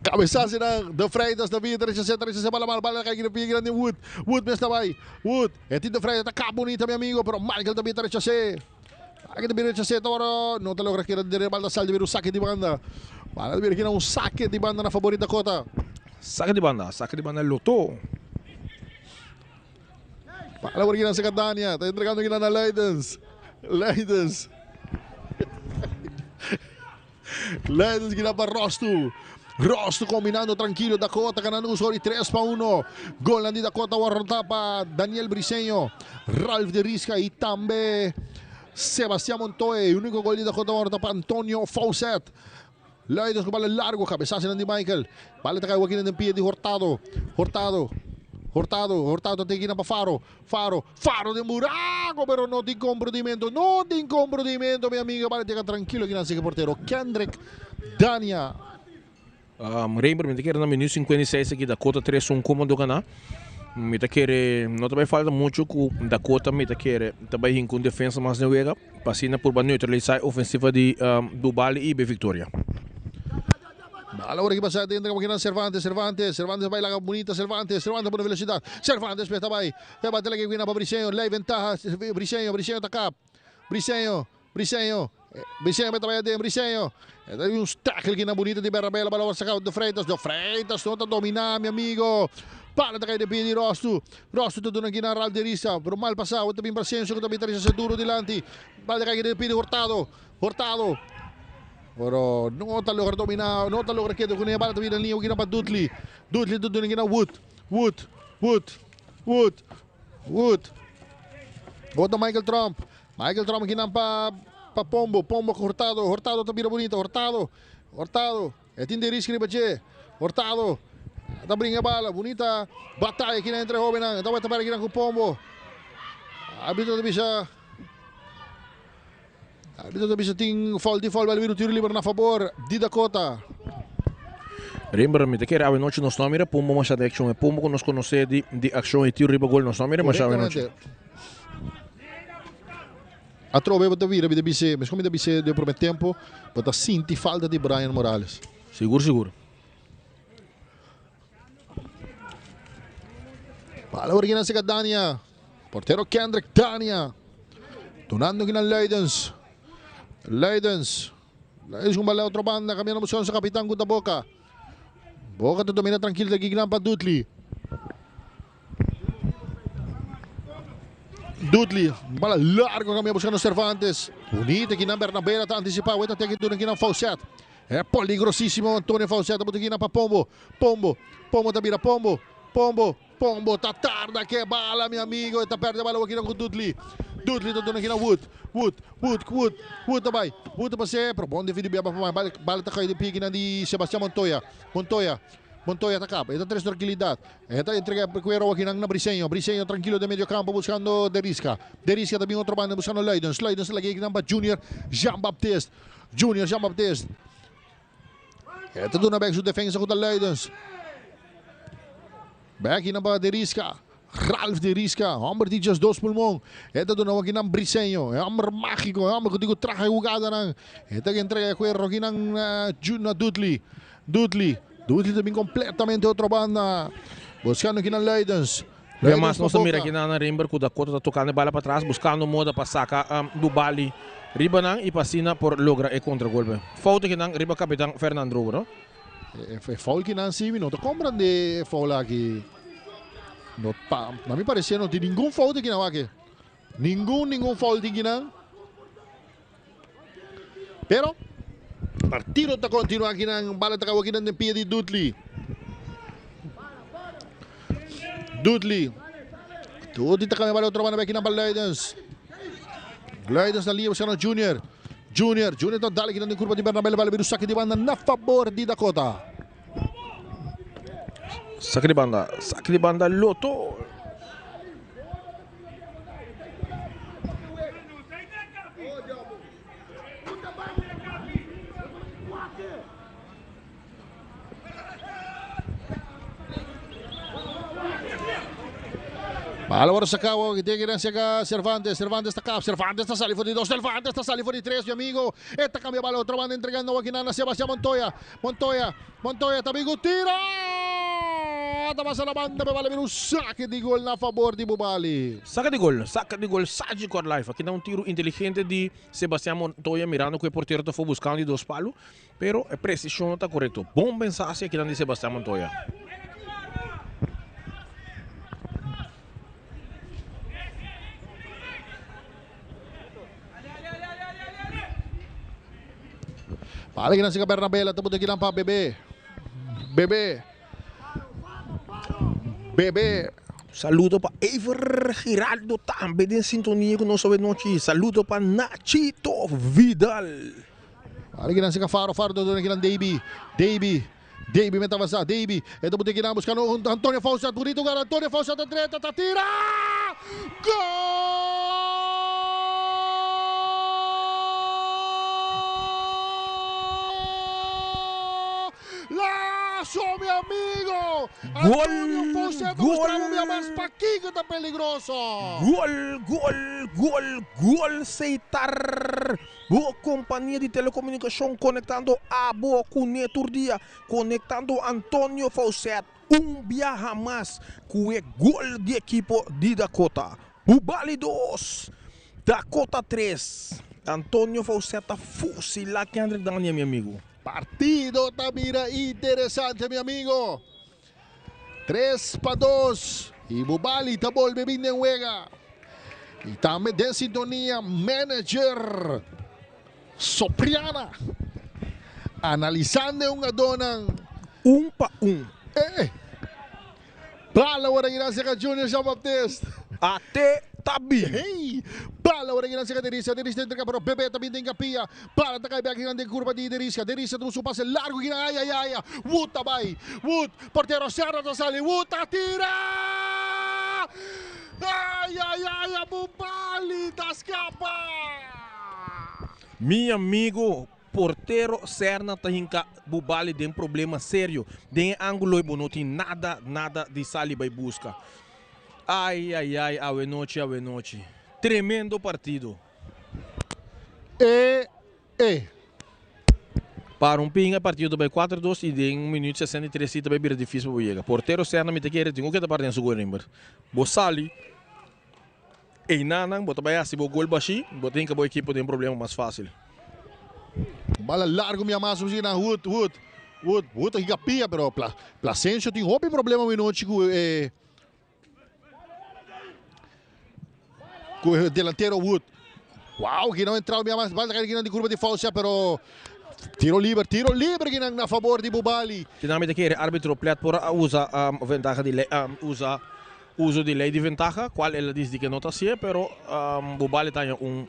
Cabezazo nan De Freitas ta bira rechazé ta rechazé bala mal bala kai pie grande Wood Wood mes ta bai Wood e tin De Freitas ta kap bonita mi amigo pero Michael ta bira rechazé Aki ta bira rechazé ta ora no ta logra keda dere bal ta sal di bira un sake di banda bala ta bira kina un sake di banda na favor di Dakota. Sake di banda sake di banda Lotto. Bala por kina seka Dania ta entregando kina na Leidens Leidens Leidens kina pa Rostu Rostu combinando tranquilo Dakota ganando un score di 3-1 Golnan di Dakota warrota pa Daniel Briseño Ralph de Risca y tambe Sebastian Montoya e unico gol di Dakota warrota pa Antonio Fawcett Leidens cu bala largo, cabesazo di Michael. Bala ta cay aki den pia di Hurtado. Hurtado. Hurtado. Hurtado ta tiki pa Faro. Faro. Faro den buraco, pero no tin comprometimento. No tin comprometimento, mi amigo. Bala llega tranquilo aki na sigi portero. Kendrick Dania. Reinber, mi ta kere na minuut 56 aki Dakota 3-1 komodo gana. Mi ta kere no ta bai falta mucho ku Dakota mi ta kere ta bai hinka un defensa mas den wega pa asina purba neutralisa e ofensiva di Bubali i Be Victoria. Bala ora ki pasa dentro como kinan Cervantes, Cervantes, Cervantes bai laga bunita Cervantes, Cervantes pone velocidad, Cervantes ta bai, ta bate laga kina pa Briseño, lei ventaha Briseño, Briseño ta kap, Briseño, Briseño, Briseño meta bai aden, Briseño, e ta un tackle kina bunita di Bernabela, bala ora saka De Freitas, De Freitas no ta domina mi amigo, bala ta kai den pia di Rostu, Rostu ta duna kina Ralf de Risa, pero mal pasa, ta bin Brasencio ku ta bin ta rechasa duro dilanti, bala ta kai den pia di Hurtado, Hurtado, pero no ta logra domina, no ta logra keda kuné, bala ta bira liña kina pa Dudley, Dudley ta duna kina Wood, Wood, Wood, Wood, Wood, Wood na Michael Trump, Michael Trump kinan pa pa Pombo, Pombo ku Hurtado, Hurtado ta bira bunita, Hurtado, Hurtado, e tin de risk riba dje, Hurtado ta bringa bala, bunita bataya kinan entre hobennan, ta weta para kinan ku Pombo, arbitro ta bisa, arbitro ta bisa tin foul, tin foul, bala bira un tiro liber na fabor di Dakota. Remember, mi ta kere awe nochi nos no a mira Pombo masha di akshon, e Pombo ku nos konosé di di akshon e tiro riba gol nos no a mira masha awe nochi. Atrobe bo ta bira mi ta bis'é, meskos mi ta bis'é den prome tempo, bo ta sinti falta di Brian Morales. Sigur sigur. Bala por kinan seka Dania. Portero Kendrick Dania. Dunando kinan Luidens. Luidens. Luidens con bala otro banda, cambiando buscando su capitán ku ta Boca. Boca ta domina tranquilo ta kinan pa Dudley. Dudley, bala largo cambia buscando Cervantes. Bonita kinan Bernabela ta anticipa. Weta teki duna kinan Faucet. É peligrosísimo Antonio Faucet. Buta kinan pa Pombo. Pombo. Pombo ta bira Pombo. Pombo. Pombo ta tarda ke bala mi amigo. Ta perde bala kinan ku Dudley. Dudley ta duna kinan Wood. Wood. Wood. Wood. Wood ta bai. Wood ta pase. Pero bon defende bia pa bala, bala ta kai de pie kinan di Sebastian Montoya. Montoya. Montoya ta kap. E ta tres tranquilidad. E ta entrega cuero akinan na Briseño. Briseño tranquilo den medio campo buscando De Risca. De Risca ta bin otro banda buscando Luidens. Luidens ta laga akinan pa Junior Jean Baptiste. Junior Jean Baptiste. E ta duna bek su defensa ku ta Luidens. Bek akinan pa De Risca. Ralph De Risca, homber di just dos pulmon. E ta duna akinan Briseño. E homber magico, e homber ku tin ku traha e hugadanan. E ta entrega e cuero akinan na Dudley. Dudley. Dudley ta bin completamente otro banda. Buscando aki na Luidens. Bia mas nos ta mira aki na Rimber cu Dakota ta tocando e bala patras buscando moda pa saca Bubali riba nan y pa asina por logra e contragolpe. Fout aki nan riba capitan Fernand Drover no. E foul ki nan si mi no ta comprende e foul aki. No pa na mi parecer no tin ningun fout aki nan wak. Ningun ningun foul tin ki nan. Pero partido ta continua aki nan bala ta cabo aki nan den pia di Dudley. Dudley. Dudley ta cambia bala otro banda aki nan pa Luidens. Luidens na linia buscando Junior. Junior, Junior ta dale aki nan den curva di Bernabel bala biru saque di banda na favor di Dakota. Saque di banda, saque di banda Lotto. Bala saca que tiene que ir Cervantes. Cervantes está acá. Cervantes está saliendo de dos. Cervantes está saliendo de tres, mi amigo. Esta cambia bala. Otro banda entregando a Quinana. Sebastián Montoya. Montoya. Montoya también. Tira. Ta pasa na banda, me vale un saque di gol na favor di Bubali. Saque di gol, saque di gol, Sagicor Life. Aki ta un tiro inteligente di Sebastian Montoya mirando cu e portero ta for buscando di dos palo, pero e precision no ta corecto. Bon pensa haci akinan di Sebastian Montoya. Bala kinan si Bernabela, ta buta kinan pa Bebe. Bebe. Bebe. Saludo pa Ever Giraldo tambe den sintonia ku nos awe nochi. Saludo pa Nachito Vidal. Ala kinan sika Faro, Faro ta duna kinan Davy, Davy, Davy meta avansa, Davy, e ta buta kinan buskando Antonio Faucet, bunito gara Antonio Faucet ta drenta, ta tira! Gol! Lazo, mi amigo! Antonio Faucet Gol! mostraba un mas pakico ta peligroso. Gol, gol, gol, gol Seitar! Bo compania di telecomunicacion conectando abo cu ne tur dia, conectando Antonio Faucet un biaha mas cu e gol di ekipo di Dakota. Bubali 2, Dakota 3. Antonio Faucet ta fusila Kendrick Daniel, mi amigo. Partido ta bira interesante, mi amigo. 3 pa 2. Y Bubali ta bolbe bin den wega. Y tambe den sintonia manager Sopriana. Analisando un adonan. Un pa un. Bala ora gracias a Junior Jean Baptiste. Ate tabi. Hey! Bala ora gracias a Derissa. Derissa entrega pero Bebé también tenga pia. Bala ta cai back grande curva di Derissa. Derissa tuvo su pase largo. Ay, ay, ay. Wood tabay. Wood. Portero Serra ta sali. Wood ta tira. Ay, ay, ay. Bubali ta scapa. Mi amigo, portero Serna ta hinca Bubali den problema serio. Den angulo y bo no tin nada, nada di sali bay busca. Ay, ay, ay, awe nochi, awe nochi. Tremendo partido. E, e. Para un pinga partido bay 4-2 y den 1 minuut 63 si bay bira dificil pa yega. Portero Serna mi ta kere tin cu ta parte den su gol rimber. Bo sali e nanan bo ta bay hasi bo gol bashi, bo tin cu bo ekipo den problema mas facil. Bala largo mi amazo na Wood, Wood, Wood, Wood aqui pia, pero Placencio tem hopi problema mi noche com o delantero Wood. Wow, que não entrou minha mais bala aqui na curva de falsa, pero tiro livre aqui na favor de Bubali. Finalmente que arbitro plet por usa ventaja de lei, usa uso de lei de ventaja, qual ela diz de que não está assim, pero Bubali tem um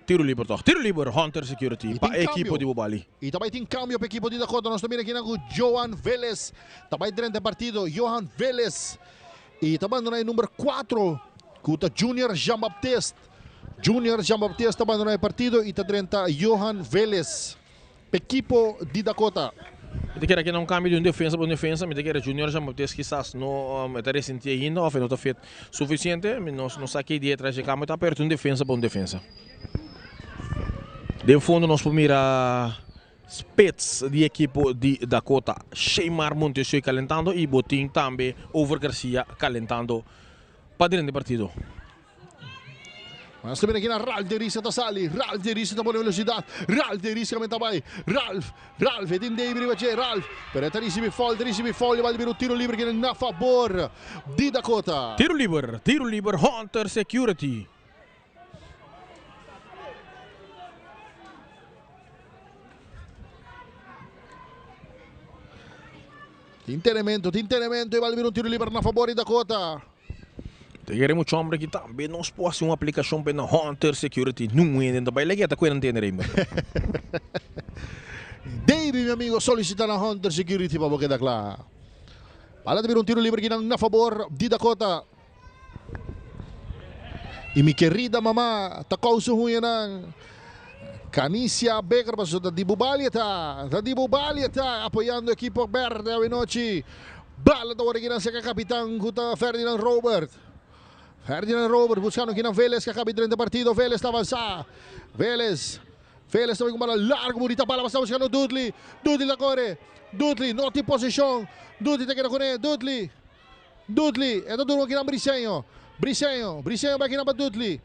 tiro livre toch. Tiro livre Hunter Security para a equipe de Bubali. E também tem cambio para a equipe de Dakota. Nós também aqui com Johan Vélez. Também durante o partido, Johan Vélez. E também no número 4, com o Junior Jean Baptiste. Junior Jean Baptiste também no partido e está dentro Johan Vélez. Equipo de Dakota. Me quero aqui não cambio de um defesa para um defesa, me quero Junior Jean Baptiste quizás não está ressentido ainda, ou não está feito suficiente, não não saquei de atrás de câmbio, está perto um defesa para um defesa. De fundo nós podemos mirar Spits di ekipo di Dakota, Sheymar Montesio kalentando i bo tin tambe Over Garcia kalentando pa drenta e partido. Mas ta bira kina Ralph de Risa ta sali, Ralph de Risa ta pone velocidad, Ralph de Risa kamen ta bai, Ralph, Ralph e tin Davy riba dje, Ralph, pero e ta ricibi foul, ta ricibi foul, e bal bira un tiro liber kina na fabor di Dakota. Tiro liber, tiro liber Hunter Security. Tin tenemento, tin tenemento, e bal bira un tiro liber na fabor di Dakota. Te kere mucho hombre aki tambe nos por hasi un aplicacion pa na Hunter Security nun hende ta bai lege ta cuera ntende Raymond. Davy mi amigo solicita na Hunter Security pa bo keda cla. Bala ta bira un tiro liber kinan na fabor di Dakota. Y mi querida mama ta causa huñanan. Canicia Becker paso ta di Bubali ta, ta di Bubali ta apoyando equipo berde awe nochi. Bala ta worde kinan cerca capitan cu ta Ferdinand Robert. Ferdinand Robert buscando kinan Vélez que acaba drenta partido. Vélez ta avanza. Vélez. Vélez ta bay cu bala largo bonita bala pasa buscando Dudley. Dudley ta core. Dudley no tin posicion. Dudley ta keda cune. Dudley. Dudley. E ta duro kinan Briseño. Briseño. Briseño bay kinan pa Dudley.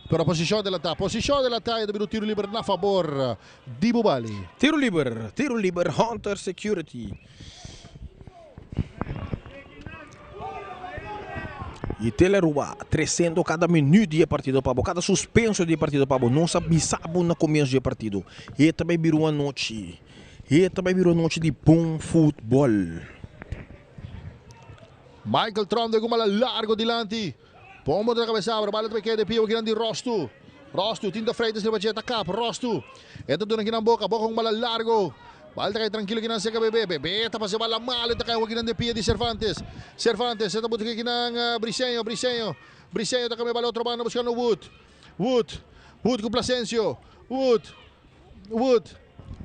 Pero posicion adelanta. Posicion adelanta y ta bira un tiro liber na favor di Bubali. Tiro liber. Tiro liber Hunter Security. Y Tele Aruba treciendo cada minuut di e partido pa bo, cada suspenso di e partido pa bo. Nos a bisa bo na comienzo di e partido. E ta bay bira un anochi, e ta bay bira un anochi di bon futbol. Michael Tromp den ku bala largo dilanti. Pombo ta kabesa abra, bala ta bay keda e pia kinan di Rostu. Rostu tin ta Freitas riba dje ta kap. Rostu e ta duna kinan Boca, Boca ku bala largo. Bala ta kai trankilo kinan seka Bebe. Bebe ta pasa e bala malo e ta kai kinan den pia di Cervantes. Cervantes e ta buska kinan Briseño, Briseño, Briseño ta kambia bala otro banda buskando Wood. Wood, Wood ku Plasencio. Wood, Wood,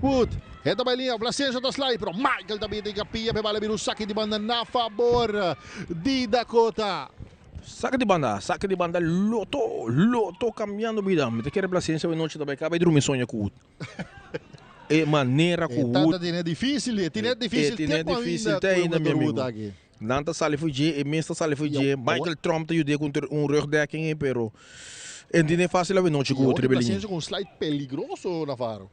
Wood. E ta bai liña, Plasencio ta slide, pero Michael ta bini den pia pa e bala bira un saki di banda na fabor di Dakota. Saki di banda, saki di banda, Lotto, Lotto cambiando bida. Mi ta kere Plasencia awe nochi ta bai caba e drumi soña ku Wood. E manera ku Wood. E tata tene dificil, e tene dificil te ku ainda, ainda mi ku Wood amigo. aki. Nan ta sali for dje, e mes ta sali for dje. Michael Trump ta yud'é ku un rugdekking ei, pero e tene fácil awe nochi ku Y otro Rebellini. Plasencia ku un slide peligroso, Navarro.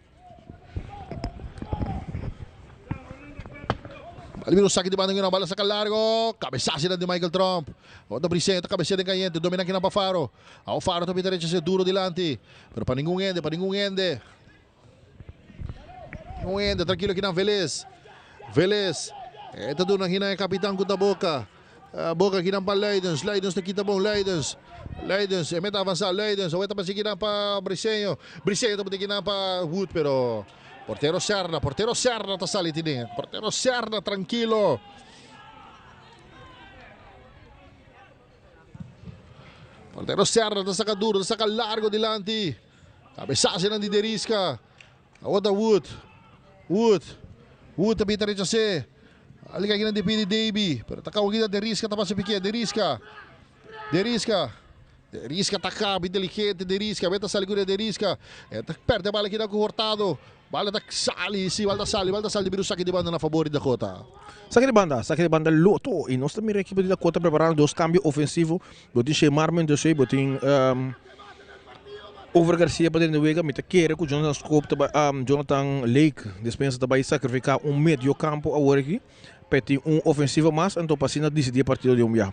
Bala bira un saki di banda ku bala saka largo. Cabesazo di Michael Trump. Otro Briseño ta cabecea den cayente. Domina kinan pa Faro. Awo Faro ta pinta recha duro dilanti. Pero pa ningun hende, pa ningun hende. Un hende trankilo kinan Velez. Velez. E ta duna kinan e kapitan ku ta Boca. Boca kinan pa Luidens. Luidens ta kita bon. Luidens. Luidens. E meta avansa. Luidens. Awor ta pasa kinan pa Briseño. Briseño ta pone kinan pa Wood pero portero Serna. Portero Serna ta sali tine. Portero Serna trankilo. Portero Serna ta saka duro. Ta saka largo dilanti. Cabesazonan di Deriska. Awor ta Wood. Wood. Wood ta bita rechasé. Ali kaki nan di pidi Davy. Pero ta kau kita Deriska ta pasa piké. Deriska. Deriska. Deriska ta kaba inteligente Deriska. Beta sali ku Deriska. E ta perde bala kita ku Hurtado. Bala ta sali. Si bala ta sali. Bala ta sali. Biru saki di banda na fabor di Dakota. Saki di banda. Saki di banda Lotto. Y nos ta mira ekipo di Dakota preparando dos cambio ofensivo. Bo tin Shemar Mendoza. Bo tin Over Garcia pa drenta wega, mi ta kere ku Jonathan Scope ta bai, Jonathan Lake despensa ta bai sakrifiká un medio kampo awor aki pa e tin un ofensiva mas, anto pa asina disidí e partido di un bia.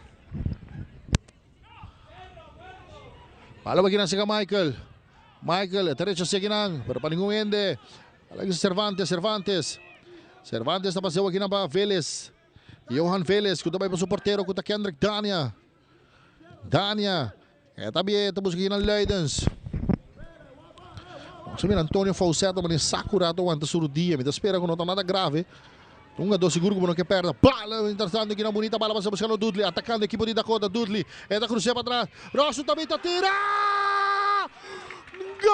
Bala pa kinan seka Michael. Michael e ta rechasé kinan, pero pa ningun hende. Bala ki Cervantes, Cervantes. Cervantes ta paseo kinan pa Velez. Johan Velez ku ta bai pa su portero ku ta Kendrick Dania. Dania. E ta bie ta busca kinan Luidens. Nos a mira Antonio Faucet ta mane saku rato wanta su rudia. Mi ta spera ku no ta nada grave. Un hungador sigur ku bo no ke perde. Bala mientras tanto kinan bunita bala pasa buscando Dudley. Atacando ekipo di Dakota. Dudley e ta crucea pa atras. Rosso ta bin ta tira! Gol!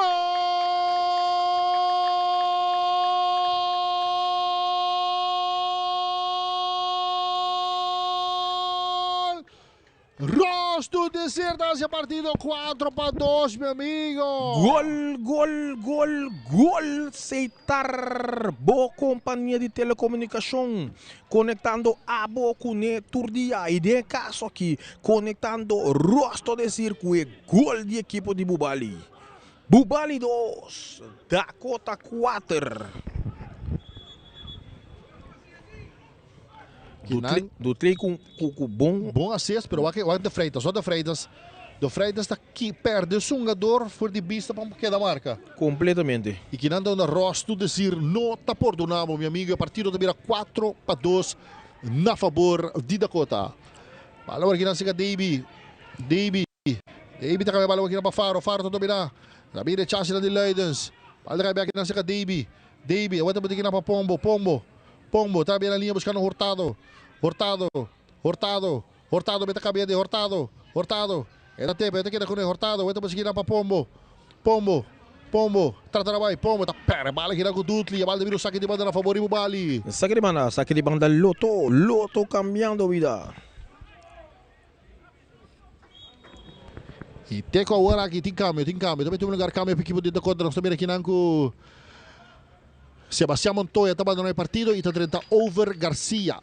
Rosso! Rostu Desir ta hasi e partido 4 pa 2 mi amigo. Gol, gol, gol, gol! Seitar, bo kompania di telekomunikashon, konektando abo kuné tur dia i den e kaso aki konektando Rosto Desir ku e gol di ekipo di Bubali. Bubali dos, Dakota kuater. Dutley ku ku bon. Bon assist, pero wak wak De Freitas, wak De Freitas. De Freitas ta ki perde su hungador for di bista pa keda marca. Completamente. Y kinan ta unda Ross tu decir no ta pordonabo mi amigo e partido ta bira 4-2 na fabor di Dakota. Bala awor kinan sega Davy. Davy. Davy ta cambia bala awor kinan pa Faro. Faro ta domina. Ta bira e chance nan di Luidens. Bala ta cambia kinan sega Davy. Davy awor ta bota kinan pa Pombo. Pombo. Pombo ta bira liña buscando Hurtado. Hurtado. Hurtado. Hurtado meta cabia di Hurtado. Hurtado. E ta tepe, e ta keda cune Hurtado. Awor ta busca kinan pa Pombo. Pombo. Pombo. Trata na bay. Pombo ta perde bala kinan cu Dutli. E bala ta bira un saki di banda na favor di Bubali. Saki di banda, saki di banda Lotto. Lotto cambiando bida. Y te cu awor aki tin cambio, tin cambio. Ta mete un lugar cambio pa equipo di Dakota. Nos ta mira kinan cu Sebastian Montoya ta abandona e partido y ta drenta Over Garcia.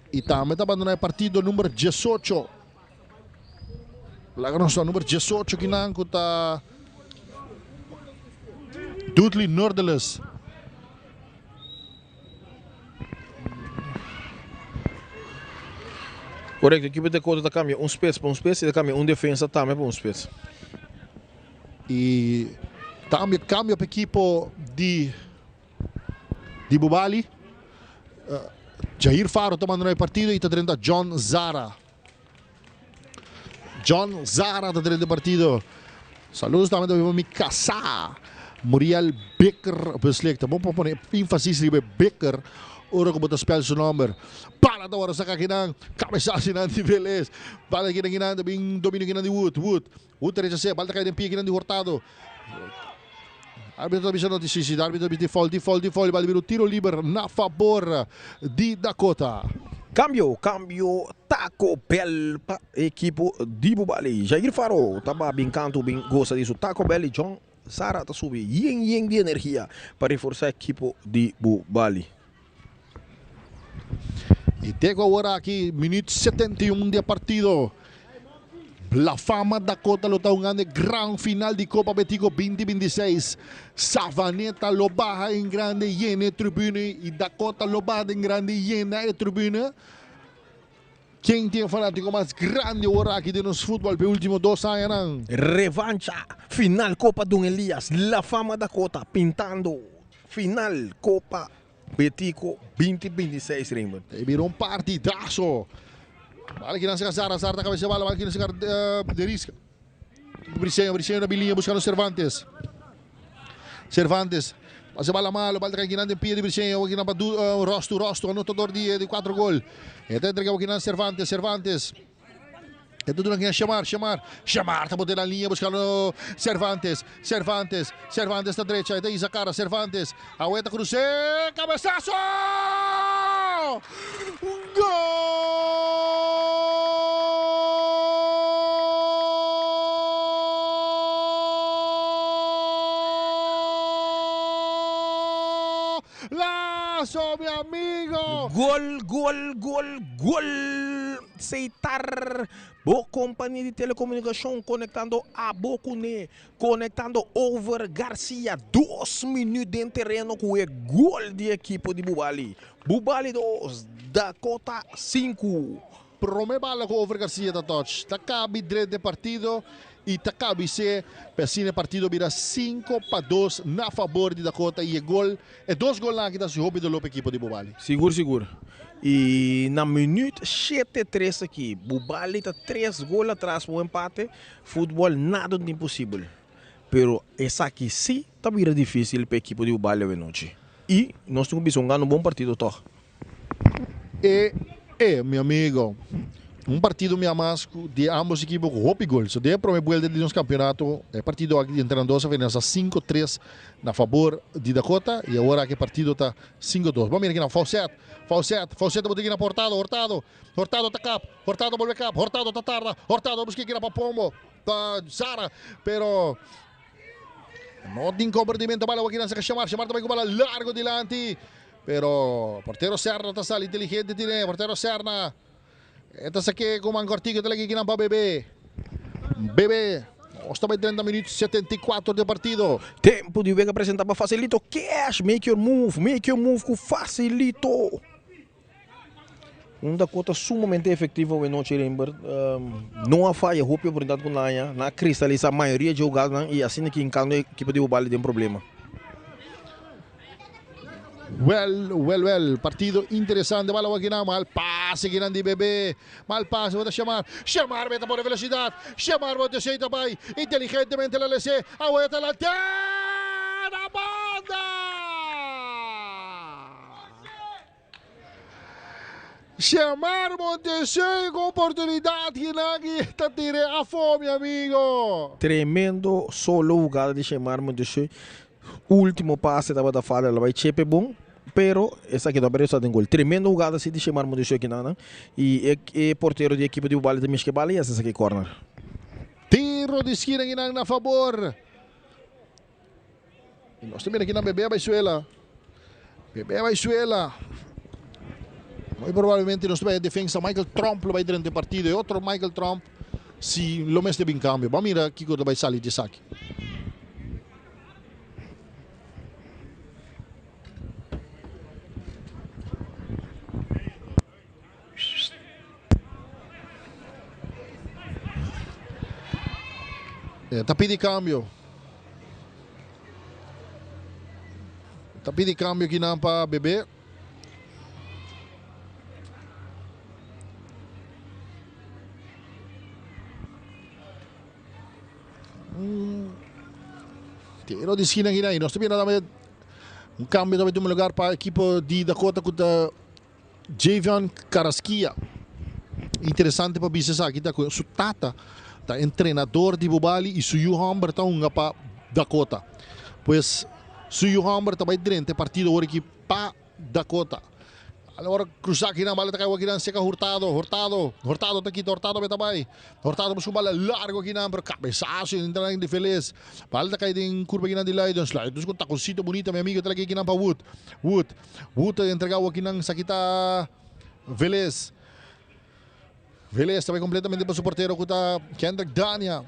Y tambe ta abandona e partido number 18. Laga nos ta number 18 kinan cu ta Dudley Nordeles. Korekto, ekipo di Dakota ta kambia un spits pa un spits i ta kambia un defensa tambe pa un spits. I tambe kambio pa ekipo di di Bubali. Jair Faro ta manda e partido i ta drenta John Zara. John Zara ta drenta e partido. Saludos tambe ta pa mi kasá Muriel Bikker Beslik. Ta bon pa pone énfasis riba e Bikker ora ku bo ta spel su nòmber. Bala ta wòrdu saka akinan. Kabesashi nan di Velez. Bala akinan kinan ta bin dominio kinan di Wood. Wood. Wood ta rechas'é. Bala ta kai den pie kinan di Hurtado. Arbitro ta bisa no si si. Arbitro ta bisa di foul, di foul, di foul. Bala bira un tiro liber na fabor di Dakota. Cambio, cambio Taco Bell pa ekipo di Bubali. Jair Faro ta ba bin kantu bin gosa di su Taco Bell y John Sara ta subi yen yen di energia pa reforsa ekipo di Bubali. Y te cu awor aki minuut 71 di e partido. La Fama Dakota lo ta hungando e gran final di Copa Betico 2026. Savaneta lo baha en grande yena e tribune y Dakota lo baha den grande yena e tribune. Ken tin e fanatico mas grandi awor aki den nos futbol p'e ultimo dos añanan? Revancha, final Copa Don Elias, La Fama Dakota pintando final Copa Betico 2026 Raymond. E bira un partidazo. Bala kinan saka Zara, Zara ta cabecea bala, bala kinan saka de Risca. Briseño, Briseño na bilinha buscando Cervantes. Cervantes pasa bala malo, bala ta kai kinan den pia di Briseño, kinan pa Rostu, Rostu anotador di di cuatro gol. E ta entrega kinan Cervantes, Cervantes. E ta duna kinan Shamar, Shamar, Shamar ta bote na linha buscando Cervantes, Cervantes, Cervantes ta drecha, e ta hisa cara Cervantes, awe ta cruce, cabezazo! Gol! Lazo, mi amigo! Gol, gol, gol, gol! Seitar, bo kompania di telekomunikashon konektando abo kuné. Konektando over Garcia, dos minuut den tereno ku e gol di ekipo di Bubali. Bubali dos, Dakota sinku. Prome bala ku Over Garcia ta touch ta kabi drenta e partido i ta kabis'é pa asina e partido bira 5-2 na fabor di Dakota i e gol e dos golnan aki ta hasi hopi doló pa ekipo di Bubali. Sigur sigur. I na minuut shete tres aki Bubali ta tres gol atras pa un empate. Futbol nada no ta imposibel, pero esaki si ta bira dificil pa ekipo di Ubali awenochi. Y nos tin cu bisa un gana un bon partido tog. E e mi amigo. Un partido mi mas di ambos ekipo ku hopi gol. So den e prome buelta di nos campeonato, e partido aki di entre nan dos a finalisa 5-3 na fabor di Dakota y awor aki e partido ta 5-2. Bo mira kinan Faucet, Faucet, Faucet ta bota kinan pa Hurtado, Hurtado, Hurtado ta kap, Hurtado bolbe kap, Hurtado ta tarda, Hurtado a buska kinan pa Pombo, pa Zara, pero no tin comprometimento bala awor kinan saka Shamar, Shamar ta bai ku bala largo dilanti, pero portero Serna ta sali inteligente tine, portero Serna. E ta sake ku man kòrtiku ta lagi kinan pa Bebe. Bebe. Nos ta bai 30 minuut 74 di partido. Tempu di wega presenta pa Facilito Cash. Make your move, make your move ku Facilito. Un Dakota sumamente efectivo awe nochi Rembert. No a faya hopi oportunidad ku nan haña. Nan a kristalisa mayoria dje hugadanan i asina ki hinkando e ekipo di Bubali den problema. Wel, wel, wel, partido interesante. Bala wakinan, mal pase kinan di Bebe. Mal pase, bota Shamar. Shamar meta pone velocidad. Shamar bota aceita bay. Inteligentemente la lese. Awe ta la na banda! Shamar Montesey con oportunidad kinan y ta tire afo, mi amigo. Tremendo solo hugada di Shamar Montesey. Ultimo pase tabata fala el a bai chepe bon, pero esaki no a resulta den gol. Tremendo hugada si di Shemar Mondesio aki nan y e portero di ekipo di Bubali ta mishke bala y hasi esaki corner. Tiro di skina akinan na fabor. Y nos ta mira akinan Bebe a bai suela. Bebe a bai suela. Muy probablemente nos ta bai defensa Michael Tromp lo bai drenta e partido. E otro Michael Tromp si lo mester bin cambio. Ban mira kiko ta bai sali di esaki. E ta pidi cambio. Ta pidi cambio kinan pa Bebe. Tiro di skina kinan y nos ta mira tambe un cambio tambe tuma lugar pa equipo di Dakota cu ta Javion Carrasquilla. Interesante pa bisa esaki ta cu su tata ta entrenador di Bubali y su yu homber ta hunga pa Dakota. Pues su yu homber ta bay drenta e partido awor aki pa Dakota. Alora cruza akinan bala ta cay akinan seca Hurtado, Hurtado, Hurtado ta kita, Hurtado meta bay. Hurtado busca un bala largo akinan pero cabezazo entra den di Feliz. Bala ta cay den curva akinan di Luidens. Luidens cu taconcito bunita mi amigo ta laki akinan pa Wood. Wood, Wood ta entrega akinan esaki ta Velez. Velez ta bay completamente pa su portero cu ta Kendrick Dania.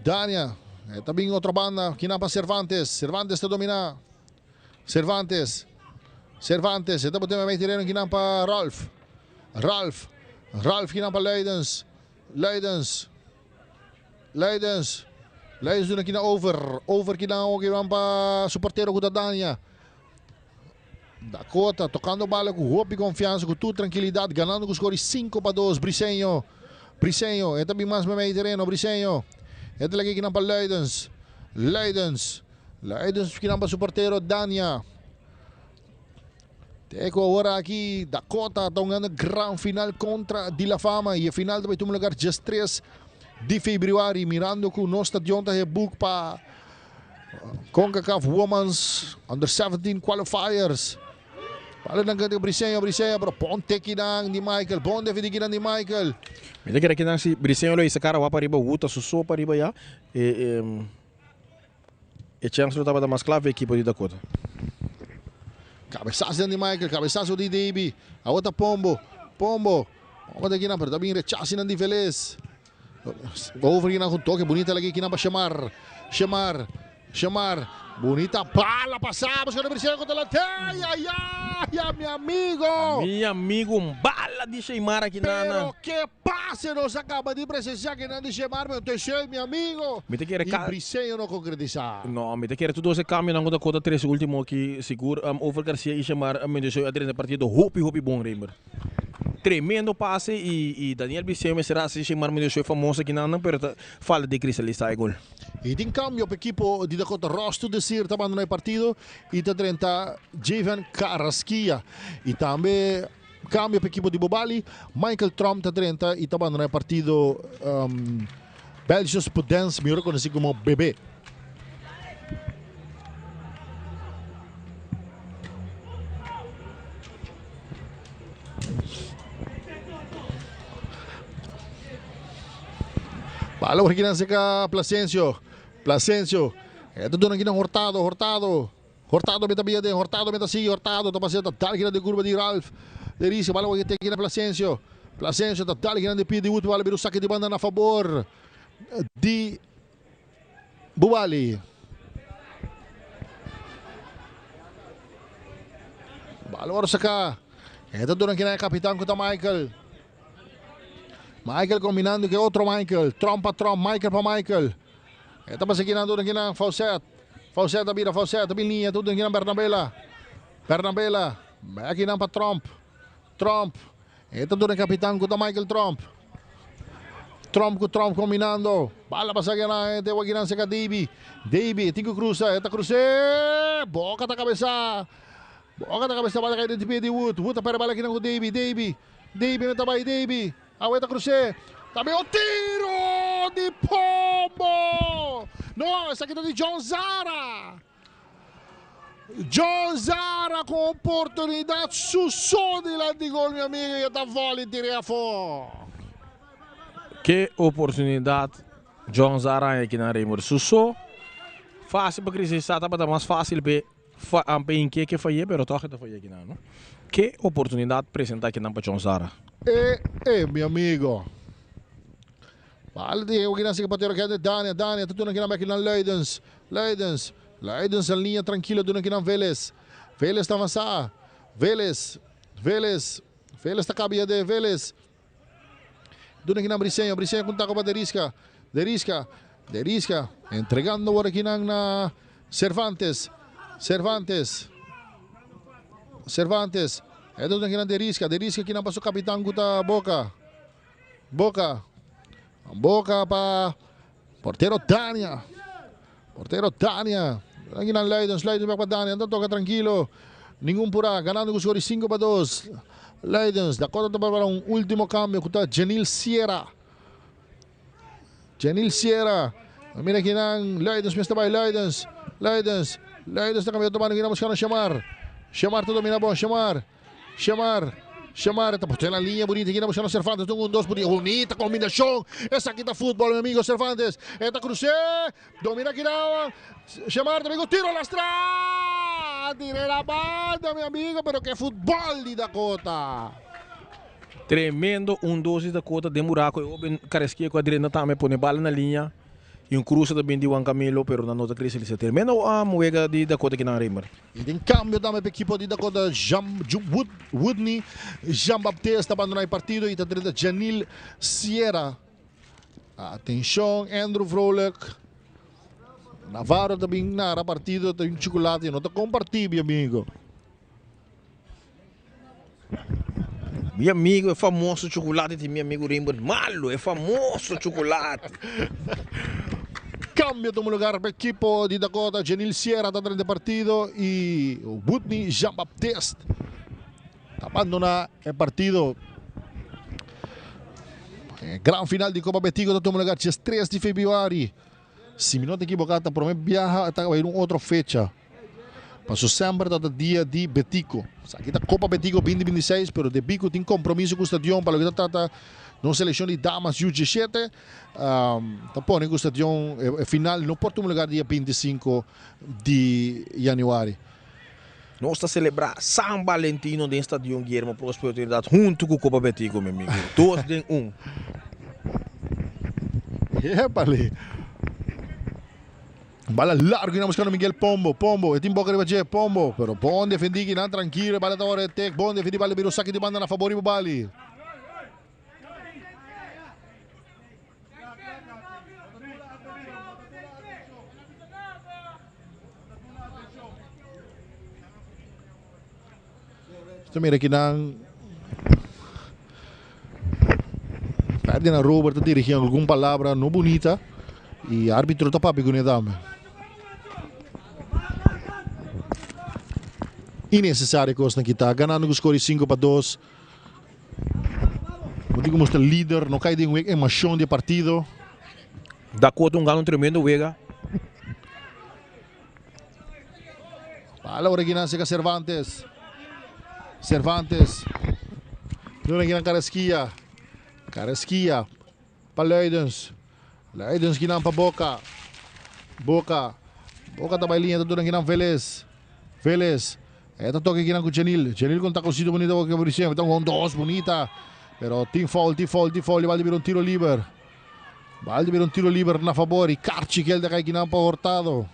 Dania ta bin otro banda akinan pa Cervantes. Cervantes ta domina. Cervantes. Cervantes. E ta bote mei tereno kinan pa Ralph. Ralph. Ralph kinan pa Luidens. Luidens. Luidens. Luidens duna kinan over. Over kinan oke van pa su portero ku ta Dania. Dakota tocando bala ku hopi confianza, ku tur tranquilidad, ganando ku score 5-2. Briseño. Briseño. E ta bin mas mei tereno. Briseño. E ta lagi kinan pa Luidens. Luidens. Luidens kinan pa su portero Dania. Te cu awor aki Dakota ta hungando gran final contra Di La Fama y e final ta bay tuma lugar djes 3 di februari mirando cu nos stadion ta heboek pa Concacaf Women's Under 17 Qualifiers. Bala nan kende Briseño, Briseño, pero bon teki nan di Michael, bon defendi kinan di Michael. Mi ta kere kinan si Briseño lo hisa cara wak pariba, Wuta su so pariba ya. E, e, E chèns lo tabata mas kla pa e ekipo di Dakota. Kabesazo den di Michael, kabesazo di Davy. Awor ta Pombo, Pombo. Pombo ta kinan, pero ta bin rechazo nan di Velez. Over kinan ku toke bunita lagi kinan pa Shemar. Shemar, Shemar. Bunita bala pasa, buscando Briseño contra la Ay, ay, ay, ay, mi amigo. Mi amigo, un bala di Shemar aki nana. Pero ke pase nos a caba di presencia aki nan di Shemar, mi atención, mi amigo. Mi ta kere Y ka Briseño no concretisa. No, mi ta kere tur dos e cambionan cu Dakota trece ultimo aki, sigur Over Garcia y Shemar Mendoza a drenta e partido hopi hopi bon, Raymer. Tremendo pase y y Daniel Briseño mester haci Shemar Mendoza e famoso aki nan, pero ta falta di cristalisa e gol. Y tin cambio pa ekipo di Dakota. Rostu Desir ta bandona e partido y ta drenta Javen Carrasquilla. Y tambe. Cambio pa ekipo di Bobali. Michael Tromp ta drenta y ta bandona e partido Belgius Pudens, mihor conoci como Bebe. Bala por akinan cerca Plasencio. Plasencio. E ta duna akinan Hurtado, Hurtado. Hurtado meta bia den, Hurtado meta sigui, Hurtado ta pasea ta dal akinan den curva di Ralph. Derice, bala por aki akinan Plasencio. Plasencio ta dal akinan den pie di Wood, bala bira un saki di banda na fabor di Bubali. Bala wòrdu saká. E ta duna kinan e kapitan ku ta Michael. Michael kombinando ku e otro Michael. Trump pa Trump, Michael pa Michael. E ta pasa kinan duna kinan Faucet. Faucet ta bira, Faucet ta bin liña, ta duna kinan Bernabela. Bernabela. Bek kinan pa Trump. Trump. E ta duna e kapitan ku ta Michael Trump. Trump ku Trump kombinando. Bala pasa kinan e te wak kinan seka Davy. Davy e tin ku krusa. E ta krus'é. Boka ta kabesá. Boka ta kabesá bala kai den pie di Wood. Wood ta pèrdè bala kinan ku Davy. Davy. Davy no ta bai. Davy. Awe ta krus'é. Ta bin un tiro di Pombo. No, esaki ta di John Zara. John Zara ku oportunidat su so dilanti gol mi amigo y e ta volley tir'é afó. Ke oportunidat John Zara haña aki na Raymond su so. Fásil pa Chris Sa tabata mas fásil p'e p'e hinkié ke fay'é pero tòg e ta fay'é akinan no. Ke oportunidat presentá akinan pa John Zara. E e mi amigo. Bal di e kinan sigi pa tero kende Dania Dania ta duna kinan bek kinan Luidens Luidens Luidens en liña trankilo duna kinan Veles Veles ta avansa Veles Veles Veles ta kabia de Veles duna kinan Briseño Briseño ku tako pa Deriska Deriska Deriska entregando wor kinan na Cervantes Cervantes Cervantes e duna kinan Deriska Deriska kinan pa su kapitan ku ta Boca. Boca. Boca pa portero Dania. Portero Dania. Aquí nan Leidens, Leidens back pa Dania. Anda toca tranquilo. Ningún pura. Ganando con score 5 pa 2. Leidens. Dakota ta prepara un último cambio. Kuta Janil Sierra. Janil Sierra. Mira aquí nan Leidens. Mester bay Leidens. Leidens. Leidens ta cambia tomando. Aquí nan buscando Shamar. Shamar ta domina bon. Shamar. Shamar, Shamar ta pone la liña bunita aki na buscando Cervantes un un dos bunita bunita combinacion esaki ta futbol mi amigo Cervantes e ta cruce domina kinawa Shamar ta bin tiro lastra tira la banda mi amigo pero ke futbol di Dakota. Tremendo un dos di Dakota den buraco e hoben Carrasquilla cu a drenta tambe pone bala na liña. Y un cruce ta bin di Juan Camilo pero nan no ta crece lisa. Tremendo wega di Dakota kinan Raymer. Y den cambio tambe pa equipo di Dakota Jean Woodney Jean Baptiste ta bandona e partido y ta drenta Janil Sierra. Atencion Andrew Vrolijk. Navarro ta bin nara partido ta un chocolate no ta comparti mi amigo. Mi amigo e famoso chocolate di mi amigo Raymond Malo, e famoso chocolate. Cambio tuma lugar pa equipo di Dakota. Jenil Sierra ta drenta e partido y Woodney Jean Baptiste ta abandona e partido. E gran final di Copa Betico ta tuma lugar djes 3 di februari. Si mi no ta equivoca ta prome biaha ta bay un otro fecha. Paso semper ta ta dia di Betico. Esaki ta Copa Betico 2026, pero debí cu tin compromiso cu stadion pa loke ta trata nos seleccion di damas U17, ta pone cu stadion e final no por tuma lugar dia 25 di januari. Nos ta celebra San Valentino den stadion Guillermo Prospero Trinidad hunto cu Copa Betico, mi amigo. Dos den un. Epale. Bala largo y nan buscando Miguel Pombo. Pombo, e tin boca riba dje. Pombo, pero bon defendi ki nan tranquilo. E bala ta ora e tek. Bon defendi bala bira un saki di banda na fabor riba Bali. Ta mira ki nan Ferdinand Robert ta dirigi algun palabra no bunita y arbitro ta papia cune tambe. Innecesario cosnan kita. Ganando cu score di 5 pa 2. Bo tin ku mustra lider, no kai den wega emashon di e partido. Dakota un gana un tremendo wega. Bala ora kinan seka Cervantes. Cervantes. Duna kinan Carrasquilla. Carrasquilla pa Luidens. Luidens kinan pa Boca. Boca. Boca ta bai liña ta duna kinan Velez. Velez. E ta toca kinan cu Janil. Janil con taconcito bunita boca Briseño. Ta un dos bunita. Pero tin foul, tin foul, tin foul. Y bal di bira un tiro liber. Bal di bira un tiro liber na favor. Y Carchi kel ta cay kinan pa Hurtado.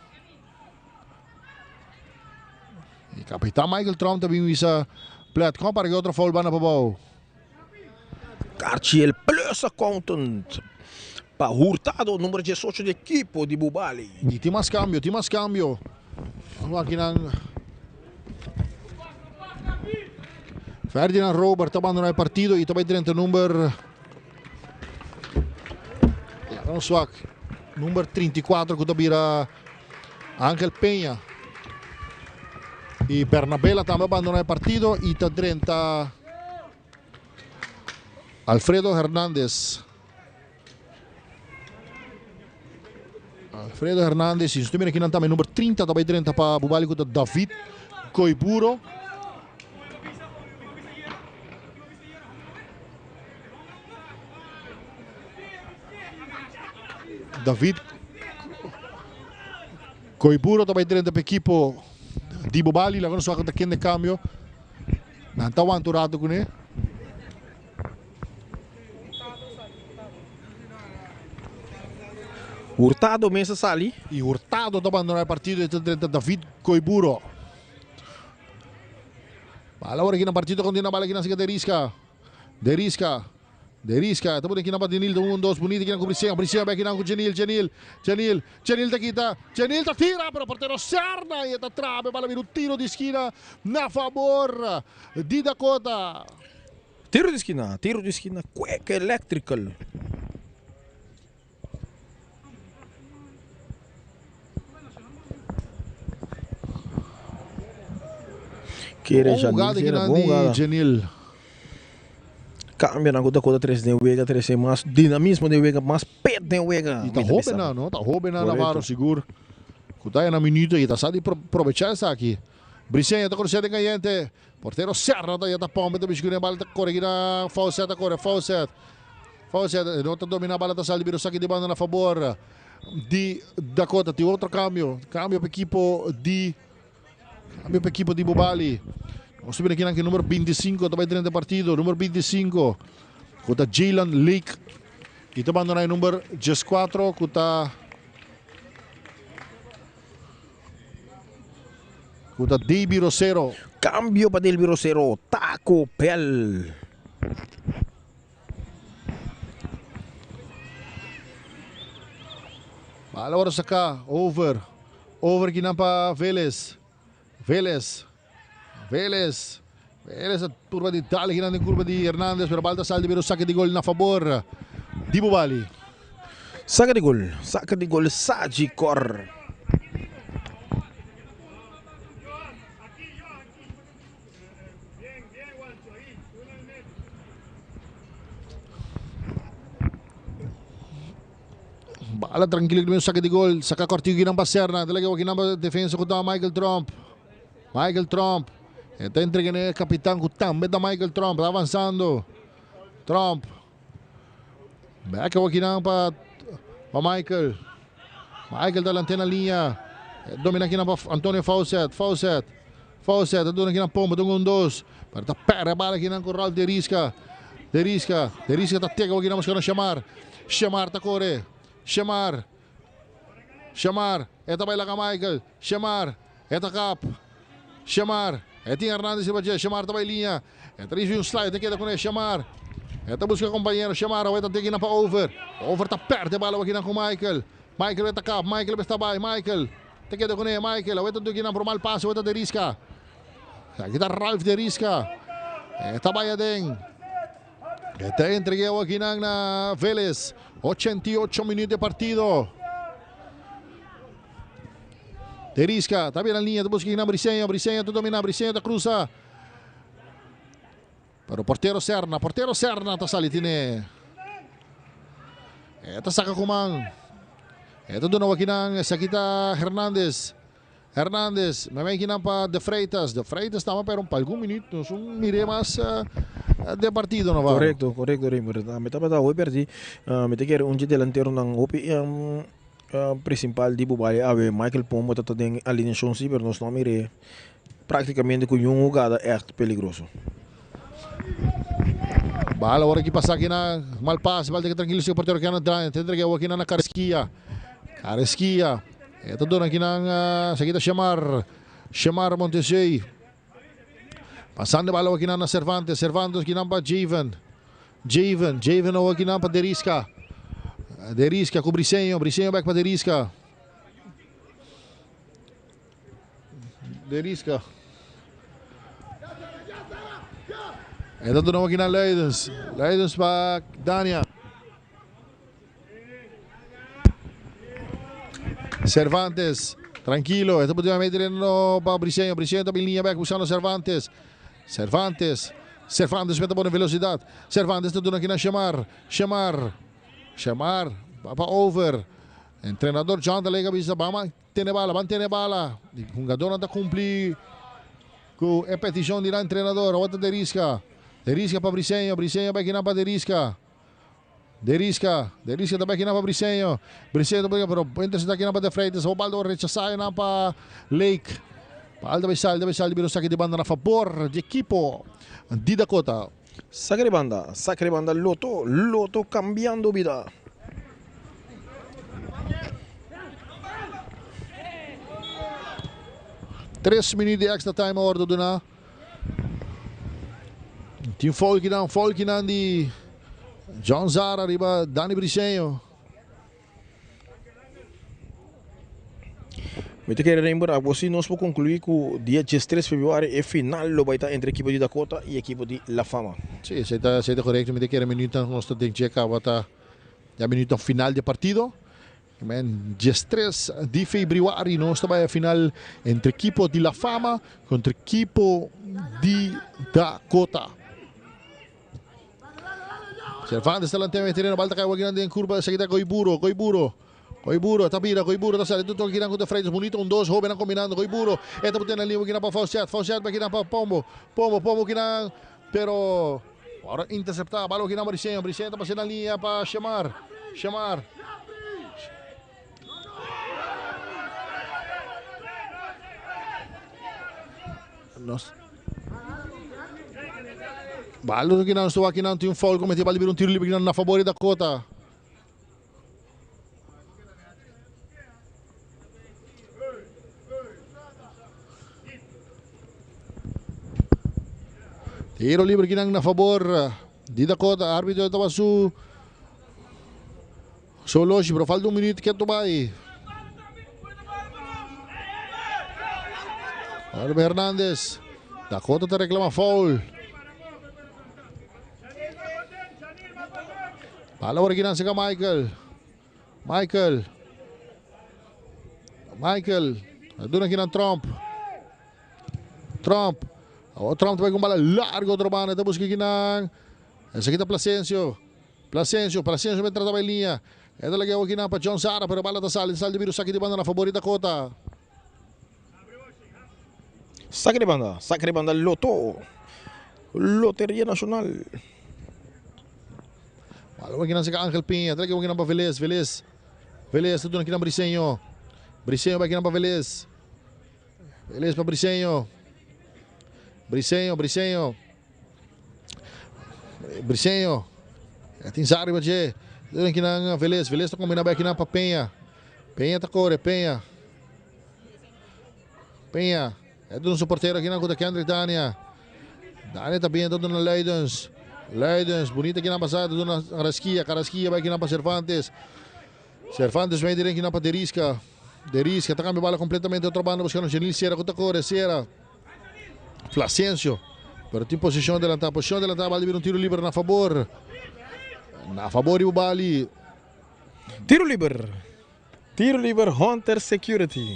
E capitán Michael Trump ta bin bisa Plet, kom para que otro foul banda pa bou. Carchi el plus accountant pa Hurtado, number 18 di equipo di Bubali. Y tin mas cambio, tin mas cambio. Vamos aki nan. Ferdinand Robert ta abandona e partido y ta bay drenta number Laga swak number 34 ku ta bira Angel Peña. Y Bernabela tambe abandona e partido y ta drenta Alfredo Hernandez. Alfredo Hernandez, y mira aquí tambe number 30 ta bay drenta pa Bubali ku ta David Coiburo. David Coiburo ta bay drenta pa equipo di Bubali. Laga nos wak ta kende cambio. Nan ta wanta un rato kuné. Hurtado mes a sali. Y Hurtado ta bandona e partido y ta drenta David Coiburo. Bala ora aki na partido continua bala aki na Deriska. Deriska. Deriska. Ta pone aki na pa Jenil. Un, dos, bunita aki na ku Briseño. Briseño bek aki na ku Jenil. Jenil. Jenil. Jenil ta kita. Jenil ta tira pero portero Serna y e ta trabe bala bira un tiro di skina na fabor di Dakota. Tiro di skina. Tiro di skina. Quick Electrical. Kere Bon jugada Janil, kinan bon di jugada. Janil. Cambio nan cu Dakota 3 den wega, trece mas dinamismo den wega, mas pet den wega. Y ta Mi ta bisa. hobennan, no? Ta hobennan Correcto. Navarro sigur. Cu ta na minuto y ta sa di probecha esaki. Briseño ta crucea den cayente. Portero Serna ta ya ta pompe ta biscu den bal ta core kinan Faucet ta core Faucet. Faucet no ta domina bala ta sali bira saki di banda na fabor di Dakota. Tin otro cambio. Cambio pa equipo di cambio pa equipo di Bubali. Nos ta bira kinan ki numero 25 ta bay drenta partido. Numero 25 cu ta Jalen Lake. Y ta bandona e number 14 cu ta Cu ta Delby Rosero. Cambio pa Delby Rosero. Taco Bell. Bala ora saca. Over. Over kinan pa Velez. Velez. Velez. Velez a turba di dale kinan den curva di Hernandez. Pero bal ta sal di bira un saque di gol na favor di Bubali. Saque di gol. Saque di gol Sagicor. Bala tranquilo que saque de gol. Saca cortico que não pa Serna. Dele que não pa defensa com Michael Trump. Michael Trump. Está entre que capitán que también está Michael Trump. Está avanzando. Trump. Back aqui não pa pa Michael. Michael da antena linha. Domina aqui na pa Antonio Fawcett. Fawcett. Fawcett. Dona aqui na pomba. Dona um dos. Para tá pera bala aqui na corral de Risca. De Risca. De Risca tá tega aqui na buscando chamar. Chamar tá corre. Chamar. Chamar. Eta vai lá com Michael. Chamar. Eta cap. Chamar. É tem Hernandes e Badia. Chamar tá vai linha. É três um slide. Tem que com ele. Chamar. Eta busca companheiro. Chamar. Eta tem que ir para over. Over tá perto. Bala aqui na com Michael. Michael eta cap. Michael está vai. Michael. Tem que com ele. Michael. Eta tem que ir para mal passe. Eta de Risca. Aqui tá Ralph de Risca. Eta vai aden. Está entregado aqui na Vélez. 88 minutos de partido. Terisca, está bien en línea, busca na Briseño, Briseño, tu domina, Briseño te cruza. Pero portero Serna, portero Serna ta sali tine. E ta saka ku man. E ta duna wakinan, esaki ta Hernandez. Hernandez, meme kinan pa De Freitas. De Freitas tama pero pa algun minuut nos un mire mas den partido Navarro. Correcto, correcto Raymer. Mi tabata hopi perdi. Mi ta kere un dje delanteronan hopi principal di Bubali awe. Michael Pombo ta ta den alineacion si, pero nos no a mire practicamente cu niun hugada echt peligroso. Bala ora ki pasa kinan mal pase, bal ta keda trankilo si e portero kinan ta entrega awor kinan na Carrasquilla. Carrasquilla e ta duna kinan esaki ta Shemar, Shemar Montesey. Pasando e bala awor kinan na Cervantes, Cervantes kinan pa Javen, Javen, Javen awor kinan pa Derisca. Derisca ku Briseño, Briseño bek pa Derisca. Derisca. E ta duna aki na Luidens. Luidens pa Dania. Cervantes. Tranquilo. E ta pudi mete dentro pa Briseño. Briseño ta bin liña bek buscando Cervantes. Cervantes. Cervantes mete pone velocidad. Cervantes ta duna aki na Shemar. Shemar. Shemar. Pa over. Entrenador John ta lega bisa ban Tene bala, ban tene bala. E hungadornan ta cumpli cu e peticion di nan entrenador. Awor ta Derisca. Derisca pa Briseño. Briseño bay kinan pa Derisca. Derisca. Derisca ta bay kinan pa Briseño. Briseño ta busca pero intercepta kinan pa De Freitas. Awor bal ta rechasa nan pa Lake. Bal ta bay sali, ta bay sali bira un saki di banda na fabor di ekipo di Dakota. Saki di banda, saki di banda Lotto, Lotto cambiando bida. Tres minuut di extra time a wordo duna. Tin foulkinan, foulkinan di John Zara riba Dani Briseño. Mi ta kere remember abo si nos por conclui cu dia diestres februari e final lo bay ta entre ekipo di Dakota y ekipo di La Fama. Si, esey ta esey ta corecto. Mi ta kere minuutnan nos ta den dje caba ta ya minuutnan final di e partido. Men diestres di februari nos ta bay e final entre ekipo di La Fama contra ekipo di Dakota. Cervantes ta lant'e mete tereno, bal ta kai wak den kurba, esaki ta Goiburo, Goiburo, Goiburo ta bira, Goiburo ta sali, tur toki kinan ku ta Freitas, bunito un dos hobennan kombinando, Goiburo, e ta put'e na liña kinan pa Faucet, Faucet bai kinan pa Pombo, Pombo, Pombo kinan, pero ora interseptá, bal kinan pa Briseño, Briseño ta pas'e na liña pa Shemar, Shemar. Nos Balo ki nan sto aki nan tin un foul cometi bal bira un tiro libre ki nan na favor di Dakota. Tiro libre ki nan na favor di Dakota. Arbitro tabata su Soloshi, pero falta un minuut keto bai. Alba Hernandez. Dakota ta reclama foul. Bala por aquí nan Michael. Michael. Michael. Duna aquí nan Trump. Trump. Awor Trump ta bai con bala largo otro banda. Ta busca aquí nan. Esaki ta Plasencio. Plasencio, Plasencio mester trata bai liña. E ta laga awokinan pa John Sara, pero bala ta sali, ta sali di biru saki di banda na fabor di Dakota. Saki di banda, saki di banda Loto, Loteria Nacional. Bala awokinan seka Angel Piña, ta laga awokinan pa Velez, Velez, Velez ta duna kinan Briseño, Briseño bai kinan pa Velez, Velez pa Briseño, Briseño, Briseño. Briseño. E tin sa riba dje. Duna kinan Velez. Velez ta combina bai kinan pa Peña. Peña ta core. Peña. Peña. E duna su portero kinan ku ta Kendrick Dania. Dania ta bien ta duna Luidens. Luidens. Bonita kinan pasada ta duna Carrasquilla. Carrasquilla bai kinan pa Cervantes. Cervantes bai diren kinan pa Derisca. Derisca ta cambia bala completamente otro banda buscando Janil Sierra ku ta core. Sierra. Plasencio. Pero tin posicion adelantá. Posicion adelantá. Bali bira un tiro liber na favor. Na favor di Bali. Tiro liber. Tiro liber Hunter Security.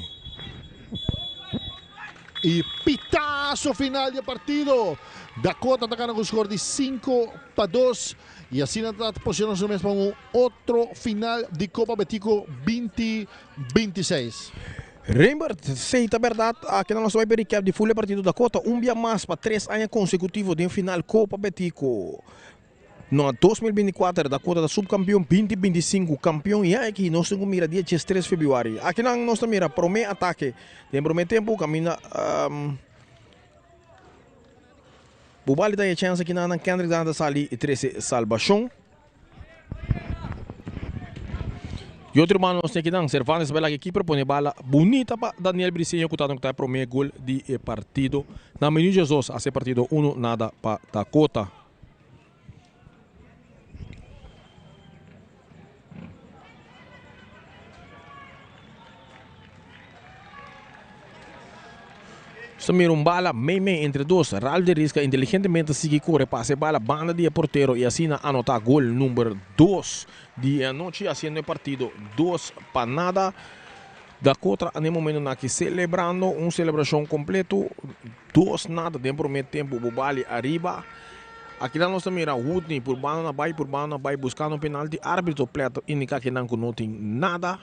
Y pitazo final di partido. Dakota ta gana cu score di 5-2. Y asina ta posiciona su mes pa un otro final di Copa Betico 2026. Rembert, Si ta berdad, aki nan nos ta bai pe recap di full e partido Dakota un bia mas pa tres aña consecutivo den final Copa Betico. Na 2024 Dakota ta subcampeon, 2025 campeon y aki nos tin cu mira dia 13 februari. Aki nan nos ta mira prome atake den prome tempo caminda Bubali ta e chance aki nan Kendrick Dana ta sali y trece salbacion. Y otro mano nos tin akinan, Cervantes ta bai laga e keeper pone bala bunita pa Daniel Briceño cu ta anota e prome gol di e partido. Na minuut 12 haci e partido uno nada pa Dakota. Nos ta mira un bala mei mei entre dos. Ralph de Risca inteligentemente a sigui kore pasa e bala banda di e portero y asina anota gol number dos di e anochi haciendo e partido 2-0. Dakota na e momentonan aki celebrando un celebracion completo 2-0 den prome tempo Bubali ariba. Akinan nos ta mira Woodney purbando na bai purbando na bai buscando un penalti arbitro Plet ta indica kinan cu no tin nada.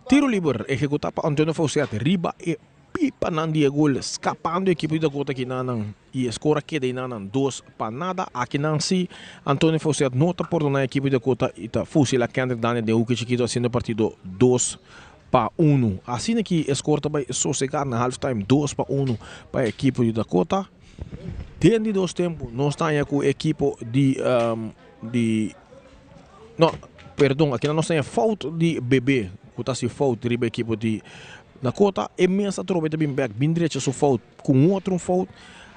Tiro liber ehecuta pa Antonio Faucet riba e pipanan di e gol scapando e ekipo di Dakota kinanan y e score a keda inanan 2-0. Akinan si Antonio Faucet no ta pordona e ekipo di Dakota y ta fusila Kendrick Daniel den hoeki chikito haciendo e partido 2-1. Asina ki e score ta bay sosega na halftime 2-1 pa e ekipo di Dakota. Den di dos tempo nos ta haña cu e ekipo di di no perdon akinan nos ta haña fout di Bebe cu ta haci fout riba e ekipo di Dakota e mes atrobe ta bin bek bin drecha su fout cu un otro fout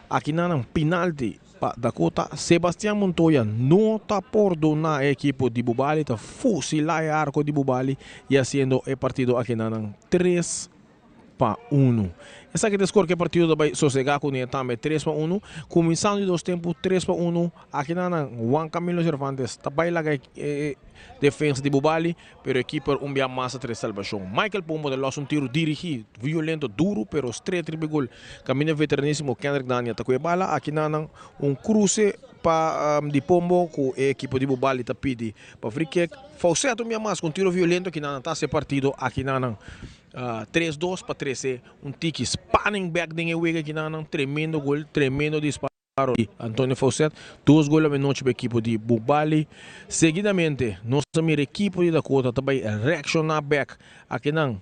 akinan nan penalti pa Dakota Sebastian Montoya no ta pordona e ekipo di Bubali ta fusila e arco di Bubali y haciendo e partido akinan nan 3-1. Esaki ta score ku e partido ta bai sosegá kuné tambe 3-1. Kuminsando di dos tempu 3-1. Aki nan nan Juan Camilo Cervantes ta bai laga e defensa di Bubali, pero e keeper un bia mas a trese salbashon. Michael Pombo ta los un tiro dirigí, violento, duru pero stret riba e gol. Kaminda veteranisimo Kendrick Dania ta ku e bala. Aki nan nan un kruse pa di Pombo ku e ekipo di Bubali ta pidi pa free kick. Faucet un bia mas ku un tiro violento aki nan nan ta hasi e partido aki nan nan. Tres dos pa trece un tiki spanning bek den e wega kinanan. Tremendo gol, tremendo disparo di Antonio Faucet. Dos gol amenochi pa ekipo di Bubali. Seguidamente nos a mira ekipo di Dakota ta bay reacciona bek. Akinan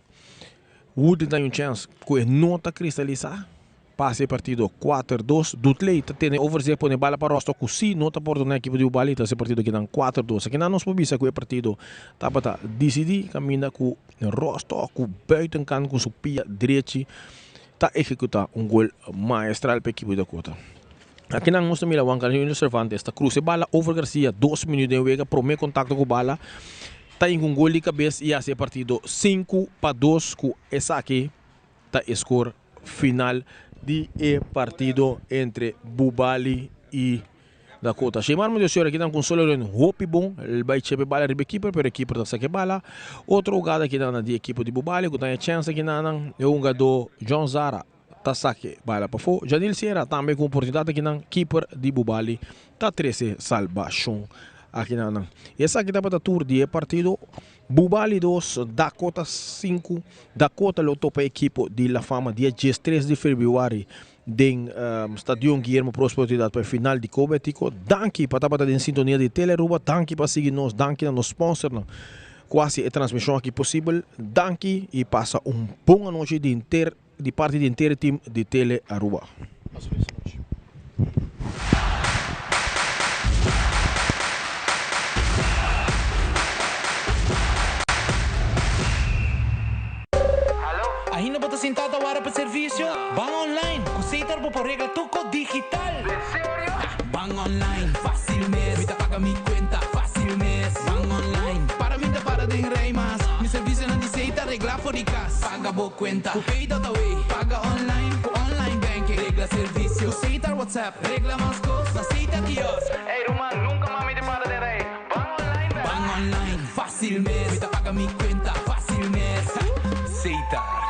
Woodley ta hay un chance cu e no ta cristalisa. Pasa e partido kuater dos. Dutley ta tene overzet pone bala pa Rostock ku si no ta pordona ekipo di Bubali ta hasi e partido kinan kuater dos. Akinan nos por bisa ku e partido tabata disidí kaminda ku Rostock ku buitenkant ku su pia drechi ta ehekutá un gol maestral pa ekipo di Dakota. Akinan nos ta mira Juan Carlos Cervantes ta krusa e bala over Garcia dos minüt den wega promé kontakto ku bala ta hinka un gol di kabes i hasi e partido 5-2 ku esaki ta e skor final di e partido entre Bubali y Dakota. Shemar Mendiocio aki nan cu un solo ren hopi bon, el bay chepe bala riba e keeper pero e keeper ta saca e bala. Otro hugada aki nan di ekipo di Bubali cu ta e chance aki nan e hungador John Zara ta saca e bala pafo. Janil Sierra tambe cu oportunidad aki nan keeper di Bubali ta trece salbacion aki nan. Esaki tabata tur di e partido. Bubali dos, Dakota sinku, Dakota lo topa e ekipo di La Fama dia diestres di febrüari den Stadion Guillermo Prospero Trinidad pa e final di Copa Betico. Danki pa tabata den sintonia di Tele Aruba, danki pa sigui nos, danki na nos sponsornan ku hasi e transmishon aki posibel. Danki i pasa un bon anochi di henter di parti di henter e team di Tele Aruba. Ainda bo ta sintá ta wara pa servisio? Ban online! Ku Setar bo por regla tur kos digital! Ban online, fácil mes! Mi ta paga mi kuenta, fácil mes! Ban online, para mi ta para den rei mas! Mi servisionan di Setar regla for di kas! Paga bo kuenta ku Pay.awe, paga online ku online banking, regla servisio ku Setar WhatsApp, regla mas kos na Setar kiosk. Ey ruman, nunka mas mi ta para den rei. Ban online bek! Ban online, fácil mes! Mi ta paga mi kuenta, fácil mes! Setar.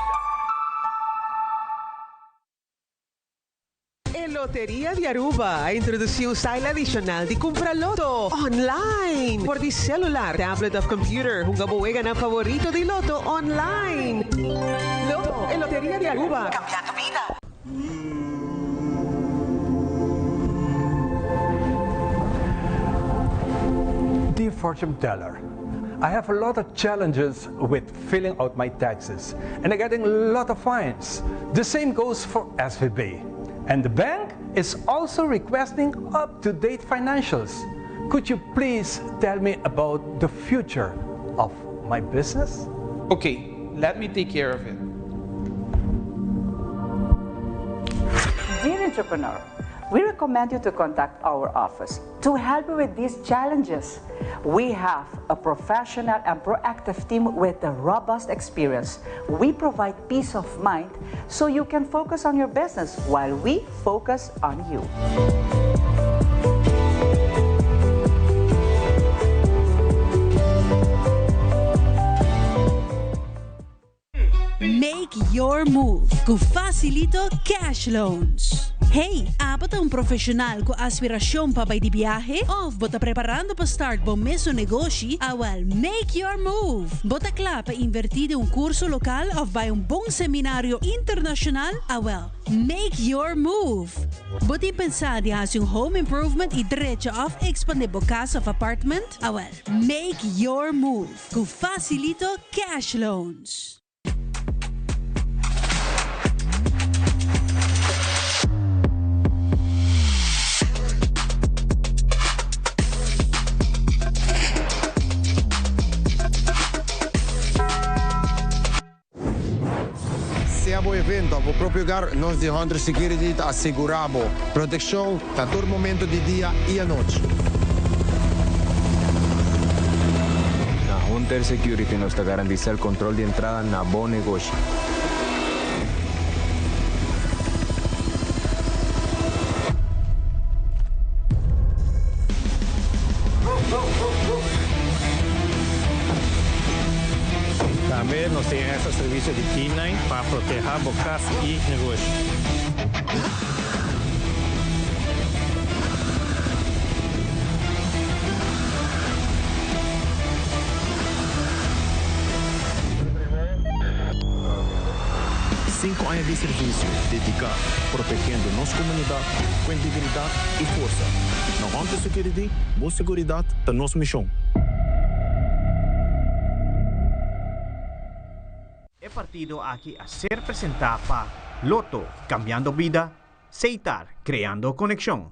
Loteria di Aruba a introduci un style adicional di cumpra loto online for di celular, tablet of computer. Hunga bo weganan favorito di loto online. Loto, e Loteria di Aruba, cambiando bida. Dear fortune teller, I have a lot of challenges with filling out my taxes and I'm getting a lot of fines. The same goes for SVB. And the bank is also requesting up-to-date financials. Could you please tell me about the future of my business? Okay, let me take care of it. Dear entrepreneur, we recommend you to contact our office to help you with these challenges. We have a professional and proactive team with a robust experience. We provide peace of mind so you can focus on your business while we focus on you. Make your move ku Facilito Cash Loans. Hey, abo ta un profesional ku aspiracion pa bai di biahe? Of bo ta preparando pa start bo mesun negoshi? Awel, make your move! Bo ta kla pa inverti den un curso local of bai un bon seminario internacional? Awel, make your move! Bo tin pensa di haci un home improvement y drecha of expande bo cas of apartment? Awel, make your move! Ku Facilito Cash Loans. Sea bo evento of bo propio hogar, nos di Hunter Security ta asegura bo proteccion na tur momento di dia y anochi. Na Hunter Security nos ta garantisa el control di entrada na bo negoshi. Tambe nos tin extra servicio di K-nine pa proteha bo cas y negoshi. Cinco aña di servicio dedica protegiendo nos comunidad cu integridad y forsa. Na Hunter Security, bo seguridad ta nos mision. E partido aki a ser presenta pa Lotto, cambiando bida, Seitar, creando conexion.